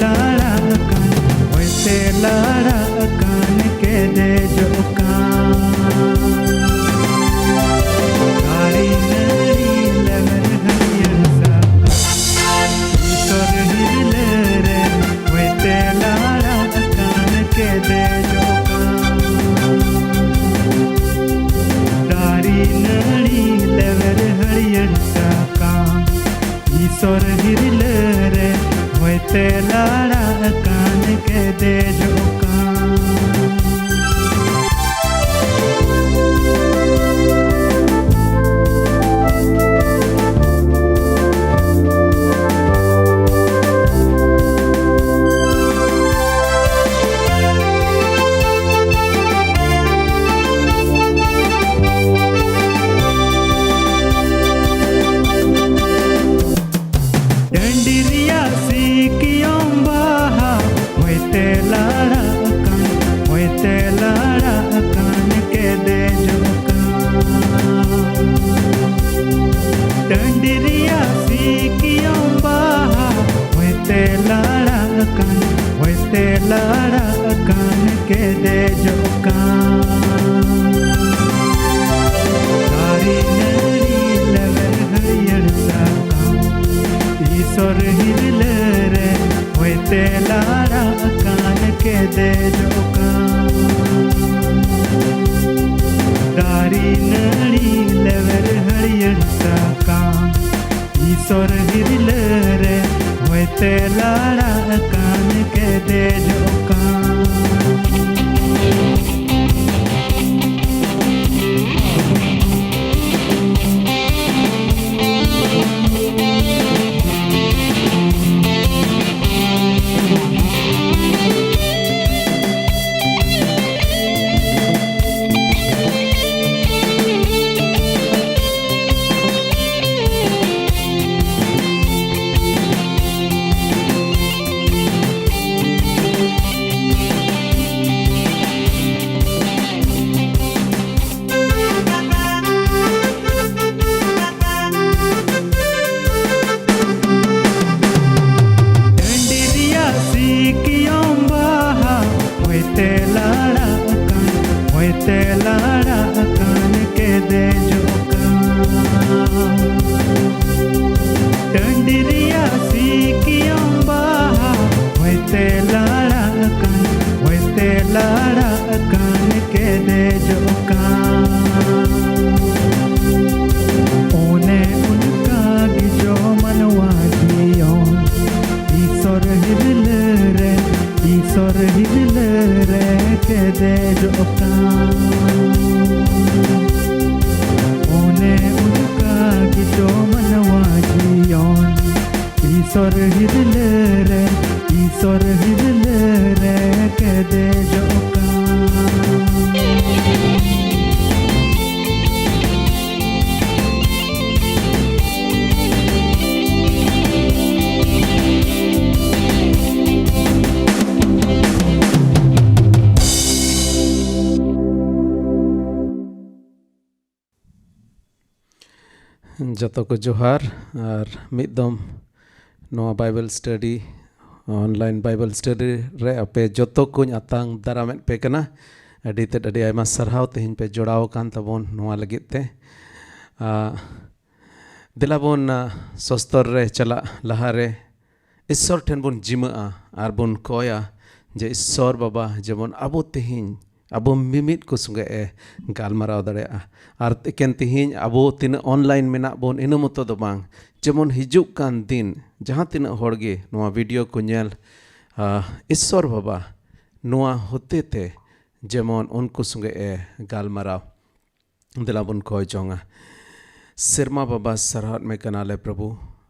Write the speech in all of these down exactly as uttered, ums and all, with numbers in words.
ᱞᱟᱲᱟᱜ ᱠᱟᱱ, ᱦᱚᱭᱛᱮ ᱞᱟᱲᱟᱜ ᱠᱟᱱ ᱠᱮᱫᱮᱡᱚᱜ ᱠᱟᱱ᱾ ᱫᱟᱨᱮ ᱱᱟᱹᱲᱤ ᱞᱮᱢᱮᱨ ᱦᱟᱹᱨᱭᱟᱹᱲ ᱥᱟᱠᱟᱢ, ᱤᱥᱚᱨ ᱦᱤᱨᱞᱟᱹ ᱨᱮ ᱦᱚᱭᱛᱮ ᱞᱟᱲᱟᱜ ᱠᱟᱱ ᱠᱮᱫᱮᱡᱚᱜ ᱠᱟᱱ᱾ ᱫᱟᱨᱮ ᱱᱟᱹᱲᱤ ᱞᱮᱢᱮᱨ ᱦᱟᱹᱨᱭᱟᱹᱲ ᱥᱟᱠᱟᱢ, ᱤᱥᱚᱨ ᱦᱤᱨᱞᱟᱹ ᱨᱮ ᱦᱚᱭᱛᱮ ᱞᱟᱲᱟᱜ ᱠᱟᱱ ᱠᱮᱫᱮᱡᱚᱜ ᱠᱟᱱ᱾ ᱰᱟᱹᱰᱤ ᱨᱮᱭᱟᱜ ᱥᱤᱠᱤᱭᱚᱢ ᱵᱟᱦᱟ, ᱦᱚᱭᱛᱮ ᱞᱟᱲᱟᱜ ᱠᱟᱱ, ᱦᱚᱭᱛᱮ ᱞᱟᱲᱟᱜ ᱠᱟᱱ ᱠᱮᱫᱮᱡᱚᱜ ᱠᱟᱱ᱾ ᱰᱟᱹᱰᱤ ᱨᱮᱭᱟᱜ ᱥᱤᱠᱤᱭᱚᱢ ᱵᱟᱦᱟ, ᱦᱚᱭᱛᱮ ᱞᱟᱲᱟᱜ ᱠᱟᱱ, ᱦᱚᱭᱛᱮ ᱞᱟᱲᱟᱜ ᱠᱟᱱ ᱠᱮᱫᱮᱡᱚᱜ ᱠᱟᱱ᱾ ᱫᱟᱨᱮ ᱱᱟᱹᱲᱤ ᱞᱮᱢᱮᱨ ᱦᱟᱹᱨᱭᱟᱹᱲ ᱥᱟᱠᱟᱢ, ᱤᱥᱚᱨ ᱦᱤᱨᱞᱟᱹ ᱨᱮ ᱦᱚᱭᱛᱮ ᱞᱟᱲᱟᱜ ᱠᱟᱱ ᱠᱮᱫᱮᱡᱚᱜ ᱠᱟᱱ᱾ ᱫᱟᱨᱮ ᱱᱟᱹᱲᱤ ᱞᱮᱢᱮᱨ ᱦᱟᱹᱨᱭᱟᱹᱲ ᱥᱟᱠᱟᱢ, ᱤᱥᱚᱨ ᱦᱤᱨᱞᱟᱹ ᱨᱮ ᱦᱚᱭᱛᱮ ᱞᱟᱲᱟᱜ ᱠᱟᱱ ᱠᱮᱫᱮᱡᱚᱜ ᱠᱟᱱ᱾ ᱦᱤᱨᱞᱟᱹ ᱨᱮ, ᱤᱥᱚᱨ ᱦᱤᱨᱞᱟᱹ ᱨᱮ ᱠᱮᱫᱮᱡᱚᱜ ᱠᱟᱱ᱾ ᱚᱱᱮ ᱚᱱᱠᱟ ᱜᱮᱪᱚ ᱢᱟᱱᱣᱟ ᱡᱤᱭᱚᱱ, ᱤᱥᱚᱨ ᱦᱤᱨᱞᱟᱹ ᱨᱮ, ᱤᱥᱚᱨ ᱦᱤᱨᱞᱟᱹ ᱨᱮ ᱠᱮᱫᱮᱡᱚᱜ ᱠᱟᱱ᱾ ᱡᱚᱛᱚ ᱠᱚ ᱡᱚᱦᱟᱨ᱾ ᱟᱨ ᱢᱤᱫ ᱫᱚᱢ ᱱᱚᱣᱟ Bible study, online Bible study ᱨᱮ ᱟᱯᱮ ᱡᱚᱛᱚ ᱠᱚᱧ ᱟᱛᱟᱝ ᱫᱟᱨᱟᱢᱮᱫ ᱯᱮ ᱠᱟᱱᱟ᱾ ᱟᱹᱰᱤ ᱛᱮᱫ ᱟᱹᱰᱤ ᱟᱭᱢᱟ ᱥᱟᱨᱦᱟᱣ ᱛᱮᱦᱮᱧ ᱯᱮ ᱡᱚᱲᱟᱣ ᱟᱠᱟᱱ ᱛᱟᱵᱚᱱ ᱱᱚᱣᱟ ᱞᱟᱹᱜᱤᱫ ᱛᱮ᱾ ᱟᱨ ᱫᱮᱞᱟ ᱵᱚᱱ, ᱟᱨ, ᱥᱚᱥᱛᱚᱨ ᱨᱮ ᱪᱟᱞᱟᱜ ᱞᱟᱦᱟ ᱨᱮ ᱤᱥᱥᱚᱨ ᱴᱷᱮᱱ ᱵᱚᱱ ᱡᱤᱢᱟᱹᱜᱼᱟ ᱟᱨ ᱵᱚᱱ ᱠᱚᱭᱟ ᱡᱮ, ᱤᱥᱥᱚᱨ ᱵᱟᱵᱟ, ᱡᱮᱢᱚᱱ ᱟᱵᱚ ᱛᱮᱦᱮᱧ ᱟᱵᱚ ᱢᱤᱢᱤᱫ ᱠᱚ ᱥᱚᱸᱜᱮ ᱮ ᱜᱟᱞᱢᱟᱨᱟᱣ ᱫᱟᱲᱮᱭᱟᱜᱼᱟ᱾ ᱟᱨ ᱮᱠᱮᱱ ᱛᱮᱦᱮᱧ ᱟᱵᱚ ᱛᱤᱱᱟᱹᱜ online ᱢᱮᱱᱟᱜ ᱵᱚᱱ, ᱤᱱᱟᱹ ᱢᱚᱛᱚ ᱫᱚ ᱵᱟᱝ, ᱡᱮᱢᱚᱱ ᱦᱤᱡᱩᱜ ᱠᱟᱱ ᱫᱤᱱ ᱡᱟᱦᱟᱸ ᱛᱤᱱᱟᱹᱜ ᱦᱚᱲ ᱜᱮ ᱱᱚᱣᱟ video ᱠᱚ ᱧᱮᱞ, ᱟᱦ, ᱤᱥᱥᱚᱨ ᱵᱟᱵᱟ ᱱᱚᱣᱟ ᱦᱚᱛᱮ ᱛᱮ ᱡᱮᱢᱚᱱ ᱩᱱᱠᱩ ᱥᱚᱸᱜᱮ ᱮ ᱜᱟᱞᱢᱟᱨᱟᱣ᱾ ᱫᱮᱞᱟ ᱵᱚᱱ ᱠᱚᱭ ᱡᱚᱝᱟ᱾ ᱥᱮᱨᱢᱟ ᱵᱟᱵᱟ, ᱥᱟᱨᱦᱟᱣᱮᱫ ᱢᱮ ᱠᱟᱱᱟᱞᱮ ᱯᱨᱚᱵᱷᱩ,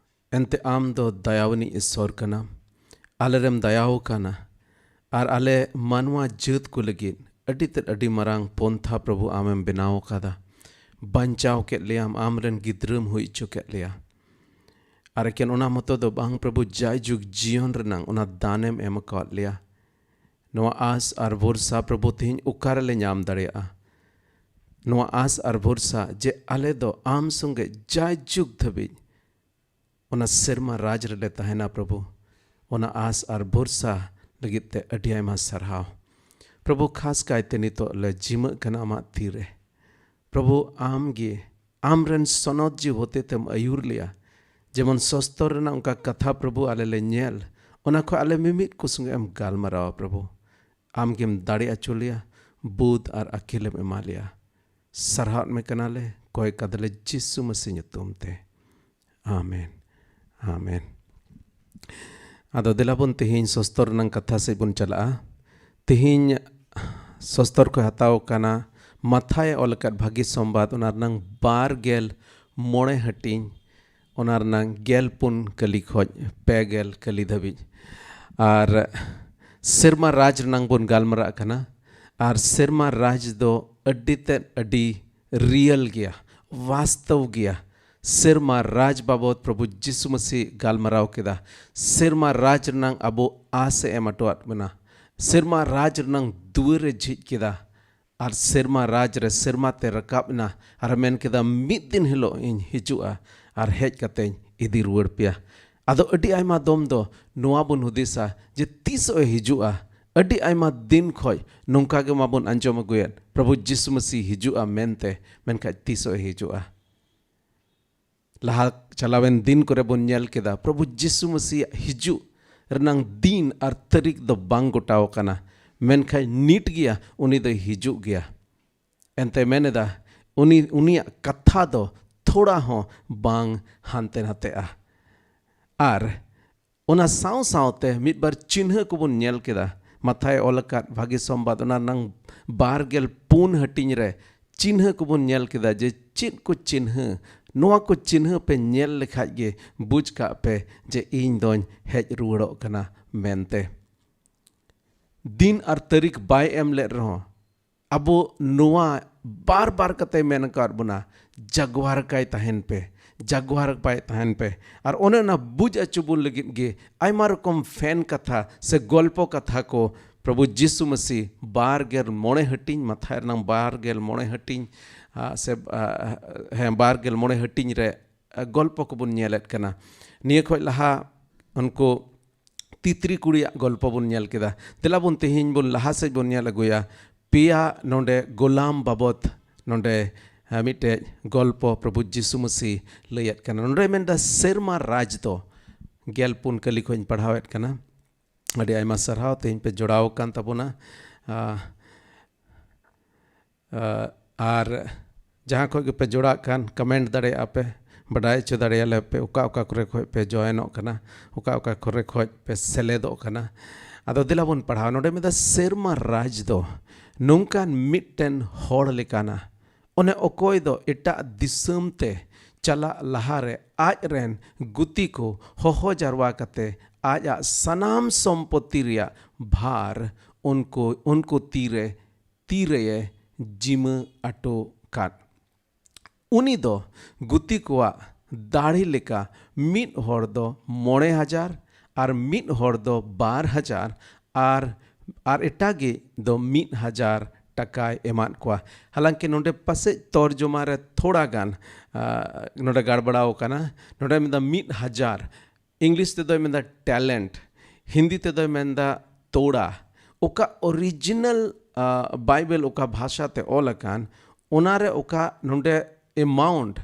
ᱮᱱᱛᱮ ᱟᱢ ᱫᱚ ᱫᱟᱭᱟᱣᱟᱱᱤᱡ ᱤᱥᱥᱚᱨ ᱠᱟᱱᱟᱢ᱾ ᱟᱞᱮ ᱨᱮᱢ ᱫᱟᱭᱟᱣ ᱠᱟᱱᱟ ᱟᱨ ᱟᱞᱮ ᱢᱟᱱᱣᱟ ᱡᱟᱹᱛ ᱠᱚ ᱞᱟᱹᱜᱤᱫ ᱟᱹᱰᱤ ᱛᱮᱫ ᱟᱹᱰᱤ ᱢᱟᱨᱟᱝ ᱯᱚᱱᱛᱷᱟ ᱯᱨᱚᱵᱷᱩ ᱟᱢᱮᱢ ᱵᱮᱱᱟᱣ ᱟᱠᱟᱫᱟ᱾ ᱵᱟᱧᱪᱟᱣ ᱠᱮᱫ ᱞᱮᱭᱟᱢ, ᱟᱢ ᱨᱮᱱ ᱜᱤᱫᱽᱨᱟᱹᱢ ᱦᱩᱭ ᱦᱚᱪᱚ ᱠᱮᱫ ᱞᱮᱭᱟ᱾ ᱟᱨ ᱮᱠᱮᱱ ᱚᱱᱟ ᱢᱚᱛᱚ ᱫᱚ ᱵᱟᱝ ᱯᱨᱚᱵᱷᱩ, ᱡᱟᱭᱡᱩᱜᱽ ᱡᱤᱭᱚᱱ ᱨᱮᱱᱟᱝ ᱚᱱᱟ ᱫᱟᱱᱮᱢ ᱮᱢ ᱟᱠᱟᱣᱟᱫ ᱞᱮᱭᱟ᱾ ᱱᱚᱣᱟ ᱟᱥ ᱟᱨ ᱵᱷᱚᱨᱥᱟ ᱯᱨᱚᱵᱷᱩ ᱛᱮᱦᱮᱧ ᱚᱠᱟ ᱨᱮᱞᱮ ᱧᱟᱢ ᱫᱟᱲᱮᱭᱟᱜᱼᱟ? ᱱᱚᱣᱟ ᱟᱥ ᱟᱨ ᱵᱷᱚᱨᱥᱟ ᱡᱮ ᱟᱞᱮ ᱫᱚ ᱟᱢ ᱥᱚᱸᱜᱮ ᱡᱟᱭᱡᱩᱜᱽ ᱫᱷᱟᱹᱵᱤᱡ ᱚᱱᱟ ᱥᱮᱨᱢᱟ ᱨᱟᱡᱽ ᱨᱮᱞᱮ ᱛᱟᱦᱮᱱᱟ ᱯᱨᱚᱵᱷᱩ, ᱚᱱᱟ ᱟᱥ ᱟᱨ ᱵᱷᱚᱨᱥᱟ ᱞᱟᱹᱜᱤᱫ ᱛᱮ ᱟᱹᱰᱤ ᱟᱭᱢᱟ ᱥᱟᱨᱦᱟᱣ᱾ ᱯᱨᱚᱵᱷᱩ, ᱠᱷᱟᱥ ᱠᱟᱭᱛᱮ ᱱᱤᱛᱚᱜ ᱞᱮ ᱡᱤᱢᱟᱹᱜ ᱠᱟᱱᱟ ᱟᱢᱟᱜ ᱛᱤᱨᱮ᱾ ᱯᱨᱚᱵᱷᱩ, ᱟᱢ ᱜᱮ, ᱟᱢ ᱨᱮᱱ ᱥᱚᱱᱚᱛ ᱡᱤᱣᱤ ᱦᱚᱛᱮ ᱛᱮᱢ ᱟᱹᱭᱩᱨ ᱞᱮᱭᱟ᱾ ᱡᱮᱢᱚᱱ ᱥᱚᱥᱛᱚᱨ ᱨᱮᱱᱟᱜ ᱚᱱᱠᱟ ᱠᱟᱛᱷᱟ ᱯᱨᱚᱵᱷᱩ ᱟᱞᱮ ᱞᱮ ᱧᱮᱞ, ᱚᱱᱟ ᱠᱷᱚᱱ ᱟᱞᱮ ᱢᱤᱢᱤᱫ ᱠᱚ ᱥᱚᱸᱜᱮ ᱮᱢ ᱜᱟᱞᱢᱟᱨᱟᱣᱟ ᱯᱨᱚᱵᱷᱩ᱾ ᱟᱢ ᱜᱮᱢ ᱫᱟᱲᱮ ᱦᱚᱪᱚ ᱞᱮᱭᱟ ᱵᱩᱫᱷ ᱟᱨ ᱟᱹᱠᱤᱞᱮᱢ ᱮᱢᱟ ᱞᱮᱭᱟ᱾ ᱥᱟᱨᱦᱟᱣᱮᱫ ᱢᱮ ᱠᱟᱱᱟᱞᱮ, ᱠᱚᱭ ᱠᱟᱫᱟᱞᱮ ᱡᱤᱥᱩ ᱢᱟᱹᱥᱤ ᱧᱩᱛᱩᱢ ᱛᱮ᱾ ᱟᱢᱮᱱ, ᱟᱢᱮᱱ᱾ ᱟᱫᱚ ᱫᱮᱞᱟ ᱵᱚᱱ ᱛᱮᱦᱮᱧ ᱥᱚᱥᱛᱚᱨ ᱨᱮᱱᱟᱝ ᱠᱟᱛᱷᱟ ᱥᱮᱫ ᱵᱚᱱ ᱪᱟᱞᱟᱜᱼᱟ᱾ ᱛᱮᱦᱮᱧ ᱥᱚᱥᱛᱚᱨ ᱠᱷᱚᱱ ᱦᱟᱛᱟᱣ ᱠᱟᱱᱟ ᱢᱟᱛᱷᱟᱭ ᱚᱞ ᱟᱠᱟᱫ ᱵᱷᱟᱹᱜᱤ ᱥᱚᱢᱵᱟᱫ, ᱚᱱᱟ ᱨᱮᱱᱟᱝ ᱵᱟᱨ ᱜᱮᱞ ᱢᱚᱬᱮ ᱦᱟᱹᱴᱤᱧ, ᱚᱱᱟ ᱨᱮᱱᱟᱝ ᱜᱮᱞ ᱯᱩᱱ ᱠᱟᱹᱞᱤ ᱠᱷᱚᱱ ᱯᱮ ᱜᱮᱞ ᱠᱟᱹᱞᱤ ᱫᱷᱟᱹᱵᱤᱡ᱾ ᱟᱨ ᱥᱮᱨᱢᱟ ᱨᱟᱡᱽ ᱨᱮᱱᱟᱝ ᱵᱚᱱ ᱜᱟᱞᱢᱟᱨᱟᱜ ᱠᱟᱱᱟ᱾ ᱟᱨ ᱥᱮᱨᱢᱟ ᱨᱟᱡᱽ ᱫᱚ ᱟᱹᱰᱤ ᱛᱮᱫ ᱟᱹᱰᱤ ᱨᱤᱭᱮᱞ ᱜᱮᱭᱟ, ᱵᱟᱥᱛᱚᱵ ᱜᱮᱭᱟ᱾ ᱥᱮᱨᱢᱟ ᱨᱟᱡᱽ ᱵᱟᱵᱚᱫ ᱯᱨᱚᱵᱷᱩ ᱡᱤᱥᱩ ᱢᱟᱹᱥᱤ ᱜᱟᱞᱢᱟᱨᱟᱣ ᱠᱮᱫᱟ᱾ ᱥᱮᱨᱢᱟ ᱨᱟᱡᱽ ᱨᱮᱱᱟᱝ ᱟᱵᱚ ᱟᱥ ᱮ ᱮᱢ ᱦᱚᱴᱚᱣᱟᱫ ᱵᱚᱱᱟ᱾ ᱥᱮᱨᱢᱟ ᱨᱟᱡᱽ ᱨᱮᱱᱟᱝ ᱫᱩᱣᱟᱹᱨ ᱮ ᱡᱷᱤᱡ ᱠᱮᱫᱟ᱾ ᱟᱨ ᱥᱮᱨᱢᱟ ᱨᱟᱡᱽ ᱨᱮ ᱥᱮᱨᱢᱟ ᱛᱮ ᱨᱟᱠᱟᱵ ᱮᱱᱟ᱾ ᱟᱨ ᱢᱮᱱ ᱠᱮᱫᱟ, "ᱢᱤᱫ ᱫᱤᱱ ᱦᱤᱞᱳᱜ ᱤᱧ ᱦᱤᱡᱩᱜᱼᱟ ᱟᱨ ᱦᱮᱡ ᱠᱟᱛᱮᱧ ᱤᱫᱤ ᱨᱩᱣᱟᱹᱲ ᱯᱮᱭᱟ᱾" ᱟᱫᱚ ᱟᱹᱰᱤ ᱟᱭᱢᱟ ᱫᱚᱢ ᱫᱚ ᱱᱚᱣᱟ ᱵᱚᱱ ᱦᱩᱫᱤᱥᱟ ᱡᱮ ᱛᱤᱥᱚᱜ ᱮ ᱦᱤᱡᱩᱜᱼᱟ᱾ ᱟᱹᱰᱤ ᱟᱭᱢᱟ ᱫᱤᱱ ᱠᱷᱚᱡ ᱱᱚᱝᱠᱟ ᱜᱮ ᱢᱟᱵᱚᱱ ᱟᱸᱡᱚᱢ ᱟᱹᱜᱩᱭᱮᱫ, ᱯᱨᱚᱵᱷᱩ ᱡᱤᱥᱩ ᱢᱟᱹᱥᱤ ᱦᱤᱡᱩᱜᱼᱟ ᱢᱮᱱᱛᱮ, ᱢᱮᱱᱠᱷᱟᱡ ᱛᱤᱥᱚᱜ ᱮ ᱦᱤᱡᱩᱜᱼᱟ? ᱞᱟᱦᱟ ᱪᱟᱞᱟᱣᱮᱱ ᱫᱤᱱ ᱠᱚᱨᱮ ᱵᱚᱱ ᱧᱮᱞ ᱠᱮᱫᱟ, ᱯᱨᱚᱵᱷᱩ ᱡᱤᱥᱩ ᱢᱟᱹᱥᱤᱭᱟᱜ ᱦᱤᱡᱩᱜ ᱨᱮᱱᱟᱝ ᱫᱤᱱ ᱟᱨ ᱛᱟᱹᱨᱤᱠᱷ ᱫᱚ ᱵᱟᱝ ᱜᱚᱴᱟᱣ ᱟᱠᱟᱱᱟ, ᱢᱮᱱᱠᱷᱟᱱ ᱱᱤᱴ ᱜᱮᱭᱟ, ᱩᱱᱤ ᱫᱚᱭ ᱦᱤᱡᱩᱜ ᱜᱮᱭᱟ᱾ ᱮᱱᱛᱮ ᱢᱮᱱ ᱮᱫᱟ, ᱩᱱᱤ, ᱩᱱᱤᱭᱟᱜ ᱠᱟᱛᱷᱟ ᱫᱚ ᱛᱷᱚᱲᱟ ᱦᱚᱸ ᱵᱟᱝ ᱦᱟᱱᱛᱮ ᱱᱟᱛᱮᱜᱼᱟ᱾ ᱟᱨ ᱚᱱᱟ ᱥᱟᱶ ᱥᱟᱶᱛᱮ ᱢᱤᱫ ᱵᱟᱨ ᱪᱤᱱᱦᱟᱹ ᱠᱚᱵᱚᱱ ᱧᱮᱞ ᱠᱮᱫᱟ᱾ ᱢᱟᱛᱷᱟᱭ ᱚᱞ ᱟᱠᱟᱫ ᱵᱷᱟᱹᱜᱤ ᱥᱚᱢᱵᱟᱫ, ᱚᱱᱟ ᱨᱮᱱᱟᱝ ᱵᱟᱨ ᱜᱮᱞ ᱯᱩᱱ ᱦᱟᱹᱴᱤᱧ ᱨᱮ ᱪᱤᱱᱦᱟᱹ ᱠᱚᱵᱚᱱ ᱧᱮᱞ ᱠᱮᱫᱟ ᱡᱮ ᱪᱮᱫ ᱠᱚ ᱪᱤᱱᱦᱟᱹ, ᱱᱚᱣᱟ ᱠᱚ ᱪᱤᱱᱦᱟᱹ ᱯᱮ ᱧᱮᱞ ᱞᱮᱠᱷᱟᱡ ᱜᱮ ᱵᱩᱡᱽ ᱠᱟᱜ ᱯᱮ ᱡᱮ ᱤᱧ ᱫᱚᱧ ᱦᱮᱡ ᱨᱩᱣᱟᱹᱲᱚᱜ ᱠᱟᱱᱟ ᱢᱮᱱᱛᱮ᱾ ᱫᱤᱱ ᱟᱨ ᱛᱟᱹᱨᱤᱠᱷ ᱵᱟᱭ ᱮᱢ ᱞᱮᱫ ᱨᱮᱦᱚᱸ, ᱟᱵᱚ ᱱᱚᱣᱟ ᱵᱟᱨ ᱵᱟᱨ ᱠᱟᱛᱮ ᱢᱮᱱ ᱟᱠᱟᱫ ᱵᱚᱱᱟ, "ᱡᱟᱜᱣᱟᱨ ᱠᱟᱭ ᱛᱟᱦᱮᱱ ᱯᱮ, ᱡᱟᱜᱣᱟᱨ ᱠᱟᱭ ᱛᱟᱦᱮᱱ ᱯᱮ᱾" ᱟᱨ ᱚᱱᱮ ᱚᱱᱟ ᱵᱩᱡᱽ ᱦᱚᱪᱚ ᱵᱚᱱ ᱞᱟᱹᱜᱤᱫ ᱜᱮ ᱟᱭᱢᱟ ᱨᱚᱠᱚᱢ ᱯᱷᱮᱱ ᱠᱟᱛᱷᱟ ᱥᱮ ᱜᱚᱞᱯᱚ ᱠᱟᱛᱷᱟ ᱠᱚ ᱯᱨᱚᱵᱷᱩ ᱡᱤᱥᱩ ᱢᱟᱹᱥᱤ ᱵᱟᱨ ᱜᱮᱞ ᱢᱚᱬᱮ ᱦᱟᱹᱴᱤᱧ, ᱢᱟᱛᱷᱟᱭ ᱨᱮᱱᱟᱝ ᱵᱟᱨ ᱜᱮᱞ ᱢᱚᱬᱮ ᱦᱟᱹᱴᱤᱧ, ᱟ, ᱥᱮ, ᱟ, ᱦᱮᱸ, ᱵᱟᱨ ᱜᱮᱞ ᱢᱚᱬᱮ ᱦᱟᱹᱴᱤᱧ ᱨᱮ, ᱟ, ᱜᱚᱞᱯᱚ ᱠᱚᱵᱚᱱ ᱧᱮᱞᱮᱫ ᱠᱟᱱᱟ᱾ ᱱᱤᱭᱟᱹ ᱠᱷᱚᱡ ᱞᱟᱦᱟ ᱩᱱᱠᱩ ᱛᱤᱛᱨᱤ ᱠᱩᱲᱤᱭᱟᱜ ᱜᱚᱞᱯᱚ ᱵᱚᱱ ᱧᱮᱞ ᱠᱮᱫᱟ᱾ ᱫᱮᱞᱟ ᱵᱚᱱ ᱛᱮᱦᱮᱧ ᱵᱚᱱ ᱞᱟᱦᱟ ᱥᱮᱫ ᱵᱚᱱ ᱧᱮᱞ ᱟᱹᱜᱩᱭᱟ᱾ ᱯᱮᱭᱟ ᱱᱚᱰᱮ ᱜᱳᱞᱟᱢ ᱵᱟᱵᱚᱛ ᱱᱚᱰᱮ, ᱦᱮᱸ, ᱢᱤᱫᱴᱮᱡ ᱜᱚᱞᱯᱚ ᱯᱨᱚᱵᱷᱩ ᱡᱤᱥᱩ ᱢᱟᱹᱥᱤ ᱞᱟᱹᱭᱮᱫ ᱠᱟᱱᱟ᱾ ᱱᱚᱰᱮ ᱢᱮᱱᱫᱟ ᱥᱮᱨᱢᱟ ᱨᱟᱡᱽ ᱫᱚ, ᱜᱮᱞ ᱯᱩᱱ ᱠᱟᱹᱞᱤ ᱠᱷᱚᱱ ᱤᱧ ᱯᱟᱲᱦᱟᱣᱮᱫ ᱠᱟᱱᱟ᱾ ᱟᱹᱰᱤ ᱟᱭᱢᱟ ᱥᱟᱨᱦᱟᱣ, ᱛᱮᱦᱮᱧ ᱯᱮ ᱡᱚᱲᱟᱣ ᱟᱠᱟᱱ ᱛᱟᱵᱚᱱᱟ᱾ ᱟ, ᱟ, ᱟᱨ ᱡᱟᱦᱟᱸ ᱠᱷᱚᱡ ᱜᱮᱯᱮ ᱡᱚᱲᱟᱜ ᱠᱟᱱ, ᱠᱚᱢᱮᱱᱴ ᱫᱟᱲᱮᱭᱟᱜᱼᱟ ᱯᱮ, ᱵᱟᱰᱟᱭ ᱦᱚᱪᱚ ᱫᱟᱲᱮᱭᱟᱞᱮ ᱯᱮ, ᱚᱠᱟ ᱚᱠᱟ ᱠᱚᱨᱮ ᱠᱷᱚᱱ ᱯᱮ ᱡᱚᱭᱮᱱᱚᱜ ᱠᱟᱱᱟ, ᱚᱠᱟ ᱚᱠᱟ ᱠᱚᱨᱮ ᱠᱷᱚᱱ ᱯᱮ ᱥᱮᱞᱮᱫᱚᱜ ᱠᱟᱱᱟ᱾ ᱟᱫᱚ ᱫᱮᱞᱟ ᱵᱚᱱ ᱯᱟᱲᱦᱟᱣᱟ᱾ ᱱᱚᱰᱮ ᱢᱮᱱᱫᱟ, ᱥᱮᱨᱢᱟ ᱨᱟᱡᱽ ᱫᱚ ᱱᱚᱝᱠᱟᱱ ᱢᱤᱫᱴᱮᱱ ᱦᱚᱲ ᱞᱮᱠᱟᱱᱟ, ᱚᱱᱮ ᱚᱠᱚᱭ ᱫᱚ ᱮᱴᱟᱜ ᱫᱤᱥᱚᱢ ᱛᱮ ᱪᱟᱞᱟᱜ ᱞᱟᱦᱟᱨᱮ ᱟᱡ ᱨᱮᱱ ᱜᱩᱛᱤ ᱠᱚ ᱦᱚᱦᱚ ᱡᱟᱨᱣᱟ ᱠᱟᱛᱮ ᱟᱡᱟᱜ ᱥᱟᱱᱟᱢ ᱥᱚᱢᱯᱚᱛᱤ ᱨᱮᱭᱟᱜ ᱵᱷᱟᱨ ᱩᱱᱠᱩ, ᱩᱱᱠᱩ ᱛᱤᱨᱮ, ᱛᱤᱨᱮᱭᱮ ᱡᱤᱢᱟᱹ ᱟᱴᱚ ᱠᱟᱫ᱾ ᱩᱱᱤ ᱫᱚ ᱜᱩᱛᱤ ᱠᱚᱣᱟᱜ ᱫᱟᱲᱮ ᱞᱮᱠᱟ ᱢᱤᱫ ᱦᱚᱲ ᱫᱚ ᱢᱚᱬᱮ ᱦᱟᱡᱟᱨ ᱟᱨ ᱢᱤᱫ ᱦᱚᱲ ᱫᱚ ᱵᱟᱨ ᱦᱟᱡᱟᱨ ᱟᱨ, ᱟᱨ ᱮᱴᱟᱜᱤᱡ ᱫᱚ ᱢᱤᱫ ᱦᱟᱡᱟᱨ ᱴᱟᱠᱟᱭ ᱮᱢᱟᱫ ᱠᱚᱣᱟ᱾ ᱦᱟᱞᱟᱝᱠᱤ ᱱᱚᱰᱮ ᱯᱟᱥᱮᱡ ᱛᱚᱨᱡᱚᱢᱟ ᱨᱮ ᱛᱷᱚᱲᱟ ᱜᱟᱱ, ᱟ, ᱱᱚᱰᱮ ᱜᱟᱲᱵᱟᱲᱟᱣ ᱠᱟᱱᱟ᱾ ᱱᱚᱰᱮ ᱢᱮᱱᱫᱟ ᱢᱤᱫ ᱦᱟᱡᱟᱨ, ᱤᱝᱞᱤᱥ ᱛᱮᱫᱚᱭ ᱢᱮᱱᱫᱟ ᱴᱮᱞᱮᱱᱴ, ᱦᱤᱱᱫᱤ ᱛᱮᱫᱚᱭ ᱢᱮᱱᱫᱟ ᱛᱳᱲᱟ᱾ ᱚᱠᱟ ᱚᱨᱤᱡᱤᱱᱟᱞ, ᱟ, ᱵᱟᱭᱵᱮᱞ ᱚᱠᱟ ᱵᱷᱟᱥᱟ ᱛᱮ ᱚᱞ ᱟᱠᱟᱱ, ᱚᱱᱟᱨᱮ ᱚᱠᱟ ᱱᱚᱰᱮ ᱮᱢᱟᱣᱩᱱᱴ,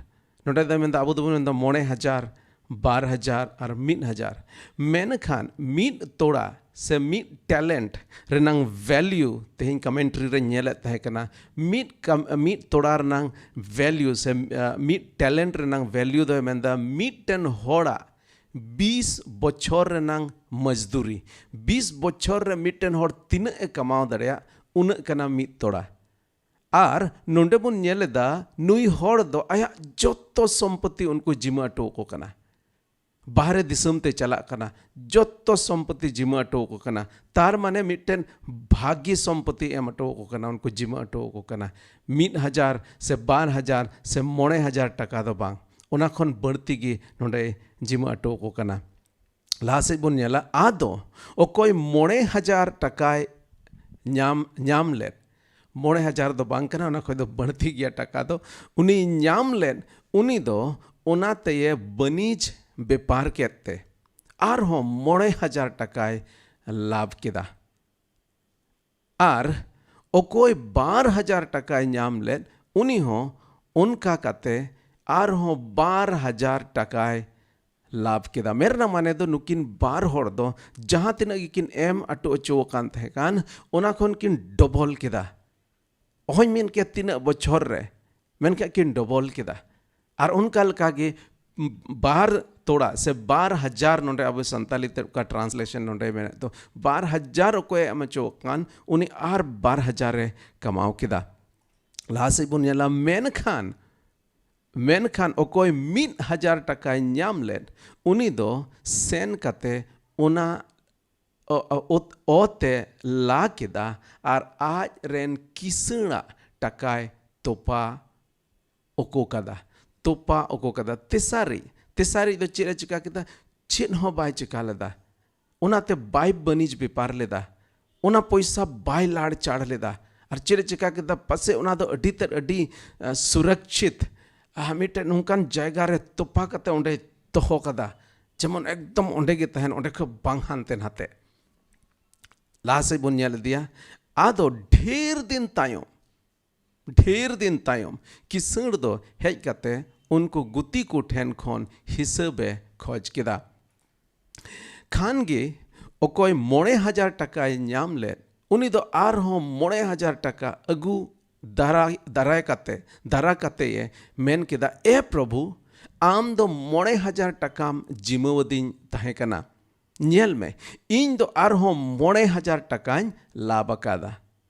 ᱱᱚᱰᱮ ᱫᱚᱭ ᱢᱮᱱᱫᱟ, ᱟᱵᱚ ᱫᱚᱵᱚᱱ ᱢᱮᱱᱫᱟ ᱢᱚᱬᱮ ᱦᱟᱡᱟᱨ, ᱵᱟᱨ ᱦᱟᱡᱟᱨ ᱟᱨ ᱢᱤᱫ ᱦᱟᱡᱟᱨ᱾ ᱢᱮᱱᱠᱷᱟᱱ ᱢᱤᱫ ᱛᱳᱲᱟ ᱥᱮ ᱢᱤᱫ ᱴᱮᱞᱮᱱᱴ ᱨᱮᱱᱟᱝ ᱵᱷᱮᱞᱭᱩ, ᱛᱮᱦᱮᱧ ᱠᱚᱢᱮᱱᱴᱨᱤ ᱨᱮ ᱧᱮᱞᱮᱫ ᱛᱟᱦᱮᱸ ᱠᱟᱱᱟ, ᱢᱤᱫ ᱠᱟᱢ-, ᱢᱤᱫ ᱛᱳᱲᱟ ᱨᱮᱱᱟᱝ ᱵᱷᱮᱞᱭᱩ ᱥᱮ, ᱟ, ᱢᱤᱫ ᱴᱮᱞᱮᱱᱴ ᱨᱮᱱᱟᱝ ᱵᱷᱮᱞᱭᱩ ᱫᱚᱭ ᱢᱮᱱᱫᱟ ᱢᱤᱫᱴᱮᱱ ᱦᱚᱲᱟᱜ ᱵᱤᱥ ᱵᱚᱪᱷᱚᱨ ᱨᱮᱱᱟᱝ ᱢᱚᱡᱽᱫᱩᱨᱤ, ᱵᱤᱥ ᱵᱚᱪᱷᱚᱨ ᱨᱮ ᱢᱤᱫᱴᱮᱱ ᱦᱚᱲ ᱛᱤᱱᱟᱹᱜ ᱮ ᱠᱟᱢᱟᱣ ᱫᱟᱲᱮᱭᱟᱜ, ᱩᱱᱟᱹᱜ ᱠᱟᱱᱟ ᱢᱤᱫ ᱛᱳᱲᱟ᱾ ᱟᱨ ᱱᱚᱰᱮ ᱵᱚᱱ ᱧᱮᱞ ᱮᱫᱟ, ᱱᱩᱭ ᱦᱚᱲ ᱫᱚ ᱟᱭᱟᱜ ᱡᱚᱛᱚ ᱥᱚᱢᱯᱚᱛᱤ ᱩᱱᱠᱩ ᱡᱤᱢᱟᱹ ᱦᱚᱴᱚ ᱟᱠᱚ ᱠᱟᱱᱟ᱾ ᱵᱟᱦᱨᱮ ᱫᱤᱥᱚᱢ ᱛᱮ ᱪᱟᱞᱟᱜ ᱠᱟᱱᱟ, ᱡᱚᱛᱚ ᱥᱚᱢᱯᱚᱛᱤ ᱡᱤᱢᱟᱹ ᱦᱚᱴᱚ ᱟᱠᱚ ᱠᱟᱱᱟ᱾ ᱛᱟᱨ ᱢᱟᱱᱮ ᱢᱤᱫᱴᱮᱱ ᱵᱷᱟᱹᱜᱤ ᱥᱚᱢᱯᱚᱛᱤ ᱮᱢ ᱦᱚᱴᱚ ᱟᱠᱚ ᱠᱟᱱᱟ, ᱩᱱᱠᱩ ᱡᱤᱢᱟᱹ ᱦᱚᱴᱚ ᱟᱠᱚ ᱠᱟᱱᱟ᱾ ᱢᱤᱫ ᱦᱟᱡᱟᱨ ᱥᱮ ᱵᱟᱨ ᱦᱟᱡᱟᱨ ᱥᱮ ᱢᱚᱬᱮ ᱦᱟᱡᱟᱨ ᱴᱟᱠᱟ ᱫᱚ ᱵᱟᱝ, ᱚᱱᱟ ᱠᱷᱚᱱ ᱵᱟᱹᱲᱛᱤ ᱜᱮ ᱱᱚᱰᱮ ᱡᱤᱢᱟᱹ ᱦᱚᱴᱚ ᱟᱠᱚ ᱠᱟᱱᱟ᱾ ᱞᱟᱦᱟ ᱥᱮᱫ ᱵᱚᱱ ᱧᱮᱞᱟ, ᱟᱫᱚ ᱚᱠᱚᱭ ᱢᱚᱬᱮ ᱦᱟᱡᱟᱨ ᱴᱟᱠᱟᱭ ᱧᱟᱢ, ᱧᱟᱢ ᱞᱮᱫ, ᱢᱚᱬᱮ ᱦᱟᱡᱟᱨ ᱫᱚ ᱵᱟᱝ ᱠᱟᱱᱟ, ᱚᱱᱟ ᱠᱷᱚᱱ ᱫᱚ ᱵᱟᱹᱲᱛᱤ ᱜᱮᱭᱟ ᱴᱟᱠᱟ ᱫᱚ, ᱩᱱᱤ ᱧᱟᱢ ᱞᱮᱫ, ᱩᱱᱤ ᱫᱚ ᱚᱱᱟ ᱛᱮᱭᱮ ᱵᱟᱹᱱᱤᱡᱽ ᱵᱮᱯᱟᱨ ᱠᱮᱫ ᱛᱮ ᱟᱨᱦᱚᱸ ᱢᱚᱬᱮ ᱦᱟᱡᱟᱨ ᱴᱟᱠᱟᱭ ᱞᱟᱵᱷ ᱠᱮᱫᱟ᱾ ᱟᱨ ᱚᱠᱚᱭ ᱵᱟᱨ ᱦᱟᱡᱟᱨ ᱴᱟᱠᱟᱭ ᱧᱟᱢ ᱞᱮᱫ, ᱩᱱᱤ ᱦᱚᱸ ᱚᱱᱠᱟ ᱠᱟᱛᱮ ᱟᱨᱦᱚᱸ ᱵᱟᱨ ᱦᱟᱡᱟᱨ ᱴᱟᱠᱟᱭ ᱞᱟᱵᱷ ᱠᱮᱫᱟ᱾ ᱢᱮᱱ ᱨᱮᱱᱟᱜ ᱢᱟᱱᱮ ᱫᱚ, ᱱᱩᱠᱤᱱ ᱵᱟᱨ ᱦᱚᱲ ᱫᱚ ᱡᱟᱦᱟᱸ ᱛᱤᱱᱟᱹᱜ ᱜᱮᱠᱤᱱ ᱮᱢ ᱟᱴᱚ ᱦᱚᱪᱚ ᱟᱠᱟᱱ ᱛᱟᱦᱮᱸ ᱠᱟᱱ, ᱚᱱᱟ ᱠᱷᱚᱱ ᱠᱤᱱ ᱰᱚᱵᱚᱞ ᱠᱮᱫᱟ᱾ ᱚᱦᱚᱧ ᱢᱮᱱ ᱠᱮᱭᱟ ᱛᱤᱱᱟᱹᱜ ᱵᱚᱪᱷᱚᱨ ᱨᱮ, ᱢᱮᱱᱠᱷᱟᱱ ᱠᱤᱱ ᱰᱚᱵᱚᱞ ᱠᱮᱫᱟ᱾ ᱟᱨ ᱚᱱᱠᱟ ᱞᱮᱠᱟᱜᱮ ᱵᱟᱨ ᱛᱚᱲᱟ ᱥᱮ ᱵᱟᱨ ᱦᱟᱡᱟᱨ, ᱱᱚᱰᱮ ᱟᱵᱚ ᱥᱟᱱᱛᱟᱞᱤ ᱛᱮ ᱚᱠᱟ ᱴᱨᱟᱱᱥᱞᱮᱥᱚᱱ ᱱᱚᱰᱮ ᱢᱮᱱᱟᱜ ᱫᱚ, ᱵᱟᱨ ᱦᱟᱡᱟᱨ ᱚᱠᱚᱭᱮ ᱮᱢ ᱦᱚᱪᱚ ᱠᱟᱱ, ᱩᱱᱤ ᱟᱨ ᱵᱟᱨ ᱦᱟᱡᱟᱨ ᱮ ᱠᱟᱢᱟᱣ ᱠᱮᱫᱟ᱾ ᱞᱟᱦᱟ ᱥᱮᱫ ᱵᱚᱱ ᱧᱮᱞᱟ, ᱢᱮᱱᱠᱷᱟᱱ ᱢᱮᱱᱠᱷᱟᱱ ᱚᱠᱚᱭ ᱢᱤᱫ ᱦᱟᱡᱟᱨ ᱴᱟᱠᱟᱭ ᱧᱟᱢ ᱞᱮᱫ, ᱩᱱᱤ ᱫᱚ ᱥᱮᱱ ᱠᱟᱛᱮ ᱚᱱᱟ ᱚ- ᱚ- ᱚᱛ- ᱚᱛ ᱮ ᱞᱟ ᱠᱮᱫᱟ ᱟᱨ ᱟᱡ ᱨᱮᱱ ᱠᱤᱥᱟᱹᱬᱟᱜ ᱴᱟᱠᱟᱭ ᱛᱚᱯᱟ ᱚᱠᱚ ᱠᱟᱫᱟ᱾ ᱛᱚᱯᱟ ᱚᱠᱚ ᱠᱟᱫᱟ᱾ ᱛᱮᱥᱟᱨᱤᱡ, ᱛᱮᱥᱟᱨᱤᱡ ᱫᱚ ᱪᱮᱫ ᱮ ᱪᱤᱠᱟ ᱠᱮᱫᱟ? ᱪᱮᱫ ᱦᱚᱸ ᱵᱟᱭ ᱪᱤᱠᱟ ᱞᱮᱫᱟ᱾ ᱚᱱᱟᱛᱮ ᱵᱟᱭ ᱵᱟᱹᱱᱤᱡᱽ ᱵᱮᱯᱟᱨ ᱞᱮᱫᱟ᱾ ᱚᱱᱟ ᱯᱚᱭᱥᱟ ᱵᱟᱭ ᱞᱟᱲ ᱪᱟᱲ ᱞᱮᱫᱟ᱾ ᱟᱨ ᱪᱮᱫ ᱮ ᱪᱤᱠᱟ ᱠᱮᱫᱟ? ᱯᱟᱥᱮᱡ ᱚᱱᱟ ᱫᱚ ᱟᱹᱰᱤ ᱛᱮᱫ ᱟᱹᱰᱤ, ᱟ, ᱥᱩᱨᱚᱠᱪᱷᱤᱛ, ᱟ, ᱢᱤᱫᱴᱮᱱ ᱱᱚᱝᱠᱟᱱ ᱡᱟᱭᱜᱟ ᱨᱮ ᱛᱚᱯᱟ ᱠᱟᱛᱮ ᱚᱸᱰᱮ ᱫᱚᱦᱚ ᱠᱟᱫᱟ, ᱡᱮᱢᱚᱱ ᱮᱠᱫᱚᱢ ᱚᱸᱰᱮ ᱜᱮ ᱛᱟᱦᱮᱱ, ᱚᱸᱰᱮ ᱠᱷᱚᱱ ᱵᱟᱝ ᱦᱟᱱᱛᱮ ᱱᱟᱛᱮ᱾ ᱞᱟᱦᱟ ᱥᱮᱫ ᱵᱚᱱ ᱧᱮᱞ ᱤᱫᱤᱭᱟ᱾ ᱟᱫᱚ ᱰᱷᱮᱨ ᱫᱤᱱ ᱛᱟᱭᱚᱢ, ᱰᱷᱮᱨ ᱫᱤᱱ ᱛᱟᱭᱚᱢ ᱠᱤᱥᱟᱹᱬ ᱫᱚ ᱦᱮᱡ ᱠᱟᱛᱮ ᱩᱱᱠᱩ ᱜᱩᱛᱤ ᱠᱚ ᱴᱷᱮᱱ ᱠᱷᱚᱱ ᱦᱤᱥᱟᱹᱵ ᱮ ᱠᱷᱚᱡᱽ ᱠᱮᱫᱟ᱾ ᱠᱷᱟᱱ ᱜᱮ ᱚᱠᱚᱭ ᱢᱚᱬᱮ ᱦᱟᱡᱟᱨ ᱴᱟᱠᱟᱭ ᱧᱟᱢ ᱞᱮᱫ, ᱩᱱᱤ ᱫᱚ ᱟᱨᱦᱚᱸ ᱢᱚᱬᱮ ᱦᱟᱡᱟᱨ ᱴᱟᱠᱟ ᱟᱹᱜᱩ ᱫᱟᱨᱟᱭ, ᱫᱟᱨᱟᱭ ᱠᱟᱛᱮ, ᱫᱟᱨᱟ ᱠᱟᱛᱮ ᱮ ᱢᱮᱱ ᱠᱮᱫᱟ, "ᱮ ᱯᱨᱚᱵᱷᱩ, ᱟᱢ ᱫᱚ ᱢᱚᱬᱮ ᱦᱟᱡᱟᱨ ᱴᱟᱠᱟᱢ ᱡᱤᱢᱟᱹᱣᱟᱫᱤᱧ ᱛᱟᱦᱮᱸ ᱠᱟᱱᱟ᱾ ᱧᱮᱞ ᱢᱮ, ᱤᱧ ᱫᱚ ᱟᱨᱦᱚᱸ ᱢᱚᱬᱮ ᱦᱟᱡᱟᱨ ᱴᱟᱠᱟᱧ ᱞᱟᱵᱷ ᱟᱠᱟᱫᱟ᱾"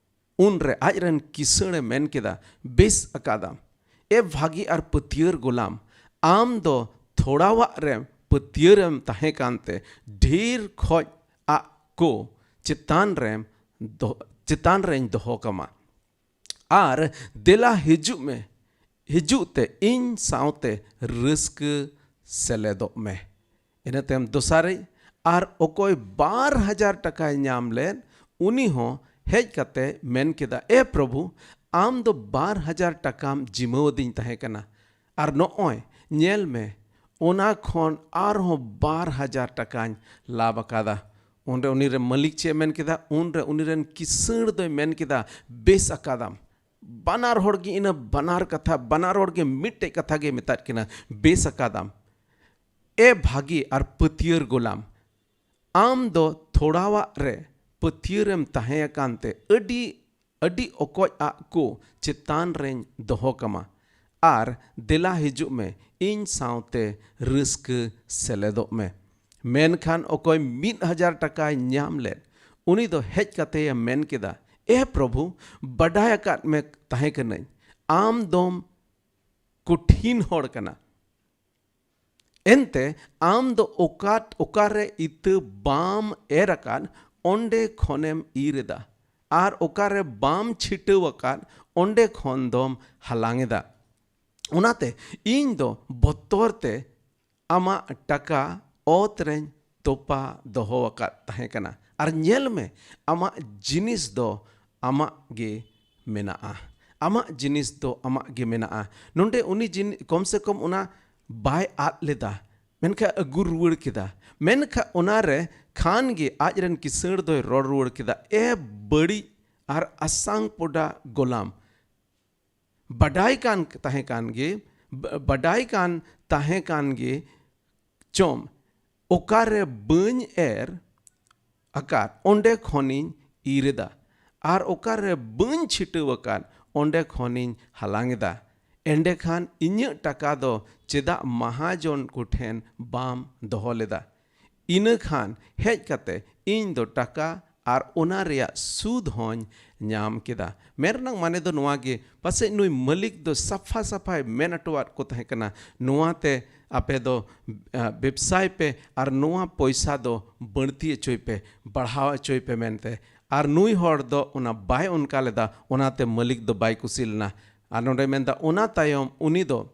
ᱩᱱᱨᱮ ᱟᱡ ᱨᱮᱱ ᱠᱤᱥᱟᱹᱬ ᱮ ᱢᱮᱱ ᱠᱮᱫᱟ, "ᱵᱮᱥ ᱟᱠᱟᱫᱟᱢ, ᱮ ᱵᱷᱟᱹᱜᱤ ᱟᱨ ᱯᱟᱹᱛᱭᱟᱹᱨ ᱜᱳᱞᱟᱢ, ᱟᱢ ᱫᱚ ᱛᱷᱚᱲᱟᱣᱟᱜ ᱨᱮ ᱯᱟᱹᱛᱭᱟᱹᱨᱮᱢ ᱛᱟᱦᱮᱸ ᱠᱟᱱᱛᱮ ᱰᱷᱮᱨ ᱠᱷᱚᱡ ᱟᱜ ᱠᱚ ᱪᱮᱛᱟᱱ ᱨᱮᱢ ᱫᱚ-, ᱪᱮᱛᱟᱱ ᱨᱮᱧ ᱫᱚᱦᱚ ᱠᱟᱢᱟ᱾ ᱟᱨ ᱫᱮᱞᱟ ᱦᱤᱡᱩᱜ ᱢᱮ, ᱦᱤᱡᱩᱜ ᱛᱮ ᱤᱧ ᱥᱟᱶᱛᱮ ᱨᱟᱹᱥᱠᱟᱹ ᱥᱮᱞᱮᱫᱚᱜ ᱢᱮ᱾" ᱤᱱᱟᱹ ᱛᱟᱭᱚᱢ ᱫᱚᱥᱟᱨᱤᱡ ᱟᱨ ᱚᱠᱚᱭ ᱵᱟᱨ ᱦᱟᱡᱟᱨ ᱴᱟᱠᱟᱭ ᱧᱟᱢ ᱞᱮᱫ, ᱩᱱᱤ ᱦᱚᱸ ᱦᱮᱡ ᱠᱟᱛᱮ ᱢᱮᱱ ᱠᱮᱫᱟ, "ᱮ ᱯᱨᱚᱵᱷᱩ, ᱟᱢ ᱫᱚ ᱵᱟᱨ ᱦᱟᱡᱟᱨ ᱴᱟᱠᱟᱢ ᱡᱤᱢᱟᱹᱣᱟᱫᱤᱧ ᱛᱟᱦᱮᱸ ᱠᱟᱱᱟ, ᱟᱨ ᱱᱚᱜᱼᱚᱭ ᱧᱮᱞ ᱢᱮ, ᱚᱱᱟ ᱠᱷᱚᱱ ᱟᱨᱦᱚᱸ ᱵᱟᱨ ᱦᱟᱡᱟᱨ ᱴᱟᱠᱟᱧ ᱞᱟᱵᱷ ᱟᱠᱟᱫᱟ᱾" ᱚᱸᱰᱮ ᱩᱱᱤ ᱨᱮ ᱢᱟᱹᱞᱤᱠ ᱪᱮᱫ ᱮ ᱢᱮᱱ ᱠᱮᱫᱟ? ᱩᱱᱨᱮ ᱩᱱᱤ ᱨᱮᱱ ᱠᱤᱥᱟᱹᱬ ᱫᱚᱭ ᱢᱮᱱ ᱠᱮᱫᱟ, "ᱵᱮᱥ ᱟᱠᱟᱫᱟᱢ᱾" ᱵᱟᱱᱟᱨ ᱦᱚᱲ ᱜᱮ ᱤᱱᱟᱹ ᱵᱟᱱᱟᱨ ᱠᱟᱛᱷᱟ, ᱵᱟᱱᱟᱨ ᱦᱚᱲ ᱜᱮ ᱢᱤᱫᱴᱮᱡ ᱠᱟᱛᱷᱟ ᱜᱮ ᱢᱮᱛᱟᱫ ᱠᱤᱱᱟ, "ᱵᱮᱥ ᱟᱠᱟᱫᱟᱢ, ᱮ ᱵᱷᱟᱹᱜᱤ ᱟᱨ ᱯᱟᱹᱛᱭᱟᱹᱨ ᱜᱳᱞᱟᱢ, ᱟᱢ ᱫᱚ ᱛᱷᱚᱲᱟᱣᱟᱜ ᱨᱮ ᱯᱟᱹᱛᱭᱟᱹᱨᱮᱢ ᱛᱟᱦᱮᱸ ᱟᱠᱟᱱ ᱛᱮ ᱟᱹᱰᱤ, ᱟᱹᱰᱤ ᱚᱠᱚᱡ ᱟᱜ ᱠᱚ ᱪᱮᱛᱟᱱ ᱨᱮᱧ ᱫᱚᱦᱚ ᱠᱟᱢᱟ, ᱟᱨ ᱫᱮᱞᱟ ᱦᱤᱡᱩᱜ ᱢᱮ, ᱤᱧ ᱥᱟᱶᱛᱮ ᱨᱟᱹᱥᱠᱟᱹ ᱥᱮᱞᱮᱫᱚᱜ ᱢᱮ᱾ ᱢᱮᱱᱠᱷᱟᱱ ᱚᱠᱚᱭ ᱢᱤᱫ ᱦᱟᱡᱟᱨ ᱴᱟᱠᱟᱭ ᱧᱟᱢ ᱞᱮᱫ, ᱩᱱᱤ ᱫᱚ ᱦᱮᱡ ᱠᱟᱛᱮ ᱮ ᱢᱮᱱ ᱠᱮᱫᱟ, ᱮ ᱯᱨᱚᱵᱷᱩ, ᱵᱟᱰᱟᱭ ᱟᱠᱟᱫ ᱢᱮ ᱛᱟᱦᱮᱸ ᱠᱟᱹᱱᱟᱹᱧ, ᱟᱢ ᱫᱚᱢ ᱠᱚᱴᱷᱤᱱ ᱦᱚᱲ ᱠᱟᱱᱟ᱾ ᱮᱱᱛᱮ ᱟᱢ ᱫᱚ ᱚᱠᱟ, ᱚᱠᱟᱨᱮ ᱤᱛᱟᱹ ᱵᱟᱢ ᱮᱨ ᱟᱠᱟᱫ, ᱚᱸᱰᱮ ᱠᱷᱚᱱᱮᱢ ᱤᱨ ᱮᱫᱟ, ᱟᱨ ᱚᱠᱟᱨᱮ ᱵᱟᱢ ᱪᱷᱤᱴᱟᱹᱣ ᱟᱠᱟᱫ, ᱚᱸᱰᱮ ᱠᱷᱚᱱ ᱫᱚᱢ ᱦᱟᱞᱟᱝ ᱮᱫᱟ᱾ ᱚᱱᱟᱛᱮ ᱤᱧ ᱫᱚ ᱵᱚᱛᱚᱨ ᱛᱮ ᱟᱢᱟᱜ ᱴᱟᱠᱟ ᱚᱛ ᱨᱮᱧ ᱛᱚᱯᱟ ᱫᱚᱦᱚ ᱟᱠᱟᱫ ᱛᱟᱦᱮᱸ ᱠᱟᱱᱟ᱾ ᱟᱨ ᱧᱮᱞ ᱢᱮ, ᱟᱢᱟᱜ ᱡᱤᱱᱤᱥ ᱫᱚ ᱟᱢᱟᱜ ᱜᱮ ᱢᱮᱱᱟᱜᱼᱟ᱾ ᱟᱢᱟᱜ ᱡᱤᱱᱤᱥ ᱫᱚ ᱟᱢᱟᱜ ᱜᱮ ᱢᱮᱱᱟᱜᱼᱟ᱾ ᱱᱚᱰᱮ ᱩᱱᱤ ᱡᱤᱱ-, ᱠᱚᱢ ᱥᱮ ᱠᱚᱢ ᱚᱱᱟ ᱵᱟᱭ ᱟᱫ ᱞᱮᱫᱟ, ᱢᱮᱱᱠᱷᱟᱱ ᱟᱹᱜᱩ ᱨᱩᱣᱟᱹᱲ ᱠᱮᱫᱟ᱾ ᱢᱮᱱᱠᱷᱟᱱ ᱚᱱᱟᱨᱮ ᱠᱷᱟᱱ ᱜᱮ ᱟᱡ ᱨᱮᱱ ᱠᱤᱥᱟᱹᱬ ᱫᱚᱭ ᱨᱚᱲ ᱨᱩᱣᱟᱹᱲ ᱠᱮᱫᱟ, ᱮ ᱵᱟᱹᱲᱤᱡ ᱟᱨ ᱟᱥᱟᱝ ᱯᱚᱰᱟ ᱜᱳᱞᱟᱢ, ᱵᱟᱰᱟᱭ ᱠᱟᱱ ᱛᱟᱦᱮᱸ ᱠᱟᱱ ᱜᱮ, ᱵᱟ-, ᱵᱟᱰᱟᱭ ᱠᱟᱱ ᱛᱟᱦᱮᱸ ᱠᱟᱱ ᱜᱮ ᱪᱚᱢ, ᱚᱠᱟᱨᱮ ᱵᱟᱹᱧ ᱮᱨ ᱟᱠᱟᱫ, ᱚᱸᱰᱮ ᱠᱷᱚᱱᱤᱧ ᱤᱨ ᱮᱫᱟ, ᱟᱨ ᱚᱠᱟᱨᱮ ᱵᱟᱹᱧ ᱪᱷᱤᱴᱟᱹᱣ ᱟᱠᱟᱫ, ᱚᱸᱰᱮ ᱠᱷᱚᱱᱤᱧ ᱦᱟᱞᱟᱝ ᱮᱫᱟ᱾ ᱮᱸᱰᱮᱠᱷᱟᱱ ᱤᱧᱟᱹᱜ ᱴᱟᱠᱟ ᱫᱚ ᱪᱮᱫᱟᱜ ᱢᱟᱦᱟᱡᱚᱱ ᱠᱚᱴᱷᱮᱱ ᱵᱟᱢ ᱫᱚᱦᱚ ᱞᱮᱫᱟ? ᱤᱱᱟᱹ ᱠᱷᱟᱱ ᱦᱮᱡ ᱠᱟᱛᱮ ᱤᱧ ᱫᱚ ᱴᱟᱠᱟ ᱟᱨ ᱚᱱᱟ ᱨᱮᱭᱟᱜ ᱥᱩᱫᱽ ᱦᱚᱸᱧ ᱧᱟᱢ ᱠᱮᱫᱟ᱾ ᱢᱮᱱ ᱨᱮᱱᱟᱜ ᱢᱟᱱᱮ ᱫᱚ ᱱᱚᱣᱟ ᱜᱮ, ᱯᱟᱥᱮᱡ ᱱᱩᱭ ᱢᱟᱹᱞᱤᱠ ᱫᱚ ᱥᱟᱯᱷᱟ ᱥᱟᱯᱷᱟᱭ ᱢᱮᱱ ᱦᱚᱴᱚᱣᱟᱫ ᱠᱚ ᱛᱟᱦᱮᱸ ᱠᱟᱱᱟ, ᱱᱚᱣᱟ ᱛᱮ ᱟᱯᱮ ᱫᱚ, ᱟ, ᱵᱮᱵᱽᱥᱟᱭ ᱯᱮ ᱟᱨ ᱱᱚᱣᱟ ᱯᱚᱭᱥᱟ ᱫᱚ ᱵᱟᱹᱲᱛᱤ ᱦᱚᱪᱚᱭ ᱯᱮ, ᱵᱟᱲᱦᱟᱣ ᱦᱚᱪᱚᱭ ᱯᱮ ᱢᱮᱱᱛᱮ᱾ ᱟᱨ ᱱᱩᱭ ᱦᱚᱲ ᱫᱚ ᱚᱱᱟ ᱵᱟᱭ ᱚᱱᱠᱟ ᱞᱮᱫᱟ, ᱚᱱᱟᱛᱮ ᱢᱟᱹᱞᱤᱠ ᱫᱚ ᱵᱟᱭ ᱠᱩᱥᱤ ᱞᱮᱱᱟ᱾ ᱟᱨ ᱱᱚᱰᱮ ᱢᱮᱱᱫᱟ, ᱚᱱᱟ ᱛᱟᱭᱚᱢ ᱩᱱᱤ ᱫᱚ,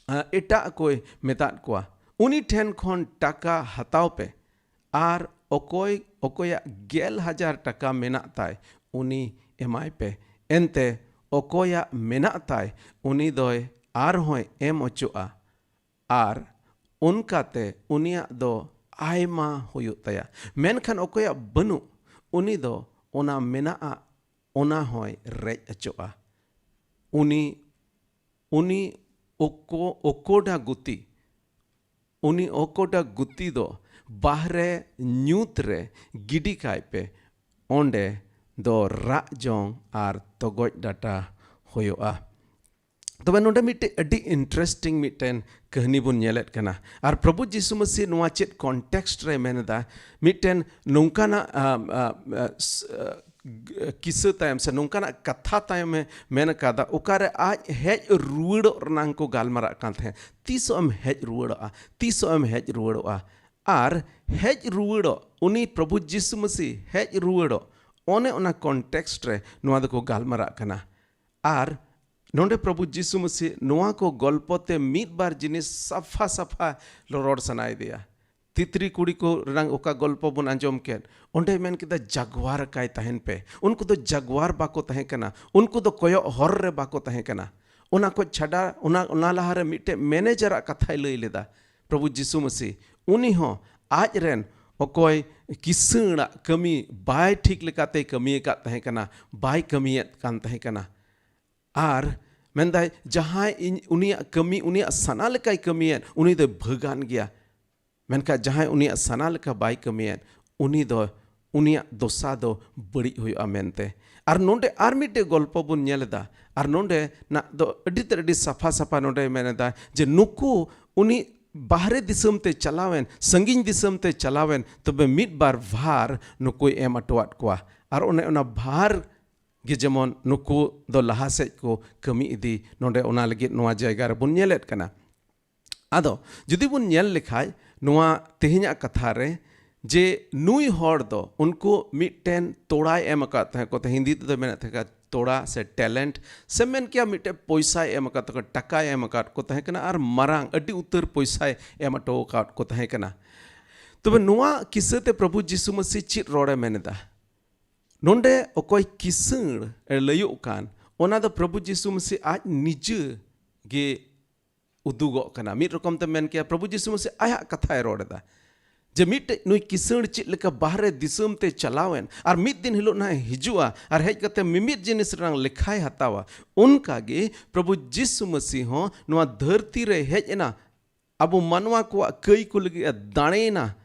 ᱟ, ᱮᱴᱟᱜ ᱠᱚᱭ ᱢᱮᱛᱟᱫ ᱠᱚᱣᱟ᱾ ᱩᱱᱤ ᱴᱷᱮᱱ ᱠᱷᱚᱱ ᱴᱟᱠᱟ ᱦᱟᱛᱟᱣ ᱯᱮ ᱟᱨ ᱚᱠᱚᱭ, ᱚᱠᱚᱭᱟᱜ ᱜᱮᱞ ᱦᱟᱡᱟᱨ ᱴᱟᱠᱟ ᱢᱮᱱᱟᱜ ᱛᱟᱭ, ᱩᱱᱤ ᱮᱢᱟᱭ ᱯᱮ᱾ ᱮᱱᱛᱮ ᱚᱠᱚᱭᱟᱜ ᱢᱮᱱᱟᱜ ᱛᱟᱭ, ᱩᱱᱤ ᱫᱚᱭ ᱟᱨᱦᱚᱸᱭ ᱮᱢ ᱚᱪᱚᱜᱼᱟ, ᱟᱨ ᱚᱱᱠᱟᱛᱮ ᱩᱱᱤᱭᱟᱜ ᱫᱚ ᱟᱭᱢᱟ ᱦᱩᱭᱩᱜ ᱛᱟᱭᱟ᱾ ᱢᱮᱱᱠᱷᱟᱱ ᱚᱠᱚᱭᱟᱜ ᱵᱟᱹᱱᱩᱜ, ᱩᱱᱤ ᱫᱚ ᱚᱱᱟ ᱢᱮᱱᱟᱜᱼᱟ, ᱚᱱᱟ ᱦᱚᱸᱭ ᱨᱮᱡ ᱚᱪᱚᱜᱼᱟ᱾ ᱩᱱᱤ, ᱩᱱᱤ ᱚᱠᱚ-, ᱚᱠᱚᱰᱟ ᱜᱩᱛᱤ, ᱩᱱᱤ ᱚᱠᱚᱰᱟ ᱜᱩᱛᱤ ᱫᱚ ᱵᱟᱦᱨᱮ ᱧᱩᱛ ᱨᱮ ᱜᱤᱰᱤ ᱠᱟᱭ ᱯᱮ, ᱚᱸᱰᱮ ᱫᱚ ᱨᱟᱜ ᱡᱚᱝ ᱟᱨ ᱛᱚᱜᱚᱡ ᱰᱟᱴᱟ ᱦᱩᱭᱩᱜᱼᱟ᱾ ᱛᱚᱵᱮ ᱱᱚᱰᱮ ᱢᱤᱫᱴᱮᱡ ᱟᱹᱰᱤ ᱤᱱᱴᱟᱨᱮᱥᱴᱤᱝ ᱢᱤᱫᱴᱮᱱ ᱠᱟᱹᱦᱱᱤ ᱵᱚᱱ ᱧᱮᱞᱮᱫ ᱠᱟᱱᱟ᱾ ᱟᱨ ᱯᱨᱚᱵᱷᱩ ᱡᱤᱥᱩ ᱢᱟᱹᱥᱤ ᱱᱚᱣᱟ ᱪᱮᱫ ᱠᱚᱱᱴᱮᱠᱥᱴ ᱨᱮ ᱢᱮᱱ ᱮᱫᱟ? ᱢᱤᱫᱴᱮᱱ ᱱᱚᱝᱠᱟᱱᱟᱜ ᱟ, ᱟ, ᱟ, ᱥ-, ᱟ, ᱠᱤᱥᱟᱹ ᱛᱟᱭᱚᱢ ᱥᱮ ᱱᱚᱝᱠᱟᱱᱟᱜ ᱠᱟᱛᱷᱟ ᱛᱟᱭᱚᱢ ᱮ ᱢᱮᱱ ᱟᱠᱟᱫᱟ, ᱚᱠᱟᱨᱮ ᱟᱡ ᱦᱮᱡ ᱨᱩᱣᱟᱹᱲᱚᱜ ᱨᱮᱱᱟᱜ ᱠᱚ ᱜᱟᱞᱢᱟᱨᱟᱜ ᱠᱟᱱ ᱛᱟᱦᱮᱸᱫ᱾ ᱛᱤᱥᱚᱜ ᱮᱢ ᱦᱮᱡ ᱨᱩᱣᱟᱹᱲᱚᱜᱼᱟ? ᱛᱤᱥᱚᱜ ᱮᱢ ᱦᱮᱡ ᱨᱩᱣᱟᱹᱲᱚᱜᱼᱟ? ᱟᱨ ᱦᱮᱡ ᱨᱩᱣᱟᱹᱲᱚᱜ, ᱩᱱᱤ ᱯᱨᱚᱵᱷᱩ ᱡᱤᱥᱩ ᱢᱟᱹᱥᱤ ᱦᱮᱡ ᱨᱩᱣᱟᱹᱲᱚᱜ, ᱚᱱᱮ ᱚᱱᱟ ᱠᱚᱱᱴᱮᱠᱥᱴ ᱨᱮ ᱱᱚᱣᱟ ᱫᱚᱠᱚ ᱜᱟᱞᱢᱟᱨᱟᱜ ᱠᱟᱱᱟ᱾ ᱟᱨ ᱱᱚᱰᱮ ᱯᱨᱚᱵᱷᱩ ᱡᱤᱥᱩ ᱢᱟᱹᱥᱤ ᱱᱚᱣᱟ ᱠᱚ ᱜᱚᱞᱯᱚ ᱛᱮ ᱢᱤᱫ ᱵᱟᱨ ᱡᱤᱱᱤᱥ ᱥᱟᱯᱷᱟ ᱥᱟᱯᱷᱟ ᱨᱚᱲ ᱥᱟᱱᱟᱭᱮᱫᱮᱭᱟ᱾ ᱛᱤᱛᱨᱤ ᱠᱩᱲᱤ ᱠᱚ ᱨᱮᱱᱟᱜ ᱚᱠᱟ ᱜᱚᱞᱯᱚ ᱵᱚᱱ ᱟᱸᱡᱚᱢ ᱠᱮᱫ, ᱚᱸᱰᱮ ᱢᱮᱱ ᱠᱮᱫᱟ, ᱡᱟᱜᱣᱟᱨ ᱟᱠᱟᱭ ᱛᱟᱦᱮᱱ ᱯᱮ᱾ ᱩᱱᱠᱩ ᱫᱚ ᱡᱟᱜᱣᱟᱨ ᱵᱟᱠᱚ ᱛᱟᱦᱮᱸ ᱠᱟᱱᱟ, ᱩᱱᱠᱩ ᱫᱚ ᱠᱚᱭᱚᱜ ᱦᱚᱨ ᱨᱮ ᱵᱟᱠᱚ ᱛᱟᱦᱮᱸ ᱠᱟᱱᱟ᱾ ᱚᱱᱟ ᱠᱚ ᱪᱷᱟᱰᱟ, ᱚᱱᱟ, ᱚᱱᱟ ᱞᱟᱦᱟᱨᱮ ᱢᱤᱫᱴᱮᱡ ᱢᱮᱱᱮᱡᱟᱨᱟᱜ ᱠᱟᱛᱷᱟᱭ ᱞᱟᱹᱭ ᱞᱮᱫᱟ ᱯᱨᱚᱵᱷᱩ ᱡᱤᱥᱩ ᱢᱟᱹᱥᱤ᱾ ᱩᱱᱤ ᱦᱚᱸ ᱟᱡ ᱨᱮᱱ ᱚᱠᱚᱭ ᱠᱤᱥᱟᱹᱬᱟᱜ ᱠᱟᱹᱢᱤ ᱵᱟᱭ ᱴᱷᱤᱠ ᱞᱮᱠᱟᱛᱮ ᱠᱟᱹᱢᱤ ᱟᱠᱟᱫ ᱛᱟᱦᱮᱸ ᱠᱟᱱᱟ, ᱵᱟᱭ ᱠᱟᱹᱢᱤᱭᱮᱫ ᱠᱟᱱ ᱛᱟᱦᱮᱸ ᱠᱟᱱᱟ᱾ ᱟᱨ ᱢᱮᱱᱫᱟᱭ, ᱡᱟᱦᱟᱸᱭ ᱤᱧ, ᱩᱱᱤᱭᱟᱜ ᱠᱟᱹᱢᱤ, ᱩᱱᱤᱭᱟᱜ ᱥᱟᱱᱟ ᱞᱮᱠᱟᱭ ᱠᱟᱹᱢᱤᱭᱮᱫ, ᱩᱱᱤ ᱫᱚᱭ ᱵᱷᱟᱹᱜᱟᱱ ᱜᱮᱭᱟ᱾ ᱢᱮᱱᱠᱷᱟᱱ ᱡᱟᱦᱟᱸᱭ ᱩᱱᱤᱭᱟᱜ ᱥᱟᱱᱟ ᱞᱮᱠᱟ ᱵᱟᱭ ᱠᱟᱹᱢᱤᱭᱮᱫ, ᱩᱱᱤ ᱫᱚ, ᱩᱱᱤᱭᱟᱜ ᱫᱚᱥᱟ ᱫᱚ ᱵᱟᱹᱲᱤᱡ ᱦᱩᱭᱩᱜᱼᱟ ᱢᱮᱱᱛᱮ᱾ ᱟᱨ ᱱᱚᱰᱮ ᱟᱨ ᱢᱤᱫᱴᱮᱡ ᱜᱚᱞᱯᱚ ᱵᱚᱱ ᱧᱮᱞ ᱮᱫᱟ᱾ ᱟᱨ ᱱᱚᱰᱮ ᱱᱟᱜ ᱫᱚ ᱟᱹᱰᱤ ᱛᱮᱫ ᱟᱹᱰᱤ ᱥᱟᱯᱷᱟ ᱥᱟᱯᱷᱟ ᱱᱚᱰᱮ ᱢᱮᱱ ᱮᱫᱟ ᱡᱮ ᱱᱩᱠᱩ, ᱩᱱᱤ ᱵᱟᱦᱨᱮ ᱫᱤᱥᱚᱢ ᱛᱮ ᱪᱟᱞᱟᱣᱮᱱ, ᱥᱟᱺᱜᱤᱧ ᱫᱤᱥᱚᱢ ᱛᱮ ᱪᱟᱞᱟᱣᱮᱱ, ᱛᱚᱵᱮ ᱢᱤᱫ ᱵᱟᱨ ᱵᱷᱟᱨ ᱱᱩᱠᱩᱭ ᱮᱢ ᱦᱚᱴᱚᱣᱟᱫ ᱠᱚᱣᱟ᱾ ᱟᱨ ᱚᱱᱮ ᱚᱱᱟ ᱵᱷᱟᱨ ᱜᱮ ᱡᱮᱢᱚᱱ ᱱᱩᱠᱩ ᱫᱚ ᱞᱟᱦᱟ ᱥᱮᱫ ᱠᱚ ᱠᱟᱹᱢᱤ ᱤᱫᱤ, ᱱᱚᱰᱮ ᱚᱱᱟ ᱞᱟᱹᱜᱤᱫ ᱱᱚᱣᱟ ᱡᱟᱭᱜᱟ ᱨᱮᱵᱚᱱ ᱧᱮᱞᱮᱫ ᱠᱟᱱᱟ᱾ ᱟᱫᱚ ᱡᱩᱫᱤ ᱵᱚᱱ ᱧᱮᱞ ᱞᱮᱠᱷᱟᱡ ᱱᱚᱣᱟ ᱛᱮᱦᱮᱧᱟᱜ ᱠᱟᱛᱷᱟ ᱨᱮ, ᱡᱮ ᱱᱩᱭ ᱦᱚᱲ ᱫᱚ ᱩᱱᱠᱩ ᱢᱤᱫᱴᱮᱱ ᱛᱚᱲᱟᱭ ᱮᱢ ᱟᱠᱟᱫ ᱛᱟᱦᱮᱸ ᱠᱚ, ᱦᱤᱱᱫᱤ ᱛᱮᱫᱚ ᱢᱮᱱᱮᱫ ᱛᱟᱦᱮᱸ ᱠᱟᱱᱟ ᱛᱚᱲᱟ ᱥᱮ ᱴᱮᱞᱮᱱᱴ, ᱥᱮ ᱢᱮᱱ ᱠᱮᱭᱟ ᱢᱤᱫᱴᱮᱱ ᱯᱚᱭᱥᱟᱭ ᱮᱢ ᱟᱠᱟᱫ ᱛᱟᱠᱚ, ᱴᱟᱠᱟᱭ ᱮᱢ ᱟᱠᱟᱫ ᱠᱚ ᱛᱟᱦᱮᱸ ᱠᱟᱱᱟ, ᱟᱨ ᱢᱟᱨᱟᱝ ᱟᱹᱰᱤ ᱩᱛᱟᱹᱨ ᱯᱚᱭᱥᱟᱭ ᱮᱢ ᱦᱚᱴᱚ ᱟᱠᱟᱫ ᱠᱚ ᱛᱟᱦᱮᱸ ᱠᱟᱱᱟ᱾ ᱛᱚᱵᱮ ᱱᱚᱣᱟ ᱠᱤᱥᱟᱹ ᱛᱮ ᱯᱨᱚᱵᱷᱩ ᱡᱤᱥᱩ ᱢᱟᱹᱥᱤ ᱪᱮᱫ ᱨᱚᱲᱮ ᱢᱮᱱ ᱮᱫᱟ? ᱱᱚᱰᱮ ᱚᱠᱚᱭ ᱠᱤᱥᱟᱹᱬ ᱮ ᱞᱟᱹᱭᱚᱜ ᱠᱟᱱ, ᱚᱱᱟ ᱫᱚ ᱯᱨᱚᱵᱷᱩ ᱡᱤᱥᱩ ᱢᱟᱹᱥᱤ ᱟᱡ ᱱᱤᱡᱮ ᱜᱮ ᱩᱫᱩᱜᱚᱜ ᱠᱟᱱᱟ᱾ ᱢᱤᱫ ᱨᱚᱠᱚᱢ ᱛᱮ ᱢᱮᱱ ᱠᱮᱭᱟ, ᱯᱨᱚᱵᱷᱩ ᱡᱤᱥᱩ ᱢᱟᱹᱥᱤ ᱟᱭᱟᱜ ᱠᱟᱛᱷᱟᱭ ᱨᱚᱲ ᱮᱫᱟ᱾ ᱡᱮ ᱢᱤᱫᱴᱮᱡ ᱱᱩᱭ ᱠᱤᱥᱟᱹᱬ ᱪᱮᱫ ᱞᱮᱠᱟ ᱵᱟᱦᱨᱮ ᱫᱤᱥᱚᱢ ᱛᱮ ᱪᱟᱞᱟᱣᱮᱱ, ᱟᱨ ᱢᱤᱫ ᱫᱤᱱ ᱦᱤᱞᱳᱜ ᱱᱟᱦᱟᱜ ᱦᱤᱡᱩᱜᱼᱟ, ᱟᱨ ᱦᱮᱡ ᱠᱟᱛᱮ ᱢᱤᱢᱤᱫ ᱡᱤᱱᱤᱥ ᱨᱮᱱᱟᱜ ᱞᱮᱠᱷᱟᱭ ᱦᱟᱛᱟᱣᱟ᱾ ᱚᱱᱠᱟ ᱜᱮ ᱯᱨᱚᱵᱷᱩ ᱡᱤᱥᱩ ᱢᱟᱹᱥᱤ ᱦᱚᱸ ᱱᱚᱣᱟ ᱫᱷᱟᱹᱨᱛᱤ ᱨᱮ ᱦᱮᱡ ᱮᱱᱟ, ᱟᱵᱚ ᱢᱟᱱᱣᱟ ᱠᱚᱣᱟᱜ ᱠᱟᱹᱭ ᱠᱚ ᱞᱟᱹᱜᱤᱫ ᱮ ᱫᱟᱲᱮᱭᱮᱱᱟ᱾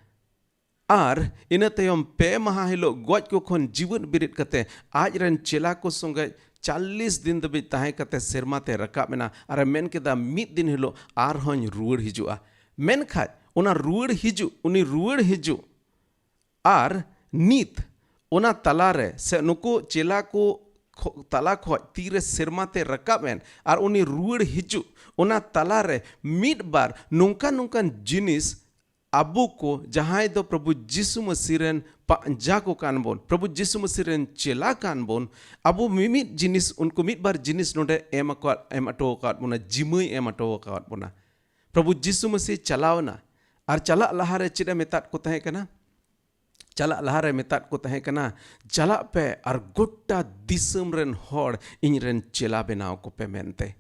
ᱟᱨ ᱤᱱᱟᱹ ᱛᱟᱭᱚᱢ ᱯᱮ ᱢᱟᱦᱟ ᱦᱤᱞᱳᱜ ᱜᱚᱡ ᱠᱚ ᱠᱷᱚᱱ ᱡᱤᱣᱮᱫ ᱵᱮᱨᱮᱫ ᱠᱟᱛᱮ ᱟᱡ ᱨᱮᱱ ᱪᱮᱞᱟ ᱠᱚ ᱥᱚᱸᱜᱮ ᱪᱟᱞᱞᱤᱥ ᱫᱤᱱ ᱫᱷᱟᱹᱵᱤᱡ ᱛᱟᱦᱮᱸ ᱠᱟᱛᱮ ᱥᱮᱨᱢᱟ ᱛᱮ ᱨᱟᱠᱟᱵ ᱮᱱᱟ ᱟᱨᱮ ᱢᱮᱱ ᱠᱮᱫᱟ, "ᱢᱤᱫ ᱫᱤᱱ ᱦᱤᱞᱳᱜ ᱟᱨᱦᱚᱸᱧ ᱨᱩᱣᱟᱹᱲ ᱦᱤᱡᱩᱜᱼᱟ᱾" ᱢᱮᱱᱠᱷᱟᱡ ᱚᱱᱟ ᱨᱩᱣᱟᱹᱲ ᱦᱤᱡᱩᱜ, ᱩᱱᱤ ᱨᱩᱣᱟᱹᱲ ᱦᱤᱡᱩᱜ ᱟᱨ ᱱᱤᱛ ᱚᱱᱟ ᱛᱟᱞᱟᱨᱮ ᱥᱮ ᱱᱩᱠᱩ ᱪᱮᱞᱟ ᱠᱚ ᱠᱷᱚ-, ᱛᱟᱞᱟ ᱠᱷᱚᱡ ᱛᱤᱨᱮ ᱥᱮᱨᱢᱟ ᱛᱮ ᱨᱟᱠᱟᱵ ᱮᱱ ᱟᱨ ᱩᱱᱤ ᱨᱩᱣᱟᱹᱲ ᱦᱤᱡᱩᱜ, ᱚᱱᱟ ᱛᱟᱞᱟᱨᱮ ᱢᱤᱫ ᱵᱟᱨ ᱱᱚᱝᱠᱟᱱ ᱱᱚᱝᱠᱟᱱ ᱡᱤᱱᱤᱥ ᱟᱵᱚ ᱠᱚ ᱡᱟᱦᱟᱸᱭ ᱫᱚ ᱯᱨᱚᱵᱷᱩ ᱡᱤᱥᱩ ᱢᱟᱹᱥᱤ ᱨᱮᱱ ᱯᱟᱸᱡᱟ ᱠᱚ ᱠᱟᱱ ᱵᱚᱱ, ᱯᱨᱚᱵᱷᱩ ᱡᱤᱥᱩ ᱢᱟᱹᱥᱤ ᱨᱮᱱ ᱪᱮᱞᱟ ᱠᱟᱱ ᱵᱚᱱ, ᱟᱵᱚ ᱢᱤᱢᱤᱫ ᱡᱤᱱᱤᱥ, ᱩᱱᱠᱩ ᱢᱤᱫ ᱵᱟᱨ ᱡᱤᱱᱤᱥ ᱱᱚᱰᱮ ᱮᱢ ᱟᱠᱟᱫ, ᱮᱢ ᱦᱚᱴᱚ ᱟᱠᱟᱫ ᱵᱚᱱᱟ, ᱡᱤᱢᱟᱹᱭ ᱮᱢ ᱦᱚᱴᱚ ᱟᱠᱟᱫ ᱵᱚᱱᱟ᱾ ᱯᱨᱚᱵᱷᱩ ᱡᱤᱥᱩ ᱢᱟᱹᱥᱤ ᱪᱟᱞᱟᱣ ᱮᱱᱟ ᱟᱨ ᱪᱟᱞᱟᱜ ᱞᱟᱦᱟᱨᱮ ᱪᱮᱫ ᱮ ᱢᱮᱛᱟᱫ ᱠᱚ ᱛᱟᱦᱮᱸ ᱠᱟᱱᱟ? ᱪᱟᱞᱟᱜ ᱞᱟᱦᱟᱨᱮ ᱢᱮᱛᱟᱫ ᱠᱚ ᱛᱟᱦᱮᱸ ᱠᱟᱱᱟ, "ᱪᱟᱞᱟᱜ ᱯᱮ ᱟᱨ ᱜᱚᱴᱟ ᱫᱤᱥᱚᱢ ᱨᱮᱱ ᱦᱚᱲ ᱤᱧ ᱨᱮᱱ ᱪᱮᱞᱟ ᱵᱮᱱᱟᱣ ᱠᱚᱯᱮ ᱢᱮᱱᱛᱮ᱾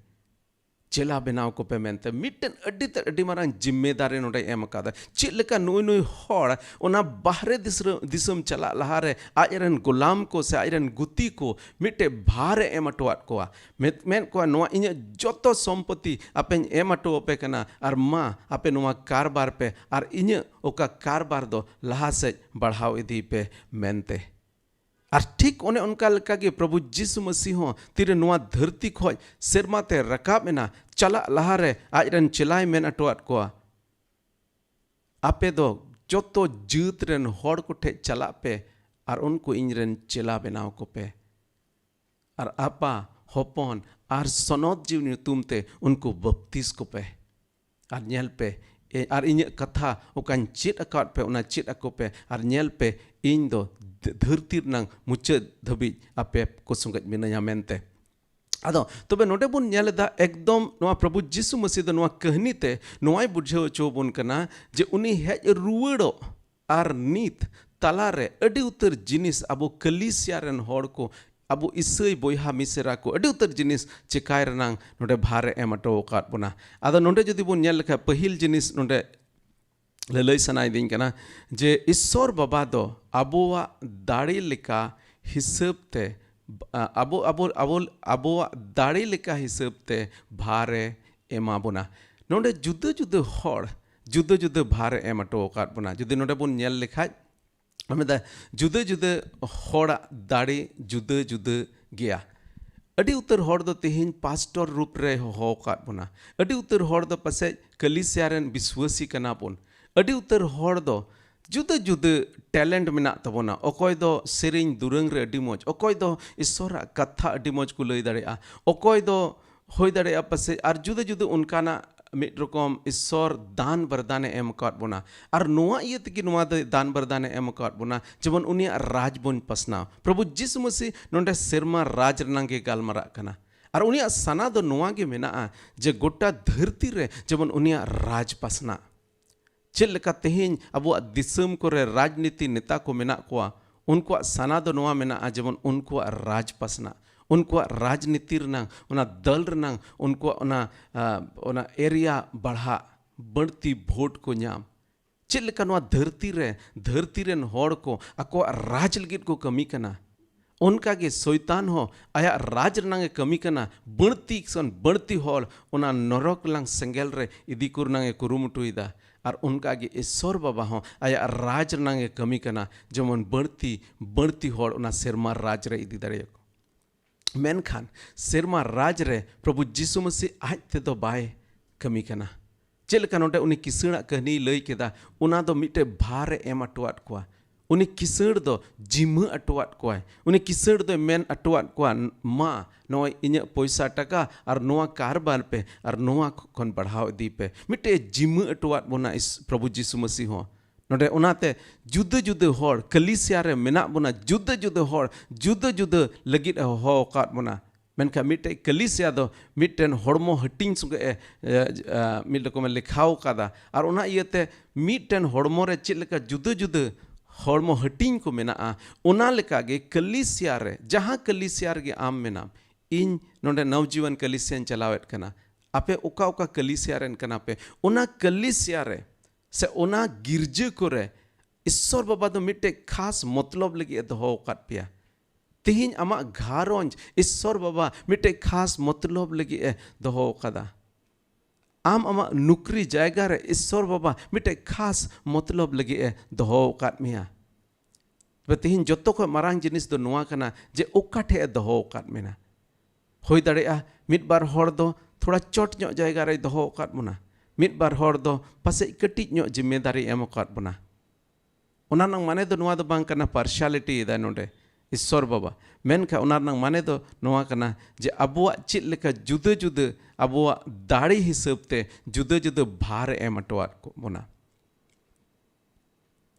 ᱪᱮᱞᱟ ᱵᱮᱱᱟᱣ ᱠᱚᱯᱮ ᱢᱮᱱᱛᱮ᱾" ᱢᱤᱫᱴᱮᱱ ᱟᱹᱰᱤ ᱛᱮᱫ ᱟᱹᱰᱤ ᱢᱟᱨᱟᱝ ᱡᱤᱢᱢᱮᱫᱟᱨᱤ ᱱᱚᱰᱮ ᱮᱢ ᱟᱠᱟᱫᱟ᱾ ᱪᱮᱫ ᱞᱮᱠᱟ ᱱᱩᱭ ᱱᱩᱭ ᱦᱚᱲ ᱚᱱᱟ ᱵᱟᱦᱨᱮ ᱫᱤᱥᱨᱟᱹ-, ᱫᱤᱥᱚᱢ ᱪᱟᱞᱟᱜ ᱞᱟᱦᱟᱨᱮ ᱟᱡ ᱨᱮᱱ ᱜᱳᱞᱟᱢ ᱠᱚ ᱥᱮ ᱟᱡ ᱨᱮᱱ ᱜᱩᱛᱤ ᱠᱚ ᱢᱤᱫᱴᱮᱡ ᱵᱷᱟᱨ ᱮ ᱮᱢ ᱦᱚᱴᱚᱣᱟᱫ ᱠᱚᱣᱟ᱾ ᱢᱮᱱ, ᱢᱮᱱ ᱠᱚᱣᱟ, "ᱱᱚᱣᱟ ᱤᱧᱟᱹᱜ ᱡᱚᱛᱚ ᱥᱚᱢᱯᱚᱛᱤ ᱟᱯᱮᱧ ᱮᱢ ᱦᱚᱴᱚ ᱟᱯᱮ ᱠᱟᱱᱟ, ᱟᱨ ᱢᱟ ᱟᱯᱮ ᱱᱚᱣᱟ ᱠᱟᱨᱵᱟᱨ ᱯᱮ, ᱟᱨ ᱤᱧᱟᱹᱜ ᱚᱠᱟ ᱠᱟᱨᱵᱟᱨ ᱫᱚ ᱞᱟᱦᱟ ᱥᱮᱫ ᱵᱟᱲᱦᱟᱣ ᱤᱫᱤᱭ ᱯᱮ" ᱢᱮᱱᱛᱮ᱾ ᱟᱨ ᱴᱷᱤᱠ ᱚᱱᱮ ᱚᱱᱠᱟ ᱞᱮᱠᱟᱜᱮ ᱯᱨᱚᱵᱷᱩ ᱡᱤᱥᱩ ᱢᱟᱹᱥᱤ ᱦᱚᱸ ᱛᱤᱨᱮ ᱱᱚᱣᱟ ᱫᱷᱟᱹᱨᱛᱤ ᱠᱷᱚᱡ ᱥᱮᱨᱢᱟ ᱛᱮ ᱨᱟᱠᱟᱵ ᱮᱱᱟ, ᱪᱟᱞᱟᱜ ᱞᱟᱦᱟᱨᱮ ᱟᱡ ᱨᱮᱱ ᱪᱮᱞᱟᱭ ᱢᱮᱱ ᱦᱚᱴᱚᱣᱟᱫ ᱠᱚᱣᱟ, "ᱟᱯᱮ ᱫᱚ ᱡᱚᱛᱚ ᱡᱟᱹᱛ ᱨᱮᱱ ᱦᱚᱲ ᱠᱚᱴᱷᱮᱡ ᱪᱟᱞᱟᱜ ᱯᱮ ᱟᱨ ᱩᱱᱠᱩ ᱤᱧ ᱨᱮᱱ ᱪᱮᱞᱟ ᱵᱮᱱᱟᱣ ᱠᱚᱯᱮ᱾ ᱟᱨ ᱟᱯᱟ, ᱦᱚᱯᱚᱱ ᱟᱨ ᱥᱚᱱᱚᱛ ᱡᱤᱣᱤ ᱧᱩᱛᱩᱢ ᱛᱮ ᱩᱱᱠᱩ ᱵᱟᱯᱛᱤᱥ ᱠᱚᱯᱮ᱾ ᱟᱨ ᱧᱮᱞ ᱯᱮ, ᱮ-, ᱟᱨ ᱤᱧᱟᱹᱜ ᱠᱟᱛᱷᱟ ᱚᱠᱟᱧ ᱪᱮᱫ ᱟᱠᱟᱫ ᱯᱮ, ᱚᱱᱟ ᱪᱮᱫ ᱟᱠᱚ ᱯᱮ᱾ ᱟᱨ ᱧᱮᱞ ᱯᱮ, ᱤᱧ ᱫᱚ ᱫᱷᱟᱹ-, ᱫᱷᱟᱹᱨᱛᱤ ᱨᱮᱱᱟᱝ ᱢᱩᱪᱟᱹᱫ ᱫᱷᱟᱹᱵᱤᱡ ᱟᱯᱮ ᱠᱚ ᱥᱚᱸᱜᱮ ᱢᱤᱱᱟᱹᱧᱟ" ᱢᱮᱱᱛᱮ᱾ ᱟᱫᱚ ᱛᱚᱵᱮ ᱱᱚᱰᱮ ᱵᱚᱱ ᱧᱮᱞ ᱮᱫᱟ, ᱮᱠᱫᱚᱢ ᱱᱚᱣᱟ ᱯᱨᱚᱵᱷᱩ ᱡᱤᱥᱩ ᱢᱟᱹᱥᱤ ᱫᱚ ᱱᱚᱣᱟ ᱠᱟᱹᱦᱱᱤ ᱛᱮ ᱱᱚᱣᱟᱭ ᱵᱩᱡᱷᱟᱹᱣ ᱦᱚᱪᱚ ᱵᱚᱱ ᱠᱟᱱᱟ ᱡᱮ ᱩᱱᱤ ᱦᱮᱡ ᱨᱩᱣᱟᱹᱲᱚᱜ ᱟᱨ ᱱᱤᱛ ᱛᱟᱞᱟᱨᱮ ᱟᱹᱰᱤ ᱩᱛᱟᱹᱨ ᱡᱤᱱᱤᱥ ᱟᱵᱚ ᱠᱟᱹᱞᱤᱥᱤᱭᱟ ᱨᱮᱱ ᱦᱚᱲ ᱠᱚ, ᱟᱵᱚ ᱤᱥᱟᱹᱭ ᱵᱚᱭᱦᱟ ᱢᱤᱥᱮᱨᱟ ᱠᱚ ᱟᱹᱰᱤ ᱩᱛᱟᱹᱨ ᱡᱤᱱᱤᱥ ᱪᱮᱠᱟᱭ ᱨᱮᱱᱟᱝ ᱱᱚᱰᱮ ᱵᱷᱟᱨ ᱮ ᱮᱢ ᱦᱚᱴᱚ ᱟᱠᱟᱫ ᱵᱚᱱᱟ᱾ ᱟᱫᱚ ᱱᱚᱰᱮ ᱡᱩᱫᱤ ᱵᱚᱱ ᱧᱮᱞ ᱞᱮᱠᱷᱟᱱ, ᱯᱟᱹᱦᱤᱞ ᱡᱤᱱᱤᱥ ᱱᱚᱰᱮ ᱞᱟᱹᱞᱟᱹᱭ ᱥᱟᱱᱟᱭᱤᱫᱤᱧ ᱠᱟᱱᱟ ᱡᱮ ᱤᱥᱥᱚᱨ ᱵᱟᱵᱟ ᱫᱚ ᱟᱵᱚᱣᱟᱜ ᱫᱟᱲᱮ ᱞᱮᱠᱟ ᱦᱤᱥᱟᱹᱵ ᱛᱮ, ᱟ-, ᱟᱵᱚ, ᱟᱵᱚ, ᱟᱵᱚ, ᱟᱵᱚᱣᱟᱜ ᱫᱟᱲᱮ ᱞᱮᱠᱟ ᱦᱤᱥᱟᱹᱵ ᱛᱮ ᱵᱷᱟᱨ ᱮ ᱮᱢᱟ ᱵᱚᱱᱟ᱾ ᱱᱚᱰᱮ ᱡᱩᱫᱟᱹ ᱡᱩᱫᱟᱹ ᱦᱚᱲ ᱡᱩᱫᱟᱹ ᱡᱩᱫᱟᱹ ᱵᱷᱟᱨ ᱮ ᱮᱢ ᱦᱚᱴᱚ ᱟᱠᱟᱫ ᱵᱚᱱᱟ᱾ ᱡᱩᱫᱤ ᱱᱚᱰᱮ ᱵᱚᱱ ᱧᱮᱞ ᱞᱮᱠᱷᱟᱡ, ᱢᱮᱱᱫᱟ, ᱡᱩᱫᱟᱹ ᱡᱩᱫᱟᱹ ᱦᱚᱲᱟᱜ ᱫᱟᱲᱮ ᱡᱩᱫᱟᱹ ᱡᱩᱫᱟᱹ ᱜᱮᱭᱟ᱾ ᱟᱹᱰᱤ ᱩᱛᱟᱹᱨ ᱦᱚᱲ ᱫᱚ ᱛᱮᱦᱮᱧ ᱯᱟᱥᱴᱚᱨ ᱨᱩᱯ ᱨᱮ ᱦᱚᱦᱚ ᱟᱠᱟᱫ ᱵᱚᱱᱟ᱾ ᱟᱹᱰᱤ ᱩᱛᱟᱹᱨ ᱦᱚᱲ ᱫᱚ ᱯᱟᱥᱮᱡ ᱠᱟᱹᱞᱤᱥᱤᱭᱟ ᱨᱮᱱ ᱵᱤᱥᱣᱟᱹᱥᱤ ᱠᱟᱱᱟ ᱵᱚᱱ᱾ ᱟᱹᱰᱤ ᱩᱛᱟᱹᱨ ᱦᱚᱲ ᱫᱚ ᱡᱩᱫᱟᱹ ᱡᱩᱫᱟᱹ ᱴᱮᱞᱮᱱᱴ ᱢᱮᱱᱟᱜ ᱛᱟᱵᱚᱱᱟ᱾ ᱚᱠᱚᱭ ᱫᱚ ᱥᱮᱨᱮᱧ ᱫᱩᱨᱟᱹᱝ ᱨᱮ ᱟᱹᱰᱤ ᱢᱚᱡᱽ, ᱚᱠᱚᱭ ᱫᱚ ᱤᱥᱚᱨᱟᱜ ᱠᱟᱛᱷᱟ ᱟᱹᱰᱤ ᱢᱚᱡᱽ ᱠᱚ ᱞᱟᱹᱭ ᱫᱟᱲᱮᱭᱟᱜᱼᱟ, ᱚᱠᱚᱭ ᱫᱚ ᱦᱩᱭ ᱫᱟᱲᱮᱭᱟᱜᱼᱟ ᱯᱟᱥᱮᱡ ᱟᱨ ᱡᱩᱫᱟᱹ ᱡᱩᱫᱟᱹ ᱚᱱᱠᱟᱱᱟᱜ ᱢᱤᱫ ᱨᱚᱠᱚᱢ ᱤᱥᱚᱨ ᱫᱟᱱ ᱵᱟᱨᱫᱟᱱᱮ ᱮᱢ ᱟᱠᱟᱫ ᱵᱚᱱᱟ᱾ ᱟᱨ ᱱᱚᱣᱟ ᱤᱭᱟᱹ ᱛᱮᱜᱮ ᱱᱚᱣᱟ ᱫᱚ ᱫᱟᱱ ᱵᱟᱨᱫᱟᱱᱮ ᱮᱢ ᱟᱠᱟᱫ ᱵᱚᱱᱟ, ᱡᱮᱢᱚᱱ ᱩᱱᱤᱭᱟᱜ ᱨᱟᱡᱽ ᱵᱚᱱ ᱯᱟᱥᱱᱟᱣ᱾ ᱯᱨᱚᱵᱷᱩ ᱡᱤᱥᱩ ᱢᱟᱹᱥᱤ ᱱᱚᱰᱮ ᱥᱮᱨᱢᱟ ᱨᱟᱡᱽ ᱨᱮᱱᱟᱜ ᱜᱮ ᱜᱟᱞᱢᱟᱨᱟᱜ ᱠᱟᱱᱟ᱾ ᱟᱨ ᱩᱱᱤᱭᱟᱜ ᱥᱟᱱᱟ ᱫᱚ ᱱᱚᱣᱟ ᱜᱮ ᱢᱮᱱᱟᱜᱼᱟ ᱡᱮ ᱜᱚᱴᱟ ᱫᱷᱟᱹᱨᱛᱤ ᱨᱮ ᱡᱮᱢᱚᱱ ᱩᱱᱤᱭᱟᱜ ᱨᱟᱡᱽ ᱯᱟᱥᱱᱟᱜ᱾ ᱪᱮᱫ ᱞᱮᱠᱟ ᱛᱮᱦᱮᱧ ᱟᱵᱚᱣᱟᱜ ᱫᱤᱥᱚᱢ ᱠᱚᱨᱮ ᱨᱟᱡᱽᱱᱤᱛᱤ ᱱᱮᱛᱟ ᱠᱚ ᱢᱮᱱᱟᱜ ᱠᱚᱣᱟ, ᱩᱱᱠᱩᱣᱟᱜ ᱥᱟᱱᱟ ᱫᱚ ᱱᱚᱣᱟ ᱢᱮᱱᱟᱜᱼᱟ ᱡᱮᱢᱚᱱ ᱩᱱᱠᱩᱣᱟᱜ ᱨᱟᱡᱽ ᱯᱟᱥᱱᱟᱜ, ᱩᱱᱠᱩᱣᱟᱜ ᱨᱟᱡᱽᱱᱤᱛᱤ ᱨᱮᱱᱟᱝ, ᱚᱱᱟ ᱫᱚᱞ ᱨᱮᱱᱟᱝ, ᱩᱱᱠᱩᱣᱟᱜ ᱚᱱᱟ, ᱟ, ᱚᱱᱟ ᱮᱨᱤᱭᱟ ᱵᱟᱲᱦᱟᱜ, ᱵᱟᱹᱲᱛᱤ ᱵᱷᱳᱴ ᱠᱚ ᱧᱟᱢ᱾ ᱪᱮᱫ ᱞᱮᱠᱟ ᱱᱚᱣᱟ ᱫᱷᱟᱹᱨᱛᱤ ᱨᱮ, ᱫᱷᱟᱹᱨᱛᱤ ᱨᱮᱱ ᱦᱚᱲ ᱠᱚ ᱟᱠᱚᱣᱟᱜ ᱨᱟᱡᱽ ᱞᱟᱹᱜᱤᱫ ᱠᱚ ᱠᱟᱹᱢᱤ ᱠᱟᱱᱟ, ᱚᱱᱠᱟ ᱜᱮ ᱥᱚᱭᱛᱟᱱ ᱦᱚᱸ ᱟᱭᱟᱜ ᱨᱟᱡᱽ ᱨᱮᱱᱟᱝ ᱮ ᱠᱟᱹᱢᱤ ᱠᱟᱱᱟ᱾ ᱵᱟᱹᱲᱛᱤ ᱠᱷᱚᱱ ᱵᱟᱹᱲᱛᱤ ᱦᱚᱲ ᱚᱱᱟ ᱱᱚᱨᱚᱠ ᱞᱟᱝ ᱥᱮᱸᱜᱮᱞ ᱨᱮ ᱤᱫᱤ ᱠᱚ ᱨᱮᱱᱟᱝ ᱮ ᱠᱩᱨᱩᱢᱩᱴᱩᱭᱮᱫᱟ᱾ ᱟᱨ ᱚᱱᱠᱟ ᱜᱮ ᱤᱥᱚᱨ ᱵᱟᱵᱟ ᱦᱚᱸ ᱟᱭᱟᱜ ᱨᱟᱡᱽ ᱨᱮᱱᱟᱝ ᱮ ᱠᱟᱹᱢᱤ ᱠᱟᱱᱟ, ᱡᱮᱢᱚᱱ ᱵᱟᱹᱲᱛᱤ ᱵᱟᱹᱲᱛᱤ ᱦᱚᱲ ᱚᱱᱟ ᱥᱮᱨᱢᱟ ᱨᱟᱡᱽ ᱨᱮ ᱤᱫᱤ ᱫᱟᱲᱮᱭᱟᱠᱚ᱾ ᱢᱮᱱᱠᱷᱟᱱ ᱥᱮᱨᱢᱟ ᱨᱟᱡᱽ ᱨᱮ ᱯᱨᱚᱵᱷᱩ ᱡᱤᱥᱩ ᱢᱟᱹᱥᱤ ᱟᱡ ᱛᱮᱫᱚ ᱵᱟᱭ ᱠᱟᱹᱢᱤ ᱠᱟᱱᱟ᱾ ᱪᱮᱫ ᱞᱮᱠᱟ ᱱᱚᱰᱮ ᱩᱱᱤ ᱠᱤᱥᱟᱹᱬᱟᱜ ᱠᱟᱹᱦᱱᱤᱭ ᱞᱟᱹᱭ ᱠᱮᱫᱟ, ᱚᱱᱟ ᱫᱚ ᱢᱤᱫᱴᱮᱡ ᱵᱷᱟᱨ ᱮ ᱮᱢ ᱦᱚᱴᱚᱣᱟᱫ ᱠᱚᱣᱟ᱾ ᱩᱱᱤ ᱠᱤᱥᱟᱹᱬ ᱫᱚ ᱡᱤᱢᱟᱹ ᱦᱚᱴᱚᱣᱟᱫ ᱠᱚᱣᱟᱭ᱾ ᱩᱱᱤ ᱠᱤᱥᱟᱹᱬ ᱫᱚᱭ ᱢᱮᱱ ᱦᱚᱴᱚᱣᱟᱫ ᱠᱚᱣᱟ, "ᱢᱟ, ᱱᱚᱜᱼᱚᱭ ᱤᱧᱟᱹᱜ ᱯᱚᱭᱥᱟ ᱴᱟᱠᱟ ᱟᱨ ᱱᱚᱣᱟ ᱠᱟᱨᱵᱟᱨ ᱯᱮ ᱟᱨ ᱱᱚᱣᱟ ᱠᱷᱚᱱ ᱵᱟᱲᱦᱟᱣ ᱤᱫᱤᱭ ᱯᱮ᱾" ᱢᱤᱫᱴᱮᱡ ᱡᱤᱢᱟᱹ ᱦᱚᱴᱚᱣᱟᱫ ᱵᱚᱱᱟ ᱤᱥ-, ᱯᱨᱚᱵᱷᱩ ᱡᱤᱥᱩ ᱢᱟᱹᱥᱤ ᱦᱚᱸ᱾ ᱱᱚᱰᱮ ᱚᱱᱟᱛᱮ ᱡᱩᱫᱟᱹ ᱡᱩᱫᱟᱹ ᱦᱚᱲ, ᱠᱟᱹᱞᱤᱥᱤᱭᱟ ᱨᱮ ᱢᱮᱱᱟᱜ ᱵᱚᱱᱟ, ᱡᱩᱫᱟᱹ ᱡᱩᱫᱟᱹ ᱦᱚᱲ, ᱡᱩᱫᱟᱹ ᱡᱩᱫᱟᱹ ᱞᱟᱹᱜᱤᱫ ᱮ ᱦᱚᱦᱚ ᱟᱠᱟᱫ ᱵᱚᱱᱟ᱾ ᱢᱮᱱᱠᱷᱟᱱ ᱢᱤᱫᱴᱮᱡ ᱠᱟᱹᱞᱤᱥᱤᱭᱟ ᱫᱚ ᱢᱤᱫᱴᱮᱱ ᱦᱚᱲᱢᱚ ᱦᱟᱹᱴᱤᱧ ᱥᱚᱸᱜᱮ ᱮ, ᱮ, ᱮ, ᱢᱤᱫ ᱨᱚᱠᱚᱢᱮ ᱞᱮᱠᱷᱟᱣ ᱟᱠᱟᱫᱟ᱾ ᱟᱨ ᱚᱱᱟ ᱤᱭᱟᱹᱛᱮ ᱢᱤᱫᱴᱮᱱ ᱦᱚᱲᱢᱚ ᱨᱮ ᱪᱮᱫ ᱞᱮᱠᱟ ᱡᱩᱫᱟᱹ ᱡᱩᱫᱟᱹ ᱦᱚᱲᱢᱚ ᱦᱟᱹᱴᱤᱧ ᱠᱚ ᱢᱮᱱᱟᱜᱼᱟ, ᱚᱱᱟ ᱞᱮᱠᱟᱜᱮ ᱠᱟᱹᱞᱤᱥᱤᱭᱟ ᱨᱮ, ᱡᱟᱦᱟᱸ ᱠᱟᱹᱞᱤᱥᱤᱭᱟ ᱨᱮᱜᱮ ᱟᱢ ᱢᱮᱱᱟᱢ, ᱤᱧ ᱱᱚᱰᱮ ᱱᱚᱣᱡᱤᱣᱟᱱ ᱠᱟᱹᱞᱤᱥᱤᱭᱟᱧ ᱪᱟᱞᱟᱣᱮᱫ ᱠᱟᱱᱟ, ᱟᱯᱮ ᱚᱠᱟ ᱚᱠᱟ ᱠᱟᱹᱞᱤᱥᱤᱭᱟ ᱨᱮᱱ ᱠᱟᱱᱟ ᱯᱮ, ᱚᱱᱟ ᱠᱟᱹᱞᱤᱥᱤᱭᱟ ᱨᱮ ᱥᱮ ᱚᱱᱟ ᱜᱤᱨᱡᱟᱹ ᱠᱚᱨᱮ ᱤᱥᱥᱚᱨ ᱵᱟᱵᱟ ᱫᱚ ᱢᱤᱫᱴᱮᱡ ᱠᱷᱟᱥ ᱢᱚᱛᱞᱚᱵ ᱞᱟᱹᱜᱤᱫ ᱮ ᱫᱚᱦᱚ ᱟᱠᱟᱫ ᱯᱮᱭᱟ᱾ ᱛᱮᱦᱮᱧ ᱟᱢᱟᱜ ᱜᱷᱟᱨᱚᱸᱡᱽ ᱤᱥᱥᱚᱨ ᱵᱟᱵᱟ ᱢᱤᱫᱴᱮᱡ ᱠᱷᱟᱥ ᱢᱚᱛᱞᱚᱵ ᱞᱟᱹᱜᱤᱫ ᱮ ᱫᱚᱦᱚ ᱟᱠᱟᱫᱟ᱾ ᱟᱢ ᱟᱢᱟᱜ ᱱᱩᱠᱨᱤ ᱡᱟᱭᱜᱟ ᱨᱮ ᱤᱥᱥᱚᱨ ᱵᱟᱵᱟ ᱢᱤᱫᱴᱮᱡ ᱠᱷᱟᱥ ᱢᱚᱛᱞᱚᱵ ᱞᱟᱹᱜᱤᱫ ᱮ ᱫᱚᱦᱚ ᱟᱠᱟᱫ ᱢᱮᱭᱟ᱾ ᱛᱚᱵᱮ ᱛᱮᱦᱮᱧ ᱡᱚᱛᱚ ᱠᱷᱚᱱ ᱢᱟᱨᱟᱝ ᱡᱤᱱᱤᱥ ᱫᱚ ᱱᱚᱣᱟ ᱠᱟᱱᱟ ᱡᱮ ᱚᱠᱟ ᱴᱷᱮᱡ ᱮ ᱫᱚᱦᱚ ᱟᱠᱟᱫ ᱢᱮᱱᱟ᱾ ᱦᱩᱭ ᱫᱟᱲᱮᱭᱟᱜᱼᱟ ᱢᱤᱫ ᱵᱟᱨ ᱦᱚᱲ ᱫᱚ ᱛᱷᱚᱲᱟ ᱪᱚᱴ ᱧᱚᱜ ᱡᱟᱭᱜᱟ ᱨᱮᱭ ᱫᱚᱦᱚ ᱟᱠᱟᱫ ᱵᱚᱱᱟ, ᱢᱤᱫ ᱵᱟᱨ ᱦᱚᱲ ᱫᱚ ᱯᱟᱥᱮᱡ ᱠᱟᱹᱴᱤᱡ ᱧᱚᱜ ᱡᱤᱢᱢᱮᱫᱟᱨᱤ ᱮᱢ ᱟᱠᱟᱫ ᱵᱚᱱᱟ᱾ ᱚᱱᱟ ᱨᱮᱱᱟᱜ ᱢᱟᱱᱮ ᱫᱚ ᱱᱚᱣᱟ ᱫᱚ ᱵᱟᱝ ᱠᱟᱱᱟ, ᱯᱟᱨᱥᱤᱭᱟᱞᱤᱴᱤ ᱮᱫᱟᱭ ᱱᱚᱰᱮ ᱤᱥᱥᱚᱨ ᱵᱟᱵᱟ᱾ ᱢᱮᱱᱠᱷᱟᱱ ᱚᱱᱟ ᱨᱮᱱᱟᱜ ᱢᱟᱱᱮ ᱫᱚ ᱱᱚᱣᱟ ᱠᱟᱱᱟ ᱡᱮ ᱟᱵᱚᱣᱟᱜ ᱪᱮᱫ ᱞᱮᱠᱟ ᱡᱩᱫᱟᱹ ᱡᱩᱫᱟᱹ ᱟᱵᱚᱣᱟᱜ ᱫᱟᱲᱮ ᱦᱤᱥᱟᱹᱵ ᱛᱮ ᱡᱩᱫᱟᱹ ᱡᱩᱫᱟᱹ ᱵᱷᱟᱨ ᱮ ᱮᱢ ᱦᱚᱴᱚᱣᱟᱫ ᱠᱚ ᱵᱚᱱᱟ᱾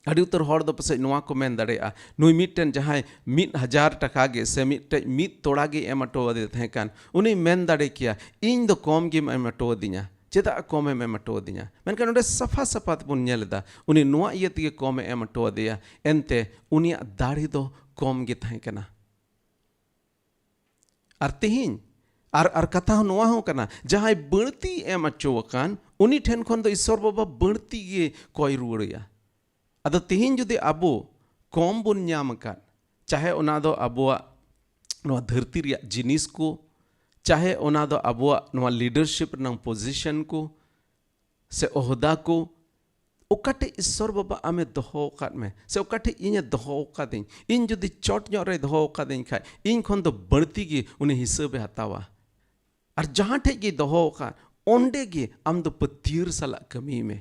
ᱟᱹᱰᱤ ᱩᱛᱟᱹᱨ ᱦᱚᱲ ᱫᱚ ᱯᱟᱥᱮᱡ ᱱᱚᱣᱟ ᱠᱚ ᱢᱮᱱ ᱫᱟᱲᱮᱭᱟᱜᱼᱟ, ᱱᱩᱭ ᱢᱤᱫᱴᱮᱱ ᱡᱟᱦᱟᱸᱭ ᱢᱤᱫ ᱦᱟᱡᱟᱨ ᱴᱟᱠᱟ ᱜᱮ ᱥᱮ ᱢᱤᱫᱴᱮᱡ ᱢᱤᱫ ᱛᱚᱲᱟ ᱜᱮ ᱮᱢ ᱦᱚᱴᱚ ᱟᱫᱮ ᱛᱟᱦᱮᱸ ᱠᱟᱱ, ᱩᱱᱤ ᱢᱮᱱ ᱫᱟᱲᱮ ᱠᱮᱭᱟ, "ᱤᱧ ᱫᱚ ᱠᱚᱢ ᱜᱮᱢ ᱮᱢ ᱦᱚᱴᱚ ᱟᱫᱤᱧᱟ, ᱪᱮᱫᱟᱜ ᱠᱚᱢᱮᱢ ᱮᱢ ᱦᱚᱴᱚ ᱟᱫᱤᱧᱟ?" ᱢᱮᱱᱠᱷᱟᱱ ᱱᱚᱰᱮ ᱥᱟᱯᱷᱟ ᱥᱟᱯᱷᱟ ᱛᱮᱵᱚᱱ ᱧᱮᱞ ᱮᱫᱟ, ᱩᱱᱤ ᱱᱚᱣᱟ ᱤᱭᱟᱹ ᱛᱮᱜᱮ ᱠᱚᱢᱮ ᱮᱢ ᱦᱚᱴᱚ ᱟᱫᱮᱭᱟ, ᱮᱱᱛᱮ ᱩᱱᱤᱭᱟᱜ ᱫᱟᱲᱮ ᱫᱚ ᱠᱚᱢ ᱜᱮ ᱛᱟᱦᱮᱸ ᱠᱟᱱᱟ᱾ ᱟᱨ ᱛᱮᱦᱮᱧ ᱟᱨ, ᱟᱨ ᱠᱟᱛᱷᱟ ᱦᱚᱸ ᱱᱚᱣᱟ ᱦᱚᱸ ᱠᱟᱱᱟ, ᱡᱟᱦᱟᱸᱭ ᱵᱟᱹᱲᱛᱤ ᱮᱢ ᱦᱚᱪᱚ ᱟᱠᱟᱱ, ᱩᱱᱤ ᱴᱷᱮᱱ ᱠᱷᱚᱱ ᱫᱚ ᱤᱥᱥᱚᱨ ᱵᱟᱵᱟ ᱵᱟᱹᱲᱛᱤ ᱜᱮ ᱠᱚᱭ ᱨᱩᱣᱟᱹᱲᱮᱭᱟ᱾ ᱟᱫᱚ ᱛᱮᱦᱮᱧ ᱡᱩᱫᱤ ᱟᱵᱚ ᱠᱚᱢ ᱵᱚᱱ ᱧᱟᱢ ᱟᱠᱟᱫ, ᱪᱟᱦᱮ ᱚᱱᱟ ᱫᱚ ᱟᱵᱚᱣᱟᱜ ᱱᱚᱣᱟ ᱫᱷᱟᱹᱨᱛᱤ ᱨᱮᱭᱟᱜ ᱡᱤᱱᱤᱥ ᱠᱚ, ᱪᱟᱦᱮ ᱚᱱᱟ ᱫᱚ ᱟᱵᱚᱣᱟᱜ ᱱᱚᱣᱟ ᱞᱤᱰᱟᱨᱥᱤᱯ ᱨᱮᱱᱟᱜ ᱯᱚᱡᱤᱥᱚᱱ ᱠᱚ, ᱥᱮ ᱚᱦᱫᱟ ᱠᱚ, ᱚᱠᱟᱴᱷᱮᱡ ᱤᱥᱥᱚᱨ ᱵᱟᱵᱟ ᱟᱢᱮ ᱫᱚᱦᱚ ᱟᱠᱟᱫ ᱢᱮ, ᱥᱮ ᱚᱠᱟᱴᱷᱮᱡ ᱤᱧᱮ ᱫᱚᱦᱚ ᱟᱠᱟᱫᱤᱧ, ᱤᱧ ᱡᱩᱫᱤ ᱪᱚᱴ ᱧᱚᱜ ᱨᱮᱭ ᱫᱚᱦᱚ ᱟᱠᱟᱫᱤᱧ ᱠᱷᱟᱡ, ᱤᱧ ᱠᱷᱚᱱ ᱫᱚ ᱵᱟᱹᱲᱛᱤ ᱜᱮ ᱩᱱᱤ ᱦᱤᱥᱟᱹᱵᱮ ᱦᱟᱛᱟᱣᱟ᱾ ᱟᱨ ᱡᱟᱦᱟᱸ ᱴᱷᱮᱡ ᱜᱮᱭ ᱫᱚᱦᱚ ᱟᱠᱟᱫ, ᱚᱸᱰᱮ ᱜᱮ ᱟᱢ ᱫᱚ ᱯᱟᱹᱛᱭᱟᱹᱨ ᱥᱟᱞᱟᱜ ᱠᱟᱹᱢᱤᱭ ᱢᱮ᱾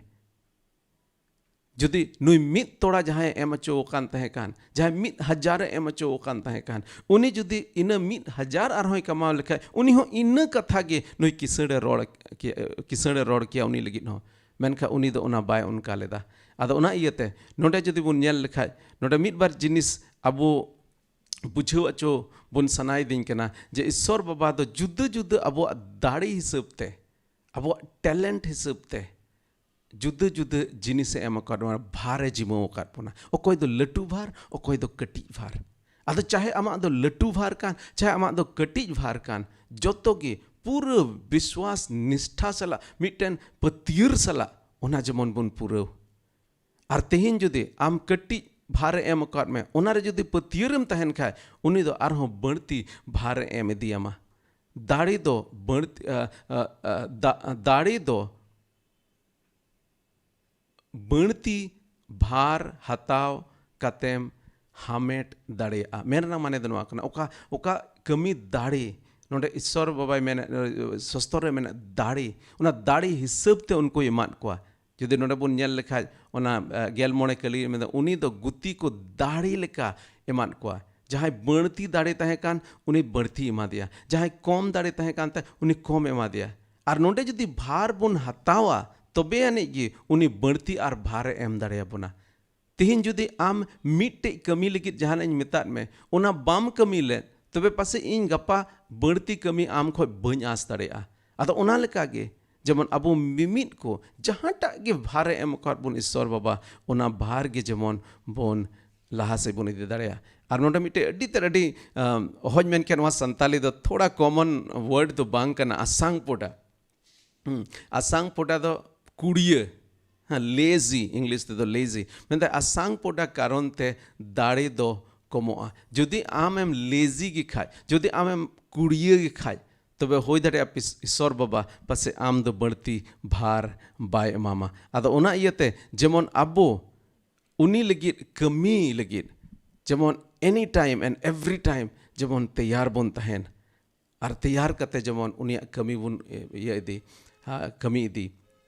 ᱡᱩᱫᱤ ᱱᱩᱭ ᱢᱤᱫ ᱛᱚᱲᱟ ᱡᱟᱦᱟᱸᱭᱮ ᱮᱢ ᱦᱚᱪᱚ ᱟᱠᱟᱱ ᱛᱟᱦᱮᱸ ᱠᱟᱱ, ᱡᱟᱦᱟᱸᱭ ᱢᱤᱫ ᱦᱟᱡᱟᱨᱮ ᱮᱢ ᱦᱚᱪᱚ ᱟᱠᱟᱱ ᱛᱟᱦᱮᱸ ᱠᱟᱱ, ᱩᱱᱤ ᱡᱩᱫᱤ ᱤᱱᱟᱹ ᱢᱤᱫ ᱦᱟᱡᱟᱨ ᱟᱨᱦᱚᱸᱭ ᱠᱟᱢᱟᱣ ᱞᱮᱠᱷᱟᱡ, ᱩᱱᱤ ᱦᱚᱸ ᱤᱱᱟᱹ ᱠᱟᱛᱷᱟ ᱜᱮ ᱱᱩᱭ ᱠᱤᱥᱟᱹᱬᱮ ᱨᱚᱲ ᱠᱮᱭᱟ, ᱠᱤᱥᱟᱹᱬᱮ ᱨᱚᱲ ᱠᱮᱭᱟ ᱩᱱᱤ ᱞᱟᱹᱜᱤᱫ ᱦᱚᱸ᱾ ᱢᱮᱱᱠᱷᱟᱱ ᱩᱱᱤ ᱫᱚ ᱚᱱᱟ ᱵᱟᱭ ᱚᱱᱠᱟ ᱞᱮᱫᱟ᱾ ᱟᱫᱚ ᱚᱱᱟ ᱤᱭᱟᱹᱛᱮ ᱱᱚᱰᱮ ᱡᱩᱫᱤ ᱵᱚᱱ ᱧᱮᱞ ᱞᱮᱠᱷᱟᱡ, ᱱᱚᱰᱮ ᱢᱤᱫ ᱵᱟᱨ ᱡᱤᱱᱤᱥ ᱟᱵᱚ ᱵᱩᱡᱷᱟᱹᱣ ᱦᱚᱪᱚ ᱵᱚᱱ ᱥᱟᱱᱟᱭᱮᱫᱤᱧ ᱠᱟᱱᱟ ᱡᱮ ᱤᱥᱥᱚᱨ ᱵᱟᱵᱟ ᱫᱚ ᱡᱩᱫᱟᱹ ᱡᱩᱫᱟᱹ ᱟᱵᱚᱣᱟᱜ ᱫᱟᱲᱮ ᱦᱤᱥᱟᱹᱵ ᱛᱮ, ᱟᱵᱚᱣᱟᱜ ᱴᱮᱞᱮᱱᱴ ᱦᱤᱥᱟᱹᱵ ᱛᱮ ᱡᱩᱫᱟᱹ ᱡᱩᱫᱟᱹ ᱡᱤᱱᱤᱥᱮ ᱮᱢ ᱟᱠᱟᱫ ᱵᱚᱱᱟ, ᱵᱷᱟᱨᱮ ᱡᱤᱢᱟᱹᱣ ᱟᱠᱟᱫ ᱵᱚᱱᱟ᱾ ᱚᱠᱚᱭ ᱫᱚ ᱞᱟᱹᱴᱩ ᱵᱷᱟᱨ, ᱚᱠᱚᱭ ᱫᱚ ᱠᱟᱹᱴᱤᱡ ᱵᱷᱟᱨ᱾ ᱟᱫᱚ ᱪᱟᱦᱮ ᱟᱢᱟᱜ ᱫᱚ ᱞᱟᱹᱴᱩ ᱵᱷᱟᱨ ᱠᱟᱱ, ᱪᱟᱦᱮ ᱟᱢᱟᱜ ᱫᱚ ᱠᱟᱹᱴᱤᱡ ᱵᱷᱟᱨ ᱠᱟᱱ, ᱡᱚᱛᱚ ᱜᱮ ᱯᱩᱨᱟᱹ ᱵᱤᱥᱣᱟᱥ ᱱᱤᱥᱴᱷᱟ ᱥᱟᱞᱟᱜ, ᱢᱤᱫᱴᱮᱱ ᱯᱟᱹᱛᱭᱟᱹᱨ ᱥᱟᱞᱟᱜ ᱚᱱᱟ ᱡᱮᱢᱚᱱ ᱵᱚᱱ ᱯᱩᱨᱟᱹᱣ᱾ ᱟᱨ ᱛᱮᱦᱮᱧ ᱡᱩᱫᱤ ᱟᱢ ᱠᱟᱹᱴᱤᱡ ᱵᱷᱟᱨᱮ ᱮᱢ ᱟᱠᱟᱫ ᱢᱮ, ᱚᱱᱟᱨᱮ ᱡᱩᱫᱤ ᱯᱟᱹᱛᱭᱟᱹᱨᱮᱢ ᱛᱟᱦᱮᱱ ᱠᱷᱟᱡ, ᱩᱱᱤ ᱫᱚ ᱟᱨᱦᱚᱸ ᱵᱟᱹᱲᱛᱤ ᱵᱷᱟᱨᱮ ᱮᱢ ᱤᱫᱤᱭᱟᱢᱟ᱾ ᱫᱟᱲᱮ ᱫᱚ ᱵᱟᱹᱲᱛᱤ, ᱟ, ᱟ, ᱟ, ᱫᱟ-, ᱫᱟᱲᱮ ᱫᱚ ᱵᱟᱹᱲᱛᱤ ᱵᱷᱟᱨ ᱦᱟᱛᱟᱣ ᱠᱟᱛᱮᱢ ᱦᱟᱢᱮᱴ ᱫᱟᱲᱮᱭᱟᱜᱼᱟ᱾ ᱢᱮᱱ ᱨᱮᱱᱟᱜ ᱢᱟᱱᱮ ᱫᱚ ᱱᱚᱣᱟ ᱠᱟᱱᱟ, ᱚᱠᱟ, ᱚᱠᱟ ᱠᱟᱹᱢᱤ ᱫᱟᱲᱮ, ᱱᱚᱰᱮ ᱤᱥᱥᱚᱨ ᱵᱟᱵᱟᱭ ᱢᱮᱱᱮᱫ, ᱥᱚᱥᱛᱚᱨ ᱨᱮ ᱢᱮᱱᱮᱫ ᱫᱟᱲᱮ, ᱚᱱᱟ ᱫᱟᱲᱮ ᱦᱤᱥᱟᱹᱵ ᱛᱮ ᱩᱱᱠᱩᱭ ᱮᱢᱟᱫ ᱠᱚᱣᱟ᱾ ᱡᱩᱫᱤ ᱱᱚᱰᱮ ᱵᱚᱱ ᱧᱮᱞ ᱞᱮᱠᱷᱟᱡ, ᱚᱱᱟ, ᱮ, ᱜᱮᱞ ᱢᱚᱬᱮ ᱠᱟᱹᱞᱤ ᱢᱮᱱᱫᱟ, ᱩᱱᱤ ᱫᱚ ᱜᱩᱛᱤ ᱠᱚ ᱫᱟᱲᱮ ᱞᱮᱠᱟ ᱮᱢᱟᱫ ᱠᱚᱣᱟ᱾ ᱡᱟᱦᱟᱸᱭ ᱵᱟᱹᱲᱛᱤ ᱫᱟᱲᱮ ᱛᱟᱦᱮᱸ ᱠᱟᱱ, ᱩᱱᱤ ᱵᱟᱹᱲᱛᱤ ᱮᱢᱟ ᱫᱮᱭᱟ᱾ ᱡᱟᱦᱟᱸᱭ ᱠᱚᱢ ᱫᱟᱲᱮ ᱛᱟᱦᱮᱸ ᱠᱟᱱ ᱛᱟᱭ, ᱩᱱᱤ ᱠᱚᱢ ᱮᱢᱟ ᱫᱮᱭᱟ᱾ ᱟᱨ ᱱᱚᱰᱮ ᱡᱩᱫᱤ ᱵᱷᱟᱨ ᱵᱚᱱ ᱦᱟᱛᱟᱣᱟ, ᱛᱚᱵᱮ ᱟᱹᱱᱤᱡ ᱜᱮ ᱩᱱᱤ ᱵᱟᱹᱲᱛᱤ ᱟᱨ ᱵᱷᱟᱨᱮ ᱮᱢ ᱫᱟᱲᱮᱭᱟᱵᱚᱱᱟ᱾ ᱛᱤᱦᱤᱧ ᱡᱩᱫᱤ ᱟᱢ ᱢᱤᱫᱴᱮᱡ ᱠᱟᱹᱢᱤ ᱞᱟᱹᱜᱤᱫ ᱡᱟᱦᱟᱱᱟᱜ ᱤᱧ ᱢᱮᱛᱟᱫ ᱢᱮ, ᱚᱱᱟ ᱵᱟᱢ ᱠᱟᱹᱢᱤ ᱞᱮᱫ, ᱛᱚᱵᱮ ᱯᱟᱥᱮᱡ ᱤᱧ ᱜᱟᱯᱟ ᱵᱟᱹᱲᱛᱤ ᱠᱟᱹᱢᱤ ᱟᱢ ᱠᱷᱚᱡ ᱵᱟᱹᱧ ᱟᱸᱥ ᱫᱟᱲᱮᱭᱟᱜᱼᱟ᱾ ᱟᱫᱚ ᱚᱱᱟ ᱞᱮᱠᱟ ᱜᱮ, ᱡᱮᱢᱚᱱ ᱟᱵᱚ ᱢᱤᱢᱤᱫ ᱠᱚ ᱡᱟᱦᱟᱸᱴᱟᱜ ᱜᱮ ᱵᱷᱟᱨᱮ ᱮᱢ ᱟᱠᱟᱫ ᱵᱚᱱ ᱤᱥᱥᱚᱨ ᱵᱟᱵᱟ, ᱚᱱᱟ ᱵᱷᱟᱨ ᱜᱮ ᱡᱮᱢᱚᱱ ᱵᱚᱱ ᱞᱟᱦᱟ ᱥᱮᱫ ᱵᱚᱱ ᱤᱫᱤ ᱫᱟᱲᱮᱭᱟᱜᱼᱟ᱾ ᱟᱨ ᱱᱚᱰᱮ ᱢᱤᱫᱴᱮᱡ ᱟᱹᱰᱤ ᱛᱮᱫ ᱟᱹᱰᱤ, ᱟᱢ, ᱚᱦᱚᱧ ᱢᱮᱱ ᱠᱮᱭᱟ, ᱱᱚᱣᱟ ᱥᱟᱱᱛᱟᱞᱤ ᱫᱚ ᱛᱷᱚᱲᱟ common word ᱫᱚ ᱵᱟᱝ ᱠᱟᱱᱟ, ᱟᱥᱟᱝ ᱯᱚᱰᱟ᱾ ᱦᱩᱸ, ᱟᱥᱟᱝ ᱯᱚᱰᱟ ᱫᱚ ᱠᱩᱲᱤᱭᱟᱹ, ᱦᱮᱸ, lazy, English ᱛᱮᱫᱚ lazy᱾ ᱢᱮᱱᱫᱟ ᱟᱥᱟᱝ ᱯᱚᱰᱟ ᱠᱟᱨᱚᱱ ᱛᱮ ᱫᱟᱲᱮ ᱫᱚ ᱠᱚᱢᱚᱜᱼᱟ᱾ ᱡᱩᱫᱤ ᱟᱢᱮᱢ lazy ᱜᱮ ᱠᱷᱟᱡ, ᱡᱩᱫᱤ ᱟᱢᱮᱢ ᱠᱩᱲᱤᱭᱟᱹ ᱜᱮ ᱠᱷᱟᱡ, ᱛᱚᱵᱮ ᱦᱩᱭ ᱫᱟᱲᱮᱭᱟᱜᱼᱟ ᱯᱤᱥ-, ᱤᱥᱥᱚᱨ ᱵᱟᱵᱟ ᱯᱟᱥᱮᱡ ᱟᱢ ᱫᱚ ᱵᱟᱹᱲᱛᱤ ᱵᱷᱟᱨ ᱵᱟᱭ ᱮᱢᱟᱢᱟ᱾ ᱟᱫᱚ ᱚᱱᱟ ᱤᱭᱟᱹᱛᱮ ᱡᱮᱢᱚᱱ ᱟᱵᱚ ᱩᱱᱤ ᱞᱟᱹᱜᱤᱫ ᱠᱟᱹᱢᱤ ᱞᱟᱹᱜᱤᱫ ᱡᱮᱢᱚᱱ any time and every time ᱡᱮᱢᱚᱱ ᱛᱮᱭᱟᱨ ᱵᱚᱱ ᱛᱟᱦᱮᱱ, ᱟᱨ ᱛᱮᱭᱟᱨ ᱠᱟᱛᱮ ᱡᱮᱢᱚᱱ ᱩᱱᱤᱭᱟᱜ ᱠᱟᱹᱢᱤ ᱵᱚᱱ ᱤᱭᱟᱹ ᱤᱫᱤ, ᱦᱟ, ᱠᱟᱹᱢᱤ ᱤᱫᱤ᱾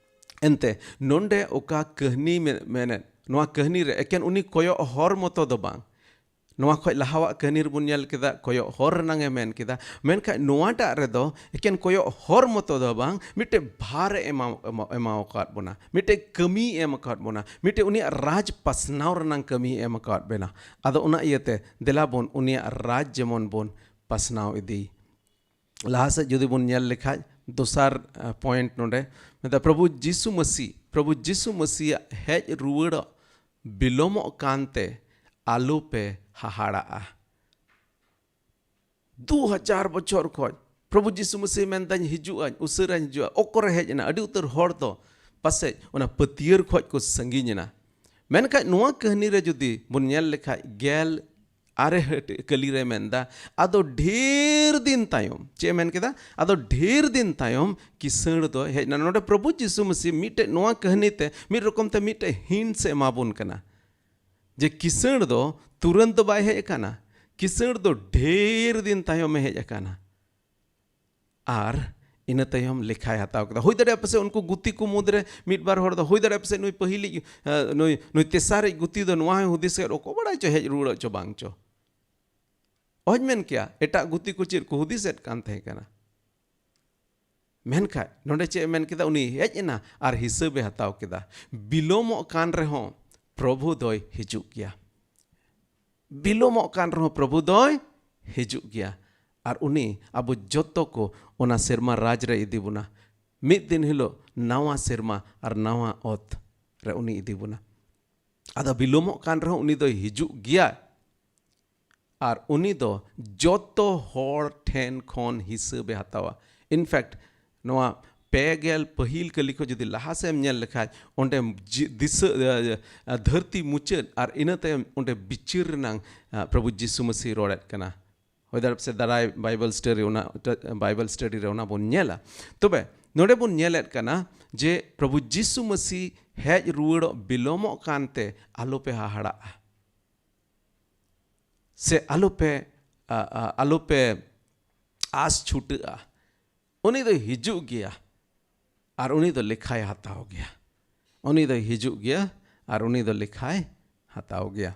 ᱮᱱᱛᱮ ᱱᱚᱰᱮ ᱚᱠᱟ ᱠᱟᱹᱦᱱᱤ ᱢᱮ-, ᱢᱮᱱᱮᱫ, ᱱᱚᱣᱟ ᱠᱟᱹᱦᱱᱤ ᱨᱮ ᱮᱠᱮᱱ ᱩᱱᱤ ᱠᱚᱭᱚᱜ ᱦᱚᱨ ᱢᱚᱛᱚ ᱫᱚ ᱵᱟᱝ, ᱱᱚᱣᱟ ᱠᱷᱚᱡ ᱞᱟᱦᱟᱣᱟᱜ ᱠᱟᱹᱦᱱᱤ ᱨᱮᱵᱚᱱ ᱧᱮᱞ ᱠᱮᱫᱟ, ᱠᱚᱭᱚᱜ ᱦᱚᱨ ᱨᱮᱱᱟᱝ ᱮ ᱢᱮᱱ ᱠᱮᱫᱟ᱾ ᱢᱮᱱᱠᱷᱟᱱ ᱱᱚᱣᱟᱴᱟᱜ ᱨᱮᱫᱚ ᱮᱠᱮᱱ ᱠᱚᱭᱚᱜ ᱦᱚᱨ ᱢᱚᱛᱚ ᱫᱚ ᱵᱟᱝ, ᱢᱤᱫᱴᱮᱡ ᱵᱷᱟᱨ ᱮ ᱮᱢᱟ, ᱮᱢᱟ, ᱮᱢᱟ ᱟᱠᱟᱫ ᱵᱚᱱᱟ, ᱢᱤᱫᱴᱮᱡ ᱠᱟᱹᱢᱤᱭ ᱮᱢ ᱟᱠᱟᱫ ᱵᱚᱱᱟ, ᱢᱤᱫᱴᱮᱡ ᱩᱱᱤᱭᱟᱜ ᱨᱟᱡᱽ ᱯᱟᱥᱱᱟᱣ ᱨᱮᱱᱟᱝ ᱠᱟᱹᱢᱤᱭ ᱮᱢ ᱟᱠᱟᱫ ᱵᱚᱱᱟ᱾ ᱟᱫᱚ ᱚᱱᱟ ᱤᱭᱟᱹᱛᱮ ᱫᱮᱞᱟ ᱵᱚᱱ ᱩᱱᱤᱭᱟᱜ ᱨᱟᱡᱽ ᱡᱮᱢᱚᱱ ᱵᱚᱱ ᱯᱟᱥᱱᱟᱣ ᱤᱫᱤ᱾ ᱞᱟᱦᱟ ᱥᱮᱫ ᱡᱩᱫᱤ ᱵᱚᱱ ᱧᱮᱞ ᱞᱮᱠᱷᱟᱡ, ᱫᱚᱥᱟᱨ, ᱟ, point ᱱᱚᱰᱮ ᱢᱮᱱᱫᱟ, ᱯᱨᱚᱵᱷᱩ ᱡᱤᱥᱩ ᱢᱟᱹᱥᱤ, ᱯᱨᱚᱵᱷᱩ ᱡᱤᱥᱩ ᱢᱟᱹᱥᱤᱭᱟᱜ ᱦᱮᱡ ᱨᱩᱣᱟᱹᱲᱚᱜ ᱵᱤᱞᱚᱢᱚᱜ ᱠᱟᱱᱛᱮ ᱟᱞᱚᱯᱮ ᱦᱟᱦᱟᱲᱟᱜᱼᱟ᱾ ᱫᱩ ᱦᱟᱡᱟᱨ ᱵᱚᱪᱷᱚᱨ ᱠᱷᱚᱡ ᱯᱨᱚᱵᱷᱩ ᱡᱤᱥᱩ ᱢᱟᱹᱥᱤ ᱢᱮᱱᱫᱟᱹᱧ, "ᱦᱤᱡᱩᱜ ᱟᱹᱧ, ᱩᱥᱟᱹᱨᱟᱧ ᱦᱤᱡᱩᱜᱼᱟ", ᱚᱠᱚᱨᱮ ᱦᱮᱡ ᱮᱱᱟ? ᱟᱹᱰᱤ ᱩᱛᱟᱹᱨ ᱦᱚᱲ ᱫᱚ ᱯᱟᱥᱮᱡ ᱚᱱᱟ ᱯᱟᱹᱛᱭᱟᱹᱨ ᱠᱷᱚᱡ ᱠᱚ ᱥᱟᱺᱜᱤᱧ ᱮᱱᱟ᱾ ᱢᱮᱱᱠᱷᱟᱡ ᱱᱚᱣᱟ ᱠᱟᱹᱦᱱᱤ ᱨᱮ ᱡᱩᱫᱤ ᱵᱚᱱ ᱧᱮᱞ ᱞᱮᱠᱷᱟᱡ, ᱜᱮᱞ ᱟᱨᱮ ᱦᱟᱹᱴ-, ᱠᱟᱹᱞᱤ ᱨᱮ ᱢᱮᱱᱫᱟ, ᱟᱫᱚ ᱰᱷᱮᱨ ᱫᱤᱱ ᱛᱟᱭᱚᱢ, ᱪᱮᱫ ᱮ ᱢᱮᱱ ᱠᱮᱫᱟ? ᱟᱫᱚ ᱰᱷᱮᱨ ᱫᱤᱱ ᱛᱟᱭᱚᱢ ᱠᱤᱥᱟᱹᱬ ᱫᱚ ᱦᱮᱡ ᱮᱱᱟ᱾ ᱱᱚᱰᱮ ᱯᱨᱚᱵᱷᱩ ᱡᱤᱥᱩ ᱢᱟᱹᱥᱤ ᱢᱤᱫᱴᱮᱡ ᱱᱚᱣᱟ ᱠᱟᱹᱦᱱᱤ ᱛᱮ ᱢᱤᱫ ᱨᱚᱠᱚᱢ ᱛᱮ ᱢᱤᱫᱴᱮᱡ hints ᱮ ᱮᱢᱟ ᱵᱚᱱ ᱠᱟᱱᱟ ᱡᱮ ᱠᱤᱥᱟᱹᱬ ᱫᱚ ᱛᱩᱨᱟᱹᱱᱛ ᱫᱚ ᱵᱟᱭ ᱦᱮᱡ ᱟᱠᱟᱱᱟ, ᱠᱤᱥᱟᱹᱬ ᱫᱚ ᱰᱷᱮᱨ ᱫᱤᱱ ᱛᱟᱭᱚᱢ ᱮ ᱦᱮᱡ ᱟᱠᱟᱱᱟ᱾ ᱟᱨ ᱤᱱᱟᱹ ᱛᱟᱭᱚᱢ ᱞᱮᱠᱷᱟᱭ ᱦᱟᱛᱟᱣ ᱠᱮᱫᱟ᱾ ᱦᱩᱭ ᱫᱟᱲᱮᱭᱟᱜᱼᱟ ᱯᱟᱥᱮᱡ ᱩᱱᱠᱩ ᱜᱩᱛᱤ ᱠᱚ ᱢᱩᱫᱽᱨᱮ ᱢᱤᱫ ᱵᱟᱨ ᱦᱚᱲ ᱫᱚ, ᱦᱩᱭ ᱫᱟᱲᱮᱭᱟᱜᱼᱟ ᱯᱟᱥᱮᱡ ᱱᱩᱭ ᱯᱟᱹᱦᱤᱞᱤᱡ, ᱮ, ᱱᱩᱭ, ᱱᱩᱭ ᱛᱮᱥᱟᱨᱤᱡ ᱜᱩᱛᱤ ᱫᱚ ᱱᱚᱣᱟ ᱦᱚᱸᱭ ᱦᱩᱫᱤᱥ ᱠᱮᱫ, ᱚᱠᱚᱭ ᱵᱟᱲᱟᱭ ᱪᱚ ᱦᱮᱡ ᱨᱩᱣᱟᱹᱲᱚᱜ ᱪᱚ ᱵᱟᱝ ᱪᱚ᱾ ᱚᱦᱚᱧ ᱢᱮᱱ ᱠᱮᱭᱟ ᱮᱴᱟᱜ ᱜᱩᱛᱤ ᱠᱚ ᱪᱮᱫ ᱠᱚ ᱦᱩᱫᱤᱥᱮᱫ ᱠᱟᱱ ᱛᱟᱦᱮᱸ ᱠᱟᱱᱟ᱾ ᱢᱮᱱᱠᱷᱟᱱ ᱱᱚᱰᱮ ᱪᱮᱫ ᱮ ᱢᱮᱱ ᱠᱮᱫᱟ? ᱩᱱᱤ ᱦᱮᱡ ᱮᱱᱟ ᱟᱨ ᱦᱤᱥᱟᱹᱵᱮ ᱦᱟᱛᱟᱣ ᱠᱮᱫᱟ᱾ ᱵᱤᱞᱚᱢᱚᱜ ᱠᱟᱱ ᱨᱮᱦᱚᱸ ᱯᱨᱚᱵᱷᱩ ᱫᱚᱭ ᱦᱤᱡᱩᱜ ᱜᱮᱭᱟ᱾ ᱵᱤᱞᱚᱢᱚᱜ ᱠᱟᱱ ᱨᱮᱦᱚᱸ ᱯᱨᱚᱵᱷᱩ ᱫᱚᱭ ᱦᱤᱡᱩᱜ ᱜᱮᱭᱟ᱾ ᱟᱨ ᱩᱱᱤ ᱟᱵᱚ ᱡᱚᱛᱚ ᱠᱚ ᱚᱱᱟ ᱥᱮᱨᱢᱟ ᱨᱟᱡᱽ ᱨᱮ ᱤᱫᱤ ᱵᱚᱱᱟ᱾ ᱢᱤᱫ ᱫᱤᱱ ᱦᱤᱞᱳᱜ ᱱᱟᱣᱟ ᱥᱮᱨᱢᱟ ᱟᱨ ᱱᱟᱣᱟ ᱚᱛ ᱨᱮ ᱩᱱᱤ ᱤᱫᱤ ᱵᱚᱱᱟ᱾ ᱟᱫᱚ ᱵᱤᱞᱚᱢᱚᱜ ᱠᱟᱱ ᱨᱮᱦᱚᱸ ᱩᱱᱤ ᱫᱚᱭ ᱦᱤᱡᱩᱜ ᱜᱮᱭᱟ᱾ ᱟᱨ ᱩᱱᱤ ᱫᱚ ᱡᱚᱛᱚ ᱦᱚᱲ ᱴᱷᱮᱱ ᱠᱷᱚᱱ ᱦᱤᱥᱟᱹᱵᱮ ᱦᱟᱛᱟᱣᱟ᱾ In fact, ᱱᱚᱣᱟ ᱯᱮ ᱜᱮᱞ ᱯᱟᱹᱦᱤᱞ ᱠᱟᱹᱞᱤ ᱠᱷᱚᱱ ᱡᱩᱫᱤ ᱞᱟᱦᱟ ᱥᱮᱫ ᱮᱢ ᱧᱮᱞ ᱞᱮᱠᱷᱟᱡ, ᱚᱸᱰᱮ ᱡᱤ-, ᱫᱤᱥᱟᱹ, ᱟ, ᱟ, ᱫᱷᱟᱹᱨᱛᱤ ᱢᱩᱪᱟᱹᱫ ᱟᱨ ᱤᱱᱟᱹ ᱛᱟᱭᱚᱢ ᱚᱸᱰᱮ ᱵᱤᱪᱟᱹᱨ ᱨᱮᱱᱟᱝ, ᱟ, ᱯᱨᱚᱵᱷᱩ ᱡᱤᱥᱩ ᱢᱟᱹᱥᱤ ᱨᱚᱲᱮᱫ ᱠᱟᱱᱟ᱾ ᱦᱩᱭ ᱫᱟᱲᱮᱭᱟᱜᱼᱟ ᱥᱮ ᱫᱟᱨᱟᱭ ᱵᱟᱭᱵᱮᱞ ᱥᱴᱟᱰᱤ ᱚᱱᱟ, ᱵᱟᱭᱵᱮᱞ ᱥᱴᱟᱰᱤ ᱨᱮ ᱚᱱᱟ ᱵᱚᱱ ᱧᱮᱞᱟ᱾ ᱛᱚᱵᱮ ᱱᱚᱰᱮ ᱵᱚᱱ ᱧᱮᱞᱮᱫ ᱠᱟᱱᱟ ᱡᱮ ᱯᱨᱚᱵᱷᱩ ᱡᱤᱥᱩ ᱢᱟᱹᱥᱤ ᱦᱮᱡ ᱨᱩᱣᱟᱹᱲᱚᱜ ᱵᱤᱞᱚᱢᱚᱜ ᱠᱟᱱᱛᱮ ᱟᱞᱚᱯᱮ ᱦᱟᱦᱟᱲᱟᱜᱼᱟ᱾ ᱥᱮ ᱟᱞᱚᱯᱮ, ᱟ, ᱟ, ᱟᱞᱚᱯᱮ ᱟᱥ ᱪᱷᱩᱴᱟᱹᱜᱼᱟ᱾ ᱩᱱᱤ ᱫᱚᱭ ᱦᱤᱡᱩᱜ ᱜᱮᱭᱟ ᱟᱨ ᱩᱱᱤ ᱫᱚ ᱞᱮᱠᱷᱟᱭ ᱦᱟᱛᱟᱣ ᱜᱮᱭᱟ᱾ ᱩᱱᱤ ᱫᱚᱭ ᱦᱤᱡᱩᱜ ᱜᱮᱭᱟ ᱟᱨ ᱩᱱᱤ ᱫᱚ ᱞᱮᱠᱷᱟᱭ ᱦᱟᱛᱟᱣ ᱜᱮᱭᱟ᱾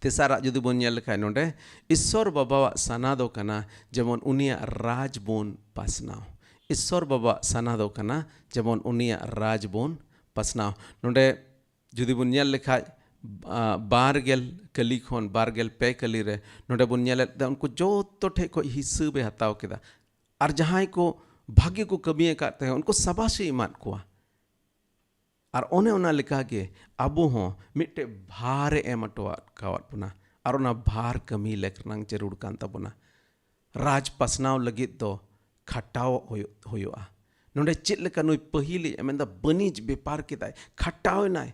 ᱛᱮᱥᱟᱨᱟᱜ ᱡᱩᱫᱤ ᱵᱚᱱ ᱧᱮᱞ ᱞᱮᱠᱷᱟᱡ ᱱᱚᱰᱮ, ᱤᱥᱥᱚᱨ ᱵᱟᱵᱟᱣᱟᱜ ᱥᱟᱱᱟ ᱫᱚ ᱠᱟᱱᱟ ᱡᱮᱢᱚᱱ ᱩᱱᱤᱭᱟᱜ ᱨᱟᱡᱽ ᱵᱚᱱ ᱯᱟᱥᱱᱟᱣ᱾ ᱤᱥᱥᱚᱨ ᱵᱟᱵᱟᱣᱟᱜ ᱥᱟᱱᱟ ᱫᱚ ᱠᱟᱱᱟ ᱡᱮᱢᱚᱱ ᱩᱱᱤᱭᱟᱜ ᱨᱟᱡᱽ ᱵᱚᱱ ᱯᱟᱥᱱᱟᱣ᱾ ᱱᱚᱰᱮ ᱡᱩᱫᱤ ᱵᱚᱱ ᱧᱮᱞ ᱞᱮᱠᱷᱟᱡ, ᱟ, ᱵᱟᱨ ᱜᱮᱞ ᱠᱟᱹᱞᱤ ᱠᱷᱚᱱ ᱵᱟᱨ ᱜᱮᱞ ᱯᱮ ᱠᱟᱹᱞᱤ ᱨᱮ ᱱᱚᱰᱮ ᱵᱚᱱ ᱧᱮᱞᱮᱫ ᱛᱮ ᱩᱱᱠᱩ ᱡᱚᱛᱚ ᱴᱷᱮᱡ ᱠᱷᱚᱡ ᱦᱤᱥᱟᱹᱵᱮ ᱦᱟᱛᱟᱣ ᱠᱮᱫᱟ᱾ ᱟᱨ ᱡᱟᱦᱟᱸᱭ ᱠᱚ ᱵᱷᱟᱜᱮ ᱠᱚ ᱠᱟᱹᱢᱤ ᱟᱠᱟᱫ ᱛᱟᱦᱮᱸ ᱩᱱᱠᱩ ᱥᱟᱵᱟᱥᱮ ᱮᱢᱟᱫ ᱠᱚᱣᱟ᱾ ᱟᱨ ᱚᱱᱮ ᱚᱱᱟ ᱞᱮᱠᱟᱜᱮ ᱟᱵᱚ ᱦᱚᱸ ᱢᱤᱫᱴᱮᱡ ᱵᱷᱟᱨᱮ ᱮᱢ ᱦᱚᱴᱚ ᱟᱠᱟᱣᱟᱫ ᱵᱚᱱᱟ᱾ ᱟᱨ ᱚᱱᱟ ᱵᱷᱟᱨ ᱠᱟᱹᱢᱤ ᱞᱮᱠ ᱨᱮᱱᱟᱝ ᱡᱟᱹᱨᱩᱲ ᱠᱟᱱ ᱛᱟᱵᱚᱱᱟ᱾ ᱨᱟᱡᱽ ᱯᱟᱥᱱᱟᱣ ᱞᱟᱹᱜᱤᱫ ᱫᱚ ᱠᱷᱟᱴᱟᱣ ᱦᱩᱭᱩᱜ, ᱦᱩᱭᱩᱜᱼᱟ᱾ ᱱᱚᱰᱮ ᱪᱮᱫ ᱞᱮᱠᱟ ᱱᱩᱭ ᱯᱟᱹᱦᱤᱞᱤᱡ ᱢᱮᱱᱫᱟ ᱵᱟᱹᱱᱤᱡᱽ ᱵᱮᱯᱟᱨ ᱠᱮᱫᱟᱭ, ᱠᱷᱟᱴᱟᱣ ᱮᱱᱟᱭ᱾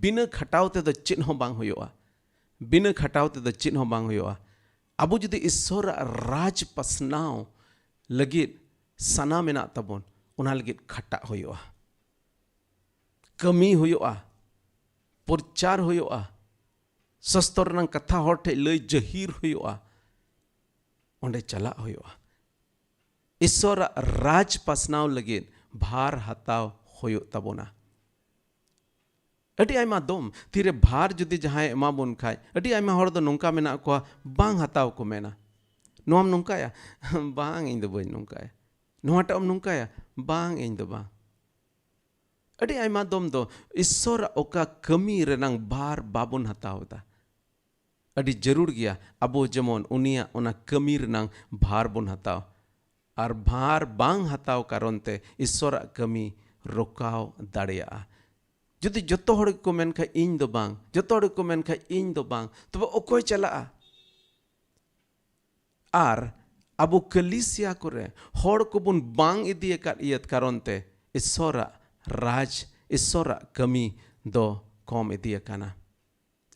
ᱵᱤᱱᱟᱹ ᱠᱷᱟᱴᱟᱣ ᱛᱮᱫᱚ ᱪᱮᱫ ᱦᱚᱸ ᱵᱟᱝ ᱦᱩᱭᱩᱜᱼᱟ᱾ ᱵᱤᱱᱟᱹ ᱠᱷᱟᱴᱟᱣ ᱛᱮᱫᱚ ᱪᱮᱫ ᱦᱚᱸ ᱵᱟᱝ ᱦᱩᱭᱩᱜᱼᱟ᱾ ᱟᱵᱚ ᱡᱩᱫᱤ ᱤᱥᱥᱚᱨᱟᱜ ᱨᱟᱡᱽ ᱯᱟᱥᱱᱟᱣ ᱞᱟᱹᱜᱤᱫ ᱥᱟᱱᱟ ᱢᱮᱱᱟᱜ ᱛᱟᱵᱚᱱ, ᱚᱱᱟ ᱞᱟᱹᱜᱤᱫ ᱠᱷᱟᱴᱟᱜ ᱦᱩᱭᱩᱜᱼᱟ, ᱠᱟᱹᱢᱤ ᱦᱩᱭᱩᱜᱼᱟ, ᱯᱨᱚᱪᱟᱨ ᱦᱩᱭᱩᱜᱼᱟ, ᱥᱚᱥᱛᱚᱨ ᱨᱮᱱᱟᱜ ᱠᱟᱛᱷᱟ ᱦᱚᱲ ᱴᱷᱮᱡ ᱞᱟᱹᱭ ᱡᱟᱹᱦᱤᱨ ᱦᱩᱭᱩᱜᱼᱟ, ᱚᱸᱰᱮ ᱪᱟᱞᱟᱜ ᱦᱩᱭᱩᱜᱼᱟ᱾ ᱤᱥᱥᱚᱨᱟᱜ ᱨᱟᱡᱽ ᱯᱟᱥᱱᱟᱣ ᱞᱟᱹᱜᱤᱫ ᱵᱷᱟᱨ ᱦᱟᱛᱟᱣ ᱦᱩᱭᱩᱜ ᱛᱟᱵᱚᱱᱟ᱾ ᱟᱹᱰᱤ ᱟᱭᱢᱟ ᱫᱚᱢ ᱛᱤᱨᱮ ᱵᱷᱟᱨ ᱡᱩᱫᱤ ᱡᱟᱦᱟᱸᱭ ᱮᱢᱟ ᱵᱚᱱ ᱠᱷᱟᱡ, ᱟᱹᱰᱤ ᱟᱭᱢᱟ ᱦᱚᱲ ᱫᱚ ᱱᱚᱝᱠᱟ ᱢᱮᱱᱟᱜ ᱠᱚᱣᱟ, ᱵᱟᱝ ᱦᱟᱛᱟᱣ ᱠᱚ ᱢᱮᱱᱟ᱾ "ᱱᱚᱣᱟᱢ ᱱᱚᱝᱠᱟᱭᱟ?" "ᱵᱟᱝ, ᱤᱧ ᱫᱚ ᱵᱟᱹᱧ ᱱᱚᱝᱠᱟᱭᱟ᱾" "ᱱᱚᱣᱟᱴᱟᱜ ᱮᱢ ᱱᱚᱝᱠᱟᱭᱟ?" "ᱵᱟᱝ, ᱤᱧ ᱫᱚ ᱵᱟᱝ᱾" ᱟᱹᱰᱤ ᱟᱭᱢᱟ ᱫᱚᱢ ᱫᱚ ᱤᱥᱥᱚᱨᱟᱜ ᱚᱠᱟ ᱠᱟᱹᱢᱤ ᱨᱮᱱᱟᱝ ᱵᱷᱟᱨ ᱵᱟᱵᱚᱱ ᱦᱟᱛᱟᱣ ᱮᱫᱟ᱾ ᱟᱹᱰᱤ ᱡᱟᱹᱨᱩᱲ ᱜᱮᱭᱟ ᱟᱵᱚ ᱡᱮᱢᱚᱱ ᱩᱱᱤᱭᱟᱜ ᱚᱱᱟ ᱠᱟᱹᱢᱤ ᱨᱮᱱᱟᱝ ᱵᱷᱟᱨ ᱵᱚᱱ ᱦᱟᱛᱟᱣ᱾ ᱟᱨ ᱵᱷᱟᱨ ᱵᱟᱝ ᱦᱟᱛᱟᱣ ᱠᱟᱨᱚᱱ ᱛᱮ ᱤᱥᱥᱚᱨᱟᱜ ᱠᱟᱹᱢᱤ ᱨᱚᱠᱟᱣ ᱫᱟᱲᱮᱭᱟᱜᱼᱟ᱾ ᱡᱩᱫᱤ ᱡᱚᱛᱚ ᱦᱚᱲ ᱜᱮᱠᱚ ᱢᱮᱱ ᱠᱷᱟᱡ, "ᱤᱧ ᱫᱚ ᱵᱟᱝ", ᱡᱚᱛᱚ ᱦᱚᱲ ᱜᱮᱠᱚ ᱢᱮᱱ ᱠᱷᱟᱡ, "ᱤᱧ ᱫᱚ ᱵᱟᱝ", ᱛᱚᱵᱮ ᱚᱠᱚᱭ ᱪᱟᱞᱟᱜᱼᱟ? ᱟᱨ ᱟᱵᱚ ᱠᱟᱹᱞᱤᱥᱤᱭᱟ ᱠᱚᱨᱮ ᱦᱚᱲ ᱠᱚᱵᱚᱱ ᱵᱟᱝ ᱤᱫᱤ ᱟᱠᱟᱫ ᱤᱭᱟᱹ ᱠᱟᱨᱚᱱ ᱛᱮ ᱤᱥᱥᱚᱨᱟᱜ ᱨᱟᱡᱽ, ᱤᱥᱥᱚᱨᱟᱜ ᱠᱟᱹᱢᱤ ᱫᱚ ᱠᱚᱢ ᱤᱫᱤ ᱟᱠᱟᱱᱟ᱾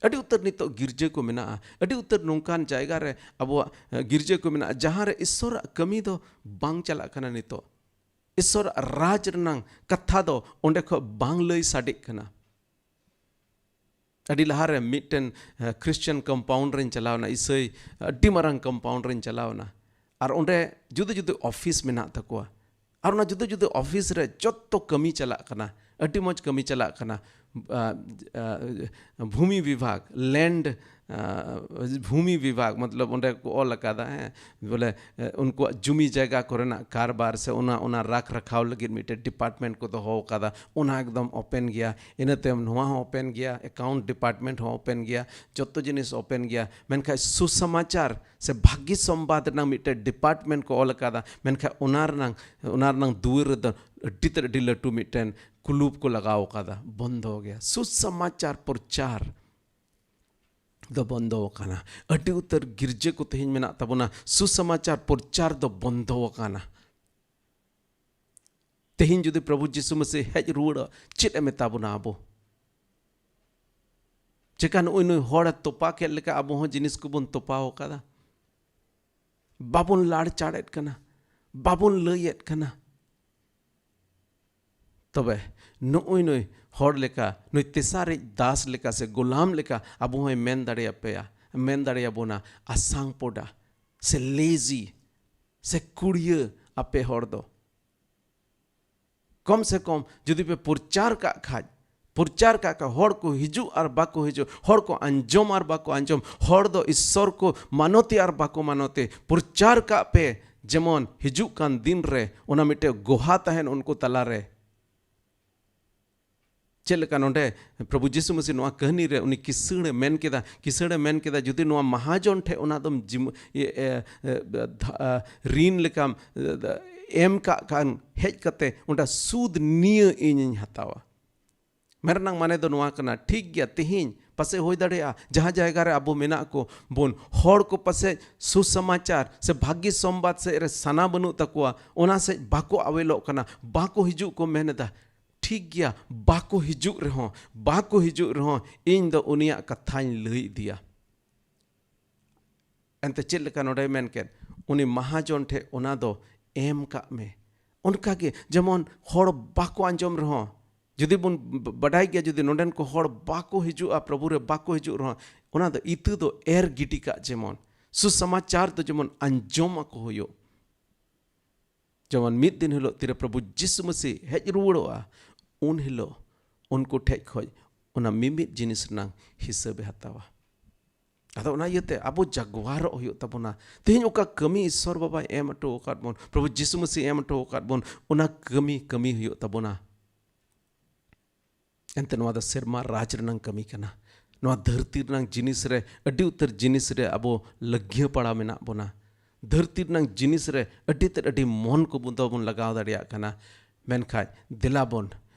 ᱟᱹᱰᱤ ᱩᱛᱟᱹᱨ ᱱᱤᱛᱚᱜ ᱜᱤᱨᱡᱟᱹ ᱠᱚ ᱢᱮᱱᱟᱜᱼᱟ, ᱟᱹᱰᱤ ᱩᱛᱟᱹᱨ ᱱᱚᱝᱠᱟᱱ ᱡᱟᱭᱜᱟ ᱨᱮ ᱟᱵᱚᱣᱟᱜ, ᱮ, ᱜᱤᱨᱡᱟᱹ ᱠᱚ ᱢᱮᱱᱟᱜᱼᱟ, ᱡᱟᱦᱟᱸ ᱨᱮ ᱤᱥᱥᱚᱨᱟᱜ ᱠᱟᱹᱢᱤ ᱫᱚ ᱵᱟᱝ ᱪᱟᱞᱟᱜ ᱠᱟᱱᱟ ᱱᱤᱛᱚᱜ᱾ ᱤᱥᱥᱚᱨᱟᱜ ᱨᱟᱡᱽ ᱨᱮᱱᱟᱝ ᱠᱟᱛᱷᱟ ᱫᱚ ᱚᱸᱰᱮ ᱠᱷᱚᱡ ᱵᱟᱝ ᱞᱟᱹᱭ ᱥᱟᱰᱮᱜ ᱠᱟᱱᱟ᱾ ᱟᱹᱰᱤ ᱞᱟᱦᱟᱨᱮ ᱢᱤᱫᱴᱮᱱ, ᱮ, Christian compound ᱨᱮᱧ ᱪᱟᱞᱟᱣᱱᱟ, ᱤᱥᱟᱹᱭ ᱟᱹᱰᱤ ᱢᱟᱨᱟᱝ compound ᱨᱮᱧ ᱪᱟᱞᱟᱣᱱᱟ᱾ ᱟᱨ ᱚᱸᱰᱮ ᱡᱩᱫᱟᱹ ᱡᱩᱫᱟᱹ ᱚᱯᱷᱤᱥ ᱢᱮᱱᱟᱜ ᱛᱟᱠᱚᱣᱟ᱾ ᱟᱨ ᱚᱱᱟ ᱡᱩᱫᱟᱹ ᱡᱩᱫᱟᱹ ᱚᱯᱷᱤᱥ ᱨᱮ ᱡᱚᱛᱚ ᱠᱟᱹᱢᱤ ᱪᱟᱞᱟᱜ ᱠᱟᱱᱟ, ᱟᱹᱰᱤ ᱢᱚᱡᱽ ᱠᱟᱹᱢᱤ ᱪᱟᱞᱟᱜ ᱠᱟᱱᱟ᱾ ᱟ, ᱟ, ᱵᱷᱩᱢᱤ ᱵᱤᱵᱷᱟᱜᱽ, ᱞᱮᱱᱰ, ᱟ, ᱵᱷᱩᱢᱤ ᱵᱤᱵᱷᱟᱜᱽ, ᱢᱚᱛᱞᱚᱵ ᱚᱸᱰᱮ ᱠᱚ ᱚᱞ ᱟᱠᱟᱫᱟ, ᱦᱮᱸ, ᱵᱚᱞᱮ, ᱮ, ᱩᱱᱠᱩᱣᱟᱜ ᱡᱩᱢᱤ ᱡᱟᱭᱜᱟ ᱠᱚᱨᱮᱱᱟᱜ ᱠᱟᱨᱵᱟᱨ ᱥᱮ ᱚᱱᱟ, ᱚᱱᱟ ᱨᱟᱠᱷ ᱨᱟᱠᱷᱟᱣ ᱞᱟᱹᱜᱤᱫ ᱢᱤᱫᱴᱮᱱ ᱰᱤᱯᱟᱨᱴᱢᱮᱱᱴ ᱠᱚ ᱫᱚᱦᱚ ᱟᱠᱟᱫᱟ, ᱚᱱᱟ ᱮᱠᱫᱚᱢ ᱳᱯᱮᱱ ᱜᱮᱭᱟ᱾ ᱤᱱᱟᱹ ᱛᱟᱭᱚᱢ ᱱᱚᱣᱟ ᱦᱚᱸ ᱳᱯᱮᱱ ᱜᱮᱭᱟ, ᱮᱠᱟᱣᱩᱱᱴ ᱰᱤᱯᱟᱨᱴᱢᱮᱱᱴ ᱦᱚᱸ ᱳᱯᱮᱱ ᱜᱮᱭᱟ, ᱡᱚᱛᱚ ᱡᱤᱱᱤᱥ ᱳᱯᱮᱱ ᱜᱮᱭᱟ᱾ ᱢᱮᱱᱠᱷᱟᱱ ᱥᱩᱥᱚᱢᱟᱪᱟᱨ ᱥᱮ ᱵᱷᱟᱹᱜᱤ ᱥᱚᱢᱵᱟᱫ ᱨᱮᱱᱟᱜ ᱢᱤᱫᱴᱮᱱ ᱰᱤᱯᱟᱨᱴᱢᱮᱱᱴ ᱠᱚ ᱚᱞ ᱟᱠᱟᱫᱟ, ᱢᱮᱱᱠᱷᱟᱱ ᱚᱱᱟ ᱨᱮᱱᱟᱝ, ᱚᱱᱟ ᱨᱮᱱᱟᱝ ᱫᱩᱣᱟᱹᱨ ᱨᱮᱫᱚ ᱟᱹᱰᱤ ᱛᱮᱫ ᱟᱹᱰᱤ ᱞᱟᱹᱴᱩ ᱢᱤᱫᱴᱮᱱ ᱠᱩᱞᱩᱯ ᱠᱚ ᱞᱟᱜᱟᱣ ᱟᱠᱟᱫᱟ, ᱵᱚᱱᱫᱚ ᱜᱮᱭᱟ᱾ ᱥᱩᱥᱚᱢᱟᱪᱟᱨ ᱯᱨᱚᱪᱟᱨ ᱫᱚ ᱵᱚᱱᱫᱚ ᱟᱠᱟᱱᱟ᱾ ᱟᱹᱰᱤ ᱩᱛᱟᱹᱨ ᱜᱤᱨᱡᱟᱹ ᱠᱚ ᱛᱮᱦᱮᱧ ᱢᱮᱱᱟᱜ ᱛᱟᱵᱚᱱᱟ, ᱥᱩᱥᱚᱢᱟᱪᱟᱨ ᱯᱨᱚᱪᱟᱨ ᱫᱚ ᱵᱚᱱᱫᱚ ᱟᱠᱟᱱᱟ᱾ ᱛᱮᱦᱮᱧ ᱡᱩᱫᱤ ᱯᱨᱚᱵᱷᱩ ᱡᱤᱥᱩ ᱢᱟᱹᱥᱤ ᱦᱮᱡ ᱨᱩᱣᱟᱹᱲᱚᱜ, ᱪᱮᱫ ᱮ ᱢᱮᱛᱟ ᱵᱚᱱᱟ ᱟᱵᱚ? ᱪᱮᱠᱟ ᱱᱩᱜᱼᱩᱭ ᱱᱩᱭ ᱦᱚᱲᱮ ᱛᱚᱯᱟ ᱠᱮᱫ ᱞᱮᱠᱟ ᱟᱵᱚ ᱦᱚᱸ ᱡᱤᱱᱤᱥ ᱠᱚᱵᱚᱱ ᱛᱚᱯᱟᱣ ᱟᱠᱟᱫᱟ? ᱵᱟᱵᱚᱱ ᱞᱟᱲᱪᱟᱲᱮᱫ ᱠᱟᱱᱟ, ᱵᱟᱵᱚᱱ ᱞᱟᱹᱭᱮᱫ ᱠᱟᱱᱟ᱾ ᱛᱚᱵᱮ ᱱᱩᱜᱼᱩᱭ ᱱᱩᱭ ᱦᱚᱲ ᱞᱮᱠᱟ, ᱱᱩᱭ ᱛᱮᱥᱟᱨᱤᱡ ᱫᱟᱥ ᱞᱮᱠᱟ ᱥᱮ ᱜᱳᱞᱟᱢ ᱞᱮᱠᱟ ᱟᱵᱚ ᱦᱚᱸᱭ ᱢᱮᱱ ᱫᱟᱲᱮᱭᱟᱯᱮᱭᱟ, ᱢᱮᱱ ᱫᱟᱲᱮᱭᱟᱵᱚᱱᱟ, ᱟᱥᱟᱝ ᱯᱚᱰᱟ ᱥᱮ ᱞᱮᱡᱤ ᱥᱮ ᱠᱩᱲᱤᱭᱟᱹ, ᱟᱯᱮ ᱦᱚᱲ ᱫᱚ᱾ ᱠᱚᱢ ᱥᱮ ᱠᱚᱢ ᱡᱩᱫᱤ ᱯᱮ ᱯᱨᱚᱪᱟᱨ ᱠᱟᱜ ᱠᱷᱟᱡ, ᱯᱨᱚᱪᱟᱨ ᱠᱟᱜ ᱠᱷᱟᱡ, ᱦᱚᱲ ᱠᱚ ᱦᱤᱡᱩᱜ ᱟᱨ ᱵᱟᱠᱚ ᱦᱤᱡᱩᱜ, ᱦᱚᱲ ᱠᱚ ᱟᱸᱡᱚᱢ ᱟᱨ ᱵᱟᱠᱚ ᱟᱸᱡᱚᱢ, ᱦᱚᱲ ᱫᱚ ᱤᱥᱥᱚᱨ ᱠᱚ ᱢᱟᱱᱚᱛᱮ ᱟᱨ ᱵᱟᱠᱚ ᱢᱟᱱᱚᱛᱮ, ᱯᱨᱚᱪᱟᱨ ᱠᱟᱜ ᱯᱮ, ᱡᱮᱢᱚᱱ ᱦᱤᱡᱩᱜ ᱠᱟᱱ ᱫᱤᱱ ᱨᱮ ᱚᱱᱟ ᱢᱤᱫᱴᱮᱡ ᱜᱚᱦᱟ ᱛᱟᱦᱮᱱ ᱩᱱᱠᱩ ᱛᱟᱞᱟᱨᱮ᱾ ᱪᱮᱫ ᱞᱮᱠᱟ ᱱᱚᱰᱮ ᱯᱨᱚᱵᱷᱩ ᱡᱤᱥᱩ ᱢᱟᱹᱥᱤ ᱱᱚᱣᱟ ᱠᱟᱹᱦᱱᱤ ᱨᱮ ᱩᱱᱤ ᱠᱤᱥᱟᱹᱬᱮ ᱢᱮᱱ ᱠᱮᱫᱟ, ᱠᱤᱥᱟᱹᱬᱮ ᱢᱮᱱ ᱠᱮᱫᱟ, ᱡᱩᱫᱤ ᱱᱚᱣᱟ ᱢᱟᱦᱟᱡᱚᱱ ᱴᱷᱮᱡ ᱚᱱᱟ ᱫᱚᱢ ᱡᱤᱢ-, ᱤᱭᱟᱹ, ᱮ, ᱮ, ᱫᱷᱟ-, ᱟ, ᱨᱤᱱ ᱞᱮᱠᱟᱢ, ᱮ, ᱮᱢ ᱠᱟᱜ ᱠᱷᱟᱱ, ᱦᱮᱡ ᱠᱟᱛᱮ ᱚᱸᱰᱮ ᱥᱩᱫ ᱱᱤᱭᱟᱹ ᱤᱧᱤᱧ ᱦᱟᱛᱟᱣᱟ᱾ ᱢᱮᱱ ᱨᱮᱱᱟᱜ ᱢᱟᱱᱮ ᱫᱚ ᱱᱚᱣᱟ ᱠᱟᱱᱟ, ᱴᱷᱤᱠ ᱜᱮᱭᱟ, ᱛᱤᱦᱤᱧ ᱯᱟᱥᱮᱡ ᱦᱩᱭ ᱫᱟᱲᱮᱭᱟᱜᱼᱟ, ᱡᱟᱦᱟᱸ ᱡᱟᱭᱜᱟ ᱨᱮ ᱟᱵᱚ ᱢᱮᱱᱟᱜ ᱠᱚ ᱵᱚᱱ, ᱦᱚᱲ ᱠᱚ ᱯᱟᱥᱮᱡ ᱥᱩᱥᱚᱢᱟᱪᱟᱨ ᱥᱮ ᱵᱷᱟᱹᱜᱤ ᱥᱚᱢᱵᱟᱫ ᱥᱮᱫ ᱨᱮ ᱥᱟᱱᱟ ᱵᱟᱹᱱᱩᱜ ᱛᱟᱠᱚᱣᱟ, ᱚᱱᱟ ᱥᱮᱫ ᱵᱟᱠᱚ ᱟᱣᱮᱞᱚᱜ ᱠᱟᱱᱟ, ᱵᱟᱠᱚ ᱦᱤᱡᱩᱜ ᱠᱚ ᱢᱮᱱ ᱮᱫᱟ᱾ ᱴᱷᱤᱠ ᱜᱮᱭᱟ, ᱵᱟᱠᱚ ᱦᱤᱡᱩᱜ ᱨᱮᱦᱚᱸ, ᱵᱟᱠᱚ ᱦᱤᱡᱩᱜ ᱨᱮᱦᱚᱸ, ᱤᱧ ᱫᱚ ᱩᱱᱤᱭᱟᱜ ᱠᱟᱛᱷᱟᱧ ᱞᱟᱹᱭ ᱤᱫᱤᱭᱟ᱾ ᱮᱱᱛᱮ ᱪᱮᱫ ᱞᱮᱠᱟ ᱱᱚᱰᱮᱭ ᱢᱮᱱ ᱠᱮᱫ, ᱩᱱᱤ ᱢᱟᱦᱟᱡᱚᱱ ᱴᱷᱮᱡ ᱚᱱᱟ ᱫᱚ ᱮᱢ ᱠᱟᱜ ᱢᱮ᱾ ᱚᱱᱠᱟ ᱜᱮ ᱡᱮᱢᱚᱱ ᱦᱚᱲ ᱵᱟᱠᱚ ᱟᱸᱡᱚᱢ ᱨᱮᱦᱚᱸ, ᱡᱩᱫᱤ ᱵᱚᱱ ᱵ-, ᱵᱟᱰᱟᱭ ᱜᱮᱭᱟ, ᱡᱩᱫᱤ ᱱᱚᱰᱮᱱ ᱠᱚ ᱦᱚᱲ ᱵᱟᱠᱚ ᱦᱤᱡᱩᱜᱼᱟ, ᱯᱨᱚᱵᱷᱩ ᱨᱮ ᱵᱟᱠᱚ ᱦᱤᱡᱩᱜ ᱨᱮᱦᱚᱸ, ᱚᱱᱟ ᱫᱚ ᱤᱛᱟᱹ ᱫᱚ ᱮᱨ ᱜᱤᱰᱤ ᱠᱟᱜ ᱡᱮᱢᱚᱱ, ᱥᱩᱥᱚᱢᱟᱪᱟᱨ ᱫᱚ ᱡᱮᱢᱚᱱ ᱟᱸᱡᱚᱢ ᱟᱠᱚ ᱦᱩᱭᱩᱜ᱾ ᱡᱮᱢᱚᱱ ᱢᱤᱫ ᱫᱤᱱ ᱦᱤᱞᱳᱜ ᱛᱤᱨᱮ ᱯᱨᱚᱵᱷᱩ ᱡᱤᱥᱩ ᱢᱟᱹᱥᱤ ᱦᱮᱡ ᱨᱩᱣᱟᱹᱲᱚᱜᱼᱟ, ᱩᱱ ᱦᱤᱞᱳᱜ ᱩᱱᱠᱩ ᱴᱷᱮᱡ ᱠᱷᱚᱡ ᱚᱱᱟ ᱢᱤᱢᱤᱫ ᱡᱤᱱᱤᱥ ᱨᱮᱱᱟᱝ ᱦᱤᱥᱟᱹᱵᱮ ᱦᱟᱛᱟᱣᱟ᱾ ᱟᱫᱚ ᱚᱱᱟ ᱤᱭᱟᱹᱛᱮ ᱟᱵᱚ ᱡᱟᱜᱣᱟᱨᱚᱜ ᱦᱩᱭᱩᱜ ᱛᱟᱵᱚᱱᱟ᱾ ᱛᱮᱦᱮᱧ ᱚᱠᱟ ᱠᱟᱹᱢᱤ ᱤᱥᱥᱚᱨ ᱵᱟᱵᱟᱭ ᱮᱢ ᱦᱚᱴᱚ ᱟᱠᱟᱫ ᱵᱚᱱ, ᱯᱨᱚᱵᱷᱩ ᱡᱤᱥᱩ ᱢᱟᱹᱥᱤ ᱮᱢ ᱦᱚᱴᱚ ᱟᱠᱟᱫ ᱵᱚᱱ, ᱚᱱᱟ ᱠᱟᱹᱢᱤ ᱠᱟᱹᱢᱤ ᱦᱩᱭᱩᱜ ᱛᱟᱵᱚᱱᱟ᱾ ᱮᱱᱛᱮ ᱱᱚᱣᱟ ᱫᱚ ᱥᱮᱨᱢᱟ ᱨᱟᱡᱽ ᱨᱮᱱᱟᱝ ᱠᱟᱹᱢᱤ ᱠᱟᱱᱟ᱾ ᱱᱚᱣᱟ ᱫᱷᱟᱹᱨᱛᱤ ᱨᱮᱱᱟᱝ ᱡᱤᱱᱤᱥ ᱨᱮ, ᱟᱹᱰᱤ ᱩᱛᱟᱹᱨ ᱡᱤᱱᱤᱥ ᱨᱮ ᱟᱵᱚ ᱞᱟᱹᱜᱽᱭᱟᱹ ᱯᱟᱲᱟᱣ ᱢᱮᱱᱟᱜ ᱵᱚᱱᱟ᱾ ᱫᱷᱟᱹᱨᱛᱤ ᱨᱮᱱᱟᱝ ᱡᱤᱱᱤᱥ ᱨᱮ ᱟᱹᱰᱤ ᱛᱮᱫ, ᱟᱹᱰᱤ ᱢᱚᱱ ᱠᱚ ᱵᱚᱱ ᱫᱚ ᱵᱚᱱ ᱞᱟᱜᱟᱣ ᱫᱟᱲᱮᱭᱟᱜ ᱠᱟᱱᱟ᱾ ᱢᱮᱱᱠᱷᱟᱡ ᱫᱮᱞᱟ ᱵᱚᱱ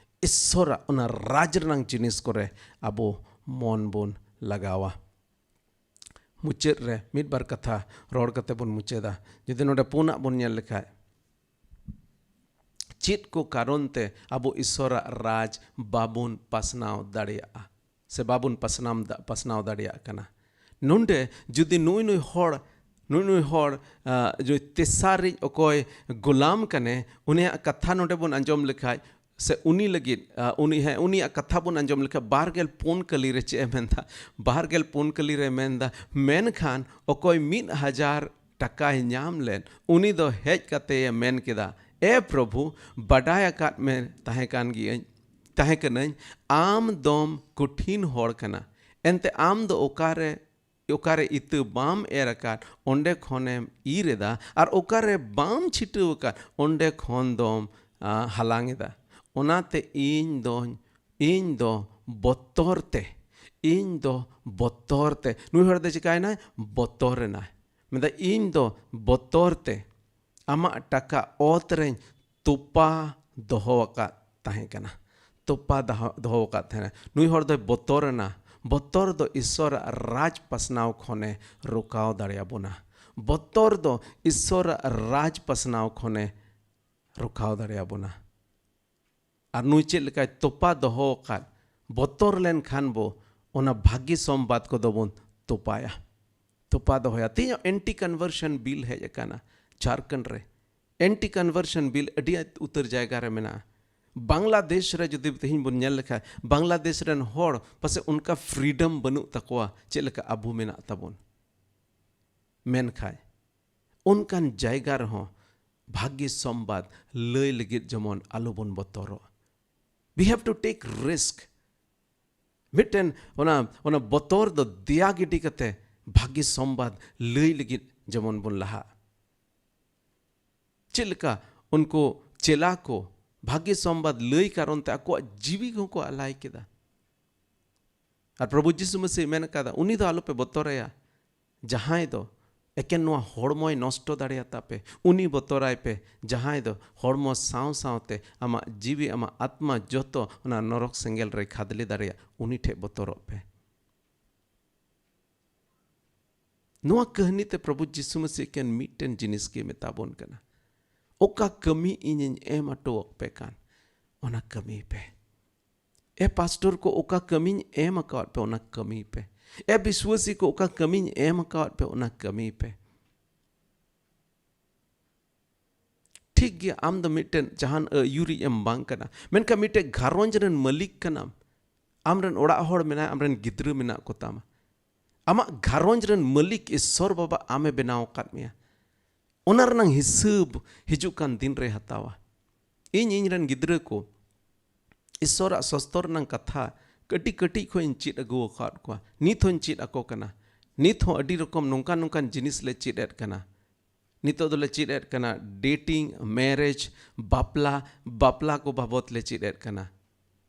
ᱤᱥᱥᱚᱨᱟᱜ ᱚᱱᱟ ᱨᱟᱡᱽ ᱨᱮᱱᱟᱝ ᱡᱤᱱᱤᱥ ᱠᱚᱨᱮ ᱟᱵᱚ ᱢᱚᱱ ᱵᱚᱱ ᱞᱟᱜᱟᱣᱟ᱾ ᱢᱩᱪᱟᱹᱫ ᱨᱮ ᱢᱤᱫ ᱵᱟᱨ ᱠᱟᱛᱷᱟ ᱨᱚᱲ ᱠᱟᱛᱮ ᱵᱚᱱ ᱢᱩᱪᱟᱹᱫᱟ᱾ ᱡᱩᱫᱤ ᱱᱚᱰᱮ ᱯᱩᱱᱟᱜ ᱵᱚᱱ ᱧᱮᱞ ᱞᱮᱠᱷᱟᱡ, ᱪᱮᱫ ᱠᱚ ᱠᱟᱨᱚᱱ ᱛᱮ ᱟᱵᱚ ᱤᱥᱥᱚᱨᱟᱜ ᱨᱟᱡᱽ ᱵᱟᱵᱚᱱ ᱯᱟᱥᱱᱟᱣ ᱫᱟᱲᱮᱭᱟᱜᱼᱟ ᱥᱮ ᱵᱟᱵᱚᱱ ᱯᱟᱥᱱᱟᱣ ᱫᱟ-, ᱯᱟᱥᱱᱟᱣ ᱫᱟᱲᱮᱭᱟᱜ ᱠᱟᱱᱟ? ᱱᱚᱰᱮ ᱡᱩᱫᱤ ᱱᱩᱭ ᱱᱩᱭ ᱦᱚᱲ, ᱱᱩᱭ ᱱᱩᱭ ᱦᱚᱲ, ᱟ, ᱡᱩᱫᱤ ᱛᱮᱥᱟᱨᱤᱡ ᱚᱠᱚᱭ ᱜᱳᱞᱟᱢ ᱠᱟᱱᱮ, ᱩᱱᱤᱭᱟᱜ ᱠᱟᱛᱷᱟ ᱱᱚᱰᱮ ᱵᱚᱱ ᱟᱸᱡᱚᱢ ᱞᱮᱠᱷᱟᱡ, ᱥᱮ ᱩᱱᱤ ᱞᱟᱹᱜᱤᱫ, ᱟ, ᱩᱱᱤ, ᱦᱮᱸ, ᱩᱱᱤᱭᱟᱜ ᱠᱟᱛᱷᱟ ᱵᱚᱱ ᱟᱸᱡᱚᱢ ᱞᱮᱠᱷᱟᱡ, ᱵᱟᱨ ᱜᱮᱞ ᱯᱩᱱ ᱠᱟᱹᱞᱤ ᱨᱮ ᱪᱮᱫ ᱮ ᱢᱮᱱᱫᱟ? ᱵᱟᱨ ᱜᱮᱞ ᱯᱩᱱ ᱠᱟᱹᱞᱤ ᱨᱮ ᱢᱮᱱᱫᱟ, ᱢᱮᱱᱠᱷᱟᱱ ᱚᱠᱚᱭ ᱢᱤᱫ ᱦᱟᱡᱟᱨ ᱴᱟᱠᱟᱭ ᱧᱟᱢ ᱞᱮᱫ, ᱩᱱᱤ ᱫᱚ ᱦᱮᱡ ᱠᱟᱛᱮᱭ ᱢᱮᱱ ᱠᱮᱫᱟ, "ᱮ ᱯᱨᱚᱵᱷᱩ, ᱵᱟᱰᱟᱭ ᱟᱠᱟᱫ ᱢᱮ ᱛᱟᱦᱮᱸ ᱠᱟᱱ ᱜᱤᱭᱟᱹᱧ, ᱛᱟᱦᱮᱸ ᱠᱟᱹᱱᱟᱹᱧ, ᱟᱢ ᱫᱚᱢ ᱠᱚᱴᱷᱤᱱ ᱦᱚᱲ ᱠᱟᱱᱟ᱾ ᱮᱱᱛᱮ ᱟᱢ ᱫᱚ ᱚᱠᱟᱨᱮ, ᱚᱠᱟᱨᱮ ᱤᱛᱟᱹ ᱵᱟᱢ ᱮᱨ ᱟᱠᱟᱫ, ᱚᱸᱰᱮ ᱠᱷᱚᱱᱮᱢ ᱤᱨ ᱮᱫᱟ, ᱟᱨ ᱚᱠᱟᱨᱮ ᱵᱟᱢ ᱪᱷᱤᱴᱟᱹᱣ ᱟᱠᱟᱫ, ᱚᱸᱰᱮ ᱠᱷᱚᱱ ᱫᱚᱢ, ᱟ, ᱦᱟᱞᱟᱝ ᱮᱫᱟ᱾ ᱚᱱᱟᱛᱮ ᱤᱧ ᱫᱚᱧ, ᱤᱧ ᱫᱚ ᱵᱚᱛᱚᱨ ᱛᱮ, ᱤᱧ ᱫᱚ ᱵᱚᱛᱚᱨ ᱛᱮ", ᱱᱩᱭ ᱦᱚᱲ ᱫᱚ ᱪᱤᱠᱟᱭᱮᱱᱟᱭ? ᱵᱚᱛᱚᱨ ᱮᱱᱟᱭ᱾ ᱢᱮᱱᱫᱟ, "ᱤᱧ ᱫᱚ ᱵᱚᱛᱚᱨ ᱛᱮ ᱟᱢᱟᱜ ᱴᱟᱠᱟ ᱚᱛ ᱨᱮᱧ ᱛᱚᱯᱟ ᱫᱚᱦᱚ ᱟᱠᱟᱫ ᱛᱟᱦᱮᱸ ᱠᱟᱱᱟ, ᱛᱚᱯᱟ ᱫᱚᱦᱚ, ᱫᱚᱦᱚ ᱟᱠᱟᱫ ᱛᱟᱦᱮᱱᱟ᱾" ᱱᱩᱭ ᱦᱚᱲ ᱫᱚᱭ ᱵᱚᱛᱚᱨ ᱮᱱᱟ᱾ ᱵᱚᱛᱚᱨ ᱫᱚ ᱤᱥᱚᱨᱟᱜ ᱨᱟᱡᱽ ᱯᱟᱥᱱᱟᱣ ᱠᱷᱚᱱᱮ ᱨᱚᱠᱟᱣ ᱫᱟᱲᱮᱭᱟᱵᱚᱱᱟ᱾ ᱵᱚᱛᱚᱨ ᱫᱚ ᱤᱥᱚᱨᱟᱜ ᱨᱟᱡᱽ ᱯᱟᱥᱱᱟᱣ ᱠᱷᱚᱱᱮ ᱨᱚᱠᱟᱣ ᱫᱟᱲᱮᱭᱟᱵᱚᱱᱟ᱾ ᱟᱨ ᱱᱩᱭ ᱪᱮᱫ ᱞᱮᱠᱟᱭ ᱛᱚᱯᱟ ᱫᱚᱦᱚ ᱟᱠᱟᱫ, ᱵᱚᱛᱚᱨ ᱞᱮᱱᱠᱷᱟᱱ ᱵᱚ ᱚᱱᱟ ᱵᱷᱟᱹᱜᱤ ᱥᱚᱢᱵᱟᱫ ᱠᱚᱫᱚ ᱵᱚᱱ ᱛᱚᱯᱟᱭᱟ, ᱛᱚᱯᱟ ᱫᱚᱦᱚᱭᱟ᱾ ᱛᱮᱦᱮᱧ ᱮᱱᱴᱤ ᱠᱚᱱᱵᱷᱟᱨᱥᱚᱱ ᱵᱤᱞ ᱦᱮᱡ ᱟᱠᱟᱱᱟ ᱡᱷᱟᱨᱠᱷᱚᱸᱰ ᱨᱮ᱾ ᱮᱱᱴᱤ ᱠᱚᱱᱵᱷᱟᱨᱥᱚᱱ ᱵᱤᱞ ᱟᱹᱰᱤ ᱩᱛᱟᱹᱨ ᱡᱟᱭᱜᱟ ᱨᱮ ᱢᱮᱱᱟᱜᱼᱟ᱾ ᱵᱟᱝᱞᱟᱫᱮᱥ ᱨᱮ ᱡᱩᱫᱤ ᱛᱮᱦᱮᱧ ᱵᱚᱱ ᱧᱮᱞ ᱞᱮᱠᱷᱟᱱ, ᱵᱟᱝᱞᱟᱫᱮᱥ ᱨᱮᱱ ᱦᱚᱲ ᱯᱟᱥᱮ ᱚᱱᱠᱟ ᱯᱷᱨᱤᱰᱚᱢ ᱵᱟᱹᱱᱩᱜ ᱛᱟᱠᱚᱣᱟ ᱪᱮᱫ ᱞᱮᱠᱟ ᱟᱵᱚ ᱢᱮᱱᱟᱜ ᱛᱟᱵᱚᱱ᱾ ᱢᱮᱱᱠᱷᱟᱱ ᱚᱱᱠᱟᱱ ᱡᱟᱭᱜᱟ ᱨᱮᱦᱚᱸ ᱵᱷᱟᱹᱜᱤ ᱥᱚᱢᱵᱟᱫ ᱞᱟᱹᱭ ᱞᱟᱹᱜᱤᱫ ᱡᱮᱢᱚᱱ ᱟᱞᱚᱵᱚᱱ ᱵᱚᱛᱚᱨᱚᱜ᱾ We have to take risk. ᱢᱤᱫᱴᱮᱱ ᱚᱱᱟ, ᱚᱱᱟ ᱵᱚᱛᱚᱨ ᱫᱚ ᱫᱮᱭᱟ ᱜᱤᱰᱤ ᱠᱟᱛᱮ ᱵᱷᱟᱹᱜᱤ ᱥᱚᱢᱵᱟᱫ ᱞᱟᱹᱭ ᱞᱟᱹᱜᱤᱫ ᱡᱮᱢᱚᱱ ᱵᱚᱱ ᱞᱟᱦᱟᱜ᱾ ᱪᱮᱫ ᱞᱮᱠᱟ ᱩᱱᱠᱩ ᱪᱮᱞᱟ ᱠᱚ ᱵᱷᱟᱹᱜᱤ ᱥᱚᱢᱵᱟᱫ ᱞᱟᱹᱭ ᱠᱟᱨᱚᱱ ᱛᱮ ᱟᱠᱚᱣᱟᱜ ᱡᱤᱣᱤ ᱠᱚᱦᱚᱸ ᱠᱚ ᱟᱞᱟᱭ ᱠᱮᱫᱟ᱾ ᱟᱨ ᱯᱨᱚᱵᱷᱩ ᱡᱤᱥᱩ ᱢᱟᱹᱥᱤ ᱢᱮᱱ ᱠᱟᱫᱟ, "ᱩᱱᱤ ᱫᱚ ᱟᱞᱚᱯᱮ ᱵᱚᱛᱚᱨᱟᱭᱟ, ᱡᱟᱦᱟᱸᱭ ᱫᱚ ᱮᱠᱮᱱ ᱱᱚᱣᱟ ᱦᱚᱲᱢᱚᱭ ᱱᱚᱥᱴᱚ ᱫᱟᱲᱮᱭᱟᱛᱟ ᱯᱮ, ᱩᱱᱤ ᱵᱚᱛᱚᱨᱟᱭ ᱯᱮ, ᱡᱟᱦᱟᱸᱭ ᱫᱚ ᱦᱚᱲᱢᱚ ᱥᱟᱶ ᱥᱟᱶᱛᱮ ᱟᱢᱟᱜ ᱡᱤᱣᱤ, ᱟᱢᱟᱜ ᱟᱛᱢᱟ ᱡᱚᱛᱚ ᱚᱱᱟ ᱱᱚᱨᱚᱠ ᱥᱮᱸᱜᱮᱞ ᱨᱮᱭ ᱠᱷᱟᱫᱽᱞᱮ ᱫᱟᱲᱮᱭᱟᱜ, ᱩᱱᱤ ᱴᱷᱮᱡ ᱵᱚᱛᱚᱨᱚᱜ ᱯᱮ᱾" ᱱᱚᱣᱟ ᱠᱟᱹᱦᱱᱤ ᱛᱮ ᱯᱨᱚᱵᱷᱩ ᱡᱤᱥᱩ ᱢᱟᱹᱥᱤ ᱮᱠᱮᱱ ᱢᱤᱫᱴᱮᱱ ᱡᱤᱱᱤᱥ ᱜᱮ ᱢᱮᱛᱟ ᱵᱚᱱ ᱠᱟᱱᱟ, "ᱚᱠᱟ ᱠᱟᱹᱢᱤ ᱤᱧᱤᱧ ᱮᱢ ᱦᱚᱴᱚ ᱟᱯᱮ ᱠᱟᱱ, ᱚᱱᱟ ᱠᱟᱹᱢᱤ ᱯᱮ᱾ ᱮ ᱯᱟᱥᱴᱚᱨ ᱠᱚ, ᱚᱠᱟ ᱠᱟᱹᱢᱤᱧ ᱮᱢ ᱟᱠᱟᱣᱟᱫ ᱯᱮ, ᱚᱱᱟ ᱠᱟᱹᱢᱤ ᱯᱮ᱾ ᱮ ᱵᱤᱥᱣᱟᱹᱥᱤ ᱠᱚ, ᱚᱠᱟ ᱠᱟᱹᱢᱤᱧ ᱮᱢ ᱟᱠᱟᱣᱟᱫ ᱯᱮ, ᱚᱱᱟ ᱠᱟᱹᱢᱤ ᱯᱮ᱾" ᱴᱷᱤᱠ ᱜᱮᱭᱟ, ᱟᱢ ᱫᱚ ᱢᱤᱫᱴᱮᱱ ᱡᱟᱦᱟᱱ ᱟᱹᱭᱩᱨᱤᱡ ᱮᱢ ᱵᱟᱝ ᱠᱟᱱᱟ, ᱢᱮᱱᱠᱷᱟᱱ ᱢᱤᱫᱴᱮᱱ ᱜᱷᱟᱨᱚᱸᱡᱽ ᱨᱮᱱ ᱢᱟᱹᱞᱤᱠ ᱠᱟᱱᱟᱢ᱾ ᱟᱢ ᱨᱮᱱ ᱚᱲᱟᱜ ᱦᱚᱲ ᱢᱮᱱᱟᱭᱟ, ᱟᱢ ᱨᱮᱱ ᱜᱤᱫᱽᱨᱟᱹ ᱢᱮᱱᱟᱜ ᱠᱚᱛᱟᱢᱟ᱾ ᱟᱢᱟᱜ ᱜᱷᱟᱨᱚᱸᱡᱽ ᱨᱮᱱ ᱢᱟᱹᱞᱤᱠ ᱤᱥᱥᱚᱨ ᱵᱟᱵᱟ ᱟᱢᱮ ᱵᱮᱱᱟᱣ ᱟᱠᱟᱫ ᱢᱮᱭᱟ᱾ ᱚᱱᱟ ᱨᱮᱱᱟᱝ ᱦᱤᱥᱟᱹᱵ ᱦᱤᱡᱩᱜ ᱠᱟᱱ ᱫᱤᱱ ᱨᱮᱭ ᱦᱟᱛᱟᱣᱟ᱾ ᱤᱧ ᱤᱧ ᱨᱮᱱ ᱜᱤᱫᱽᱨᱟᱹ ᱠᱚ ᱤᱥᱥᱚᱨᱟᱜ ᱥᱚᱥᱛᱚᱨ ᱨᱮᱱᱟᱝ ᱠᱟᱛᱷᱟ ᱠᱟᱹᱴᱤᱡ ᱠᱟᱹᱴᱤᱡ ᱠᱷᱚᱱ ᱤᱧ ᱪᱮᱫ ᱟᱹᱜᱩ ᱟᱠᱟᱫ ᱠᱚᱣᱟ᱾ ᱱᱤᱛ ᱦᱚᱸᱧ ᱪᱮᱫ ᱟᱠᱚ ᱠᱟᱱᱟ᱾ ᱱᱤᱛ ᱦᱚᱸ ᱟᱹᱰᱤ ᱨᱚᱠᱚᱢ ᱱᱚᱝᱠᱟᱱ ᱱᱚᱝᱠᱟᱱ ᱡᱤᱱᱤᱥ ᱞᱮ ᱪᱮᱫ ᱮᱫ ᱠᱟᱱᱟ᱾ ᱱᱤᱛᱚᱜ ᱫᱚᱞᱮ ᱪᱮᱫ ᱮᱫ ᱠᱟᱱᱟ ᱰᱮᱴᱤᱝ, ᱢᱮᱨᱮᱡᱽ, ᱵᱟᱯᱞᱟ, ᱵᱟᱯᱞᱟ ᱠᱚ ᱵᱟᱵᱚᱛ ᱞᱮ ᱪᱮᱫ ᱮᱫ ᱠᱟᱱᱟ᱾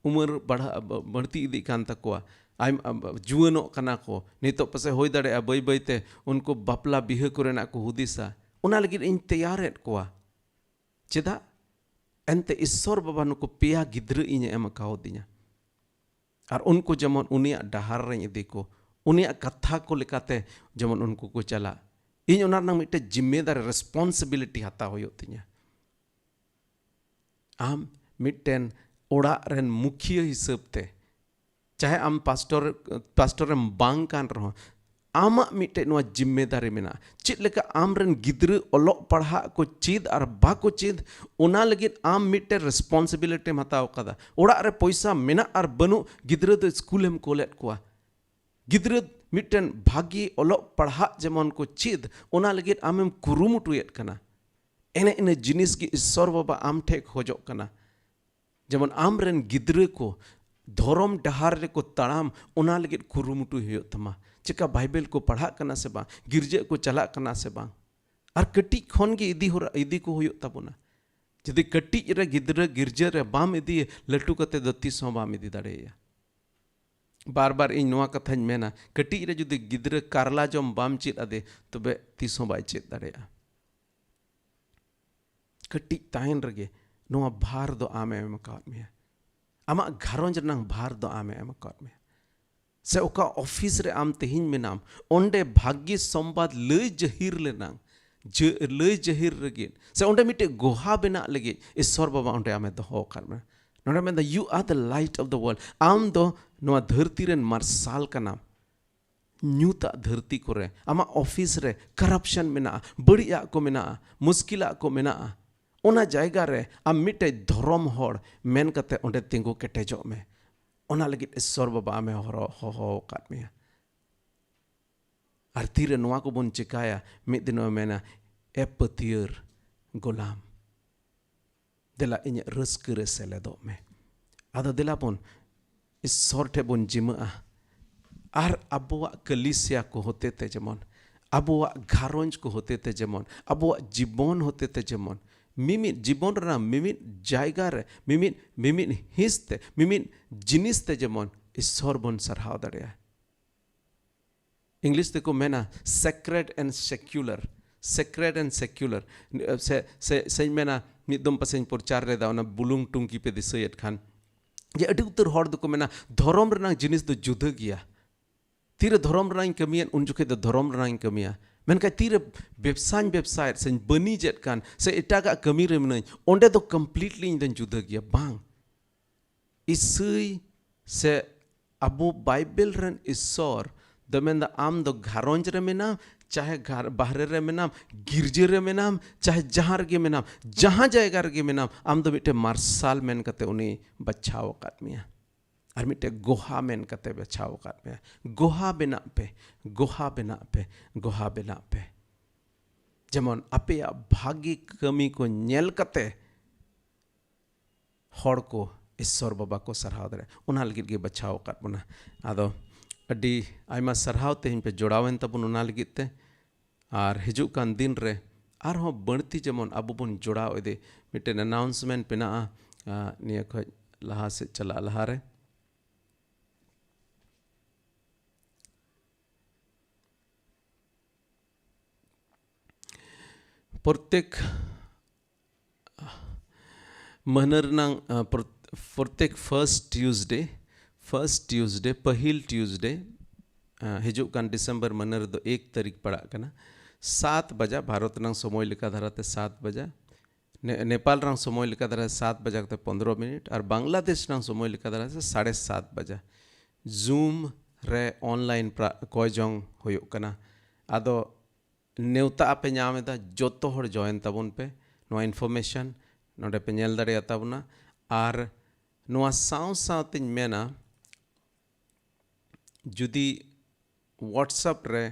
ᱩᱢᱮᱨ ᱵᱟᱲᱦᱟᱜ, ᱵᱟᱹᱲᱛᱤ ᱤᱫᱤᱜ ᱠᱟᱱ ᱛᱟᱠᱚᱣᱟ, ᱟᱭᱢᱟ ᱡᱩᱣᱟᱹᱱᱚᱜ ᱠᱟᱱᱟ ᱠᱚ᱾ ᱱᱤᱛᱚᱜ ᱯᱟᱥᱮᱡ ᱦᱩᱭ ᱫᱟᱲᱮᱭᱟᱜᱼᱟ ᱵᱟᱹᱭ ᱵᱟᱹᱭᱛᱮ ᱩᱱᱠᱩ ᱵᱟᱯᱞᱟ ᱵᱤᱦᱟᱹ ᱠᱚᱨᱮᱱᱟᱜ ᱠᱚ ᱦᱩᱫᱤᱥᱟ᱾ ᱚᱱᱟ ᱞᱟᱹᱜᱤᱫ ᱤᱧ ᱛᱮᱭᱟᱨᱮᱫ ᱠᱚᱣᱟ᱾ ᱪᱮᱫᱟᱜ? ᱮᱱᱛᱮ ᱤᱥᱥᱚᱨ ᱵᱟᱵᱟ ᱱᱩᱠᱩ ᱯᱮᱭᱟ ᱜᱤᱫᱽᱨᱟᱹ ᱤᱧᱮ ᱮᱢ ᱠᱟᱣᱫᱤᱧᱟ᱾ ᱟᱨ ᱩᱱᱠᱩ ᱡᱮᱢᱚᱱ ᱩᱱᱤᱭᱟᱜ ᱰᱟᱦᱟᱨ ᱨᱮᱧ ᱤᱫᱤ ᱠᱚ, ᱩᱱᱤᱭᱟᱜ ᱠᱟᱛᱷᱟ ᱠᱚ ᱞᱮᱠᱟᱛᱮ ᱡᱮᱢᱚᱱ ᱩᱱᱠᱩ ᱠᱚ ᱪᱟᱞᱟᱜ᱾ ᱤᱧ ᱚᱱᱟ ᱨᱮᱱᱟᱜ ᱢᱤᱫᱴᱮᱡ ᱡᱤᱢᱢᱮᱫᱟᱨᱤ, ᱨᱮᱥᱯᱚᱱᱥᱤᱵᱤᱞᱤᱴᱤ ᱦᱟᱛᱟᱣ ᱦᱩᱭᱩᱜ ᱛᱤᱧᱟ᱾ ᱟᱢ ᱢᱤᱫᱴᱮᱱ ᱚᱲᱟᱜ ᱨᱮᱱ ᱢᱩᱠᱷᱤᱭᱟᱹ ᱦᱤᱥᱟᱹᱵ ᱛᱮ, ᱪᱟᱦᱮ ᱟᱢ ᱯᱟᱥᱴᱚᱨ, ᱯᱟᱥᱴᱚᱨᱮᱢ ᱵᱟᱝ ᱠᱟᱱ ᱨᱮᱦᱚᱸ, ᱟᱢᱟᱜ ᱢᱤᱫᱴᱮᱡ ᱱᱚᱣᱟ ᱡᱤᱢᱢᱮᱫᱟᱨᱤ ᱢᱮᱱᱟᱜᱼᱟ᱾ ᱪᱮᱫ ᱞᱮᱠᱟ ᱟᱢ ᱨᱮᱱ ᱜᱤᱫᱽᱨᱟᱹ ᱚᱞᱚᱜ ᱯᱟᱲᱦᱟᱜ ᱠᱚ ᱪᱮᱫ ᱟᱨ ᱵᱟᱠᱚ ᱪᱮᱫ, ᱚᱱᱟ ᱞᱟᱹᱜᱤᱫ ᱟᱢ ᱢᱤᱫᱴᱮᱡ ᱨᱮᱥᱯᱚᱱᱥᱤᱵᱤᱞᱤᱴᱤᱢ ᱦᱟᱛᱟᱣ ᱠᱟᱫᱟ᱾ ᱚᱲᱟᱜ ᱨᱮ ᱯᱚᱭᱥᱟ ᱢᱮᱱᱟᱜ ᱟᱨ ᱵᱟᱹᱱᱩᱜ, ᱜᱤᱫᱽᱨᱟᱹ ᱫᱚ ᱥᱠᱩᱞᱮᱢ ᱠᱳᱞᱮᱫ ᱠᱚᱣᱟ᱾ ᱜᱤᱫᱽᱨᱟᱹ ᱢᱤᱫᱴᱮᱱ ᱵᱷᱟᱜᱮ ᱚᱞᱚᱜ ᱯᱟᱲᱦᱟᱜ ᱡᱮᱢᱚᱱ ᱠᱚ ᱪᱮᱫ, ᱚᱱᱟ ᱞᱟᱹᱜᱤᱫ ᱟᱢᱮᱢ ᱠᱩᱨᱩᱢᱩᱴᱩᱭᱮᱫ ᱠᱟᱱᱟ᱾ ᱮᱱᱮ ᱤᱱᱟᱹ ᱡᱤᱱᱤᱥ ᱜᱮ ᱤᱥᱥᱚᱨ ᱵᱟᱵᱟ ᱟᱢ ᱴᱷᱮᱡ ᱠᱷᱚᱡᱚᱜ ᱠᱟᱱᱟ᱾ ᱡᱮᱢᱚᱱ ᱟᱢ ᱨᱮᱱ ᱜᱤᱫᱽᱨᱟᱹ ᱠᱚ ᱫᱷᱚᱨᱚᱢ ᱰᱟᱦᱟᱨ ᱨᱮᱠᱚ ᱛᱟᱲᱟᱢ, ᱚᱱᱟ ᱞᱟᱹᱜᱤᱫ ᱠᱩᱨᱩᱢᱩᱴᱩᱭ ᱦᱩᱭᱩᱜ ᱛᱟᱢᱟ᱾ ᱪᱮᱠᱟ ᱵᱟᱭᱵᱮᱞ ᱠᱚ ᱯᱟᱲᱦᱟᱜ ᱠᱟᱱᱟ ᱥᱮ ᱵᱟᱝ, ᱜᱤᱨᱡᱟᱹ ᱠᱚ ᱪᱟᱞᱟᱜ ᱠᱟᱱᱟ ᱥᱮ ᱵᱟᱝ? ᱟᱨ ᱠᱟᱹᱴᱤᱡ ᱠᱷᱚᱱ ᱜᱮ ᱤᱫᱤ ᱦᱚᱨᱟ, ᱤᱫᱤ ᱠᱚ ᱦᱩᱭᱩᱜ ᱛᱟᱵᱚᱱᱟ᱾ ᱡᱩᱫᱤ ᱠᱟᱹᱴᱤᱡ ᱨᱮ ᱜᱤᱫᱽᱨᱟᱹ ᱜᱤᱨᱡᱟᱹ ᱨᱮ ᱵᱟᱢ ᱤᱫᱤᱭᱮ, ᱞᱟᱹᱴᱩ ᱠᱟᱛᱮ ᱫᱚ ᱛᱤᱥ ᱦᱚᱸ ᱵᱟᱢ ᱤᱫᱤ ᱫᱟᱲᱮᱭᱟᱭᱟ᱾ ᱵᱟᱨ ᱵᱟᱨ ᱤᱧ ᱱᱚᱣᱟ ᱠᱟᱛᱷᱟᱧ ᱢᱮᱱᱟ, ᱠᱟᱹᱴᱤᱡ ᱨᱮ ᱡᱩᱫᱤ ᱜᱤᱫᱽᱨᱟᱹ ᱠᱟᱨᱞᱟ ᱡᱚᱢ ᱵᱟᱢ ᱪᱮᱫ ᱟᱫᱮ, ᱛᱚᱵᱮ ᱛᱤᱥ ᱦᱚᱸ ᱵᱟᱭ ᱪᱮᱫ ᱫᱟᱲᱮᱭᱟᱜᱼᱟ᱾ ᱠᱟᱹᱴᱤᱡ ᱛᱟᱦᱮᱱ ᱨᱮᱜᱮ ᱱᱚᱣᱟ ᱵᱷᱟᱨ ᱫᱚ ᱟᱢᱮ ᱮᱢ ᱟᱠᱟᱫ ᱢᱮᱭᱟ᱾ ᱟᱢᱟᱜ ᱜᱷᱟᱨᱚᱸᱡᱽ ᱨᱮᱱᱟᱜ ᱵᱷᱟᱨ ᱫᱚ ᱟᱢᱮ ᱮᱢ ᱟᱠᱟᱫ ᱢᱮᱭᱟ᱾ ᱥᱮ ᱚᱠᱟ ᱚᱯᱷᱤᱥ ᱨᱮ ᱟᱢ ᱛᱮᱦᱮᱧ ᱢᱮᱱᱟᱢ, ᱚᱸᱰᱮ ᱵᱷᱟᱜᱽᱜᱤ ᱥᱚᱢᱵᱟᱫ ᱞᱟᱹᱭ ᱡᱟᱹᱦᱤᱨ ᱞᱮᱱᱟᱝ, ᱡᱟᱹ-, ᱞᱟᱹᱭ ᱡᱟᱹᱦᱤᱨ ᱞᱟᱹᱜᱤᱫ, ᱥᱮ ᱚᱸᱰᱮ ᱢᱤᱫᱴᱮᱡ ᱜᱚᱦᱟ ᱵᱮᱱᱟᱜ ᱞᱟᱹᱜᱤᱫ ᱤᱥᱥᱚᱨ ᱵᱟᱵᱟ ᱚᱸᱰᱮ ᱟᱢᱮ ᱫᱚᱦᱚ ᱟᱠᱟᱫ ᱢᱮᱭᱟ᱾ ᱱᱚᱰᱮ ᱢᱮᱱᱫᱟ, "You are the light of the world." ᱟᱢ ᱫᱚ ᱱᱚᱣᱟ ᱫᱷᱟᱹᱨᱛᱤ ᱨᱮᱱ ᱢᱟᱨᱥᱟᱞ ᱠᱟᱱᱟᱢ᱾ ᱧᱩᱛᱟᱜ ᱫᱷᱟᱹᱨᱛᱤ ᱠᱚᱨᱮ, ᱟᱢᱟᱜ ᱚᱯᱷᱤᱥ ᱨᱮ ᱠᱟᱨᱟᱯᱥᱚᱱ ᱢᱮᱱᱟᱜᱼᱟ, ᱵᱟᱹᱲᱤᱡᱟᱜ ᱠᱚ ᱢᱮᱱᱟᱜᱼᱟ, ᱢᱩᱥᱠᱤᱞᱟᱜ ᱠᱚ ᱢᱮᱱᱟᱜᱼᱟ, ᱚᱱᱟ ᱡᱟᱭᱜᱟ ᱨᱮ ᱟᱢ ᱢᱤᱫᱴᱮᱡ ᱫᱷᱚᱨᱚᱢ ᱦᱚᱲ ᱢᱮᱱ ᱠᱟᱛᱮ ᱚᱸᱰᱮ ᱛᱤᱸᱜᱩ ᱠᱮᱴᱮᱡᱚᱜ ᱢᱮ᱾ ᱚᱱᱟ ᱞᱟᱹᱜᱤᱫ ᱤᱥᱥᱚᱨ ᱵᱟᱵᱟ ᱟᱢᱮ ᱦᱚᱨᱚ-, ᱦᱚᱦᱚ ᱟᱠᱟᱫ ᱢᱮᱭᱟ᱾ ᱟᱨ ᱛᱤᱨᱮ ᱱᱚᱣᱟ ᱠᱚᱵᱚᱱ ᱪᱮᱠᱟᱭᱟ, ᱢᱤᱫ ᱫᱤᱱ ᱮ ᱢᱮᱱᱟ, "ᱮ ᱯᱟᱹᱛᱭᱟᱹᱨ ᱜᱳᱞᱟᱢ, ᱫᱮᱞᱟ ᱤᱧᱟᱹᱜ ᱨᱟᱹᱥᱠᱟᱹ ᱨᱮ ᱥᱮᱞᱮᱫᱚᱜ ᱢᱮ᱾" ᱟᱫᱚ ᱫᱮᱞᱟ ᱵᱚᱱ ᱤᱥᱥᱚᱨ ᱴᱷᱮᱱ ᱵᱚᱱ ᱡᱤᱢᱟᱹᱜᱼᱟ᱾ ᱟᱨ ᱟᱵᱚᱣᱟᱜ ᱠᱟᱹᱞᱤᱥᱤᱭᱟ ᱠᱚ ᱦᱚᱛᱮᱛᱮ ᱡᱮᱢᱚᱱ, ᱟᱵᱚᱣᱟᱜ ᱜᱷᱟᱨᱚᱸᱡᱽ ᱠᱚ ᱦᱚᱛᱮᱛᱮ ᱡᱮᱢᱚᱱ, ᱟᱵᱚᱣᱟᱜ ᱡᱤᱵᱚᱱ ᱦᱚᱛᱮᱛᱮ ᱡᱮᱢᱚᱱ, ᱢᱤᱢᱤᱫ ᱡᱤᱵᱚᱱ ᱨᱮᱱᱟᱜ ᱢᱤᱢᱤᱫ ᱡᱟᱭᱜᱟ ᱨᱮ, ᱢᱤᱢᱤᱫ, ᱢᱤᱢᱤᱫ ᱦᱤᱸᱥ ᱛᱮ, ᱢᱤᱢᱤᱫ ᱡᱤᱱᱤᱥ ᱛᱮ ᱡᱮᱢᱚᱱ ᱤᱥᱥᱚᱨ ᱵᱚᱱ ᱥᱟᱨᱦᱟᱣ ᱫᱟᱲᱮᱭᱟᱜᱼᱟ᱾ ᱤᱝᱞᱤᱥ ᱛᱮᱠᱚ ᱢᱮᱱᱟ sacred and secular, sacred and secular᱾ ᱥᱮ, ᱥᱮ, ᱥᱮᱧ ᱢᱮᱱᱟ, ᱢᱤᱫ ᱫᱚᱢ ᱯᱟᱥᱮᱧ ᱯᱨᱚᱪᱟᱨ ᱞᱮᱫᱟ, ᱚᱱᱟ ᱵᱩᱞᱩᱝ ᱴᱩᱝᱠᱤ ᱯᱮ ᱫᱤᱥᱟᱹᱭᱮᱫ ᱠᱷᱟᱱ, ᱡᱮ ᱟᱹᱰᱤ ᱩᱛᱟᱹᱨ ᱦᱚᱲ ᱫᱚᱠᱚ ᱢᱮᱱᱟ, "ᱫᱷᱚᱨᱚᱢ ᱨᱮᱱᱟᱜ ᱡᱤᱱᱤᱥ ᱫᱚ ᱡᱩᱫᱟᱹ ᱜᱮᱭᱟ᱾ ᱛᱤᱨᱮ ᱫᱷᱚᱨᱚᱢ ᱨᱮᱱᱟᱜ ᱤᱧ ᱠᱟᱹᱢᱤᱭᱮᱫ, ᱩᱱ ᱡᱚᱠᱷᱮᱡ ᱫᱚ ᱫᱷᱚᱨᱚᱢ ᱨᱮᱱᱟᱜ ᱤᱧ ᱠᱟᱹᱢᱤᱭᱟ᱾ ᱢᱮᱱᱠᱷᱟᱱ ᱛᱤᱨᱮ ᱵᱮᱵᱽᱥᱟᱧ ᱵᱮᱵᱽᱥᱟᱭᱮᱫ ᱥᱮᱧ ᱵᱟᱹᱱᱤᱡᱮᱫ ᱠᱟᱱ ᱥᱮ ᱮᱴᱟᱜᱟᱜ ᱠᱟᱹᱢᱤ ᱨᱮ ᱢᱤᱱᱟᱹᱧ, ᱚᱸᱰᱮ ᱫᱚ completely ᱤᱧ ᱫᱚᱧ ᱡᱩᱫᱟᱹ ᱜᱮᱭᱟ᱾" ᱵᱟᱝ᱾ ᱤᱥᱟᱹᱭ ᱥᱮ ᱟᱵᱚ ᱵᱟᱭᱵᱮᱞ ᱨᱮᱱ ᱤᱥᱥᱚᱨ ᱫᱚ ᱢᱮᱱᱫᱟ, ᱟᱢ ᱫᱚ ᱜᱷᱟᱨᱚᱸᱡᱽ ᱨᱮ ᱢᱮᱱᱟᱢ, ᱪᱟᱦᱮ ᱜᱷᱟᱨ-, ᱵᱟᱦᱨᱮ ᱨᱮ ᱢᱮᱱᱟᱢ, ᱜᱤᱨᱡᱟᱹ ᱨᱮ ᱢᱮᱱᱟᱢ, ᱪᱟᱦᱮ ᱡᱟᱦᱟᱸ ᱨᱮᱜᱮ ᱢᱮᱱᱟᱢ, ᱡᱟᱦᱟᱸ ᱡᱟᱭᱜᱟ ᱨᱮᱜᱮ ᱢᱮᱱᱟᱢ, ᱟᱢ ᱫᱚ ᱢᱤᱫᱴᱮᱱ ᱢᱟᱨᱥᱟᱞ ᱢᱮᱱ ᱠᱟᱛᱮ ᱩᱱᱤ ᱵᱟᱪᱷᱟᱣ ᱟᱠᱟᱫ ᱢᱮᱭᱟ᱾ ᱟᱨ ᱢᱤᱫᱴᱮᱱ ᱜᱚᱦᱟ ᱢᱮᱱ ᱠᱟᱛᱮ ᱵᱟᱪᱷᱟᱣ ᱟᱠᱟᱫ ᱢᱮᱭᱟ᱾ ᱜᱚᱦᱟ ᱵᱮᱱᱟᱜ ᱯᱮ, ᱜᱚᱦᱟ ᱵᱮᱱᱟᱜ ᱯᱮ, ᱜᱚᱦᱟ ᱵᱮᱱᱟᱜ ᱯᱮ᱾ ᱡᱮᱢᱚᱱ ᱟᱯᱮᱭᱟᱜ ᱵᱷᱟᱹᱜᱤ ᱠᱟᱹᱢᱤ ᱠᱚ ᱧᱮᱞ ᱠᱟᱛᱮ ᱦᱚᱲ ᱠᱚ ᱤᱥᱥᱚᱨ ᱵᱟᱵᱟ ᱠᱚ ᱥᱟᱨᱦᱟᱣ ᱫᱟᱲᱮᱭᱟᱜᱼᱟ᱾ ᱚᱱᱟ ᱞᱟᱹᱜᱤᱫ ᱜᱮ ᱵᱟᱪᱷᱟᱣ ᱟᱠᱟᱫ ᱵᱚᱱᱟ᱾ ᱟᱫᱚ ᱟᱹᱰᱤ ᱟᱭᱢᱟ ᱥᱟᱨᱦᱟᱣ, ᱛᱮᱦᱮᱧ ᱯᱮ ᱡᱚᱲᱟᱣᱮᱱ ᱛᱟᱵᱚᱱ ᱚᱱᱟ ᱞᱟᱹᱜᱤᱫ ᱛᱮ᱾ ᱟᱨ ᱦᱤᱡᱩᱜ ᱠᱟᱱ ᱫᱤᱱ ᱨᱮ ᱟᱨᱦᱚᱸ ᱵᱟᱹᱲᱛᱤ ᱡᱮᱢᱚᱱ ᱟᱵᱚ ᱵᱚᱱ ᱡᱚᱲᱟᱣ ᱤᱫᱤ, ᱢᱤᱫᱴᱮᱱ announcement ᱢᱮᱱᱟᱜᱼᱟ, ᱟᱸ, ᱱᱤᱭᱟᱹ ᱠᱷᱚᱡ ᱞᱟᱦᱟ ᱥᱮᱫ ᱪᱟᱞᱟᱜ ᱞᱟᱦᱟ ᱨᱮ᱾ ᱯᱨᱚᱛᱮᱠ ᱢᱟᱹᱦᱱᱟᱹ ᱨᱮᱱᱟᱝ, ᱟᱸ, ᱯᱨᱚ-, ᱯᱨᱚᱛᱮᱠ first Tuesday, first Tuesday, ᱯᱟᱹᱦᱤᱞ Tuesday, ᱟᱸ, ᱦᱤᱡᱩᱜ ᱠᱟᱱ ᱰᱤᱥᱮᱢᱵᱚᱨ ᱢᱟᱹᱦᱱᱟᱹ ᱨᱮᱫᱚ ᱮᱠ ᱛᱟᱹᱨᱤᱠᱷ ᱯᱟᱲᱟᱜ ᱠᱟᱱᱟ, ᱥᱟᱛ ᱵᱟᱡᱟ, ᱵᱷᱟᱨᱚᱛ ᱨᱮᱱᱟᱝ ᱥᱚᱢᱚᱭ ᱞᱮᱠᱟ ᱫᱷᱟᱨᱟᱛᱮ ᱥᱟᱛ ᱵᱟᱡᱟ, ᱱᱮ-, ᱱᱮᱯᱟᱞ ᱨᱮᱱᱟᱝ ᱥᱚᱢᱚᱭ ᱞᱮᱠᱟ ᱫᱷᱟᱨᱟ ᱥᱟᱛ ᱵᱟᱡᱟ ᱠᱟᱛᱮ ᱯᱚᱱᱫᱽᱨᱚ ᱢᱤᱱᱤᱴ, ᱟᱨ ᱵᱟᱝᱞᱟᱫᱮᱥ ᱨᱮᱱᱟᱝ ᱥᱚᱢᱚᱭ ᱞᱮᱠᱟ ᱫᱷᱟᱨᱟ ᱥᱮ ᱥᱟᱲᱮ ᱥᱟᱛ ᱵᱟᱡᱟ᱾ Zoom ᱨᱮ online pra-, ᱠᱚᱭ ᱡᱚᱝ ᱦᱩᱭᱩᱜ ᱠᱟᱱᱟ᱾ ᱟᱫᱚ ᱱᱮᱣᱛᱟ ᱟᱯᱮ ᱧᱟᱢ ᱮᱫᱟ, ᱡᱚᱛᱚ ᱦᱚᱲ join ᱛᱟᱵᱚᱱ ᱯᱮ᱾ ᱱᱚᱣᱟ information ᱱᱚᱰᱮ ᱯᱮ ᱧᱮᱞ ᱫᱟᱲᱮᱭᱟᱜ ᱛᱟᱵᱚᱱᱟ᱾ ᱟᱨ ᱱᱚᱣᱟ ᱥᱟᱶ ᱥᱟᱶᱛᱮᱧ ᱢᱮᱱᱟ, ᱡᱩᱫᱤ WhatsApp ᱨᱮ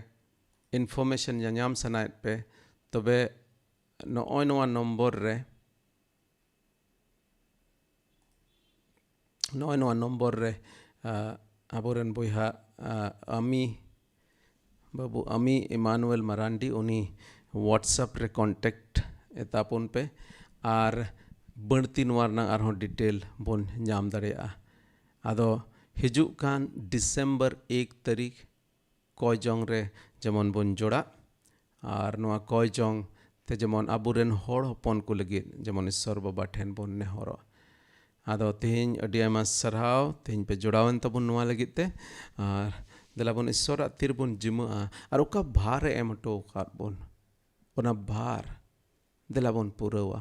information ᱧᱟᱧᱟᱢ ᱥᱟᱱᱟᱭᱮᱫ ᱯᱮ, ᱛᱚᱵᱮ ᱱᱚᱜᱼᱚᱭ ᱱᱚᱣᱟ ᱱᱚᱢᱵᱚᱨ ᱨᱮ, ᱱᱚᱜᱼᱚᱭ ᱱᱚᱣᱟ ᱱᱚᱢᱵᱚᱨ ᱨᱮ, ᱟ, ᱟᱵᱚᱨᱮᱱ ᱵᱚᱭᱦᱟ, ᱟ, ᱟᱢᱤ, ᱵᱟᱹᱵᱩ ᱟᱢᱤ ᱤᱢᱟᱱᱩᱭᱮᱞ ᱢᱟᱨᱟᱱᱰᱤ, ᱩᱱᱤ WhatsApp ᱨᱮ contact ᱮ ᱛᱟᱵᱚᱱ ᱯᱮ, ᱟᱨ ᱵᱟᱹᱲᱛᱤ ᱱᱚᱣᱟ ᱨᱮᱱᱟᱜ ᱟᱨᱦᱚᱸ detail ᱵᱚᱱ ᱧᱟᱢ ᱫᱟᱲᱮᱭᱟᱜᱼᱟ᱾ ᱟᱫᱚ ᱦᱤᱡᱩᱜ ᱠᱟᱱ ᱰᱤᱥᱮᱢᱵᱚᱨ ᱮᱠ ᱛᱟᱹᱨᱤᱠᱷ ᱠᱚᱭ ᱡᱚᱝ ᱨᱮ ᱡᱮᱢᱚᱱ ᱵᱚᱱ ᱡᱚᱲᱟᱜ, ᱟᱨ ᱱᱚᱣᱟ ᱠᱚᱭ ᱡᱚᱝ ᱛᱮ ᱡᱮᱢᱚᱱ ᱟᱵᱚᱨᱮᱱ ᱦᱚᱲ ᱦᱚᱯᱚᱱ ᱠᱚ ᱞᱟᱹᱜᱤᱫ ᱡᱮᱢᱚᱱ ᱤᱥᱥᱚᱨ ᱵᱟᱵᱟ ᱴᱷᱮᱱ ᱵᱚᱱ ᱱᱮᱦᱚᱨᱚᱜ᱾ ᱟᱫᱚ ᱛᱮᱦᱮᱧ ᱟᱹᱰᱤ ᱟᱭᱢᱟ ᱥᱟᱨᱦᱟᱣ, ᱛᱮᱦᱮᱧ ᱯᱮ ᱡᱚᱲᱟᱣᱮᱱ ᱛᱟᱵᱚᱱ ᱱᱚᱣᱟ ᱞᱟᱹᱜᱤᱫ ᱛᱮ᱾ ᱟᱨ ᱫᱮᱞᱟ ᱵᱚᱱ ᱤᱥᱥᱚᱨᱟᱜ ᱛᱤ ᱨᱮᱵᱚᱱ ᱡᱤᱢᱟᱹᱜᱼᱟ, ᱟᱨ ᱚᱠᱟ ᱵᱷᱟᱨ ᱮ ᱮᱢ ᱦᱚᱴᱚ ᱟᱠᱟᱫ ᱵᱚᱱ, ᱚᱱᱟ ᱵᱷᱟᱨ ᱫᱮᱞᱟ ᱵᱚᱱ ᱯᱩᱨᱟᱹᱣᱟ᱾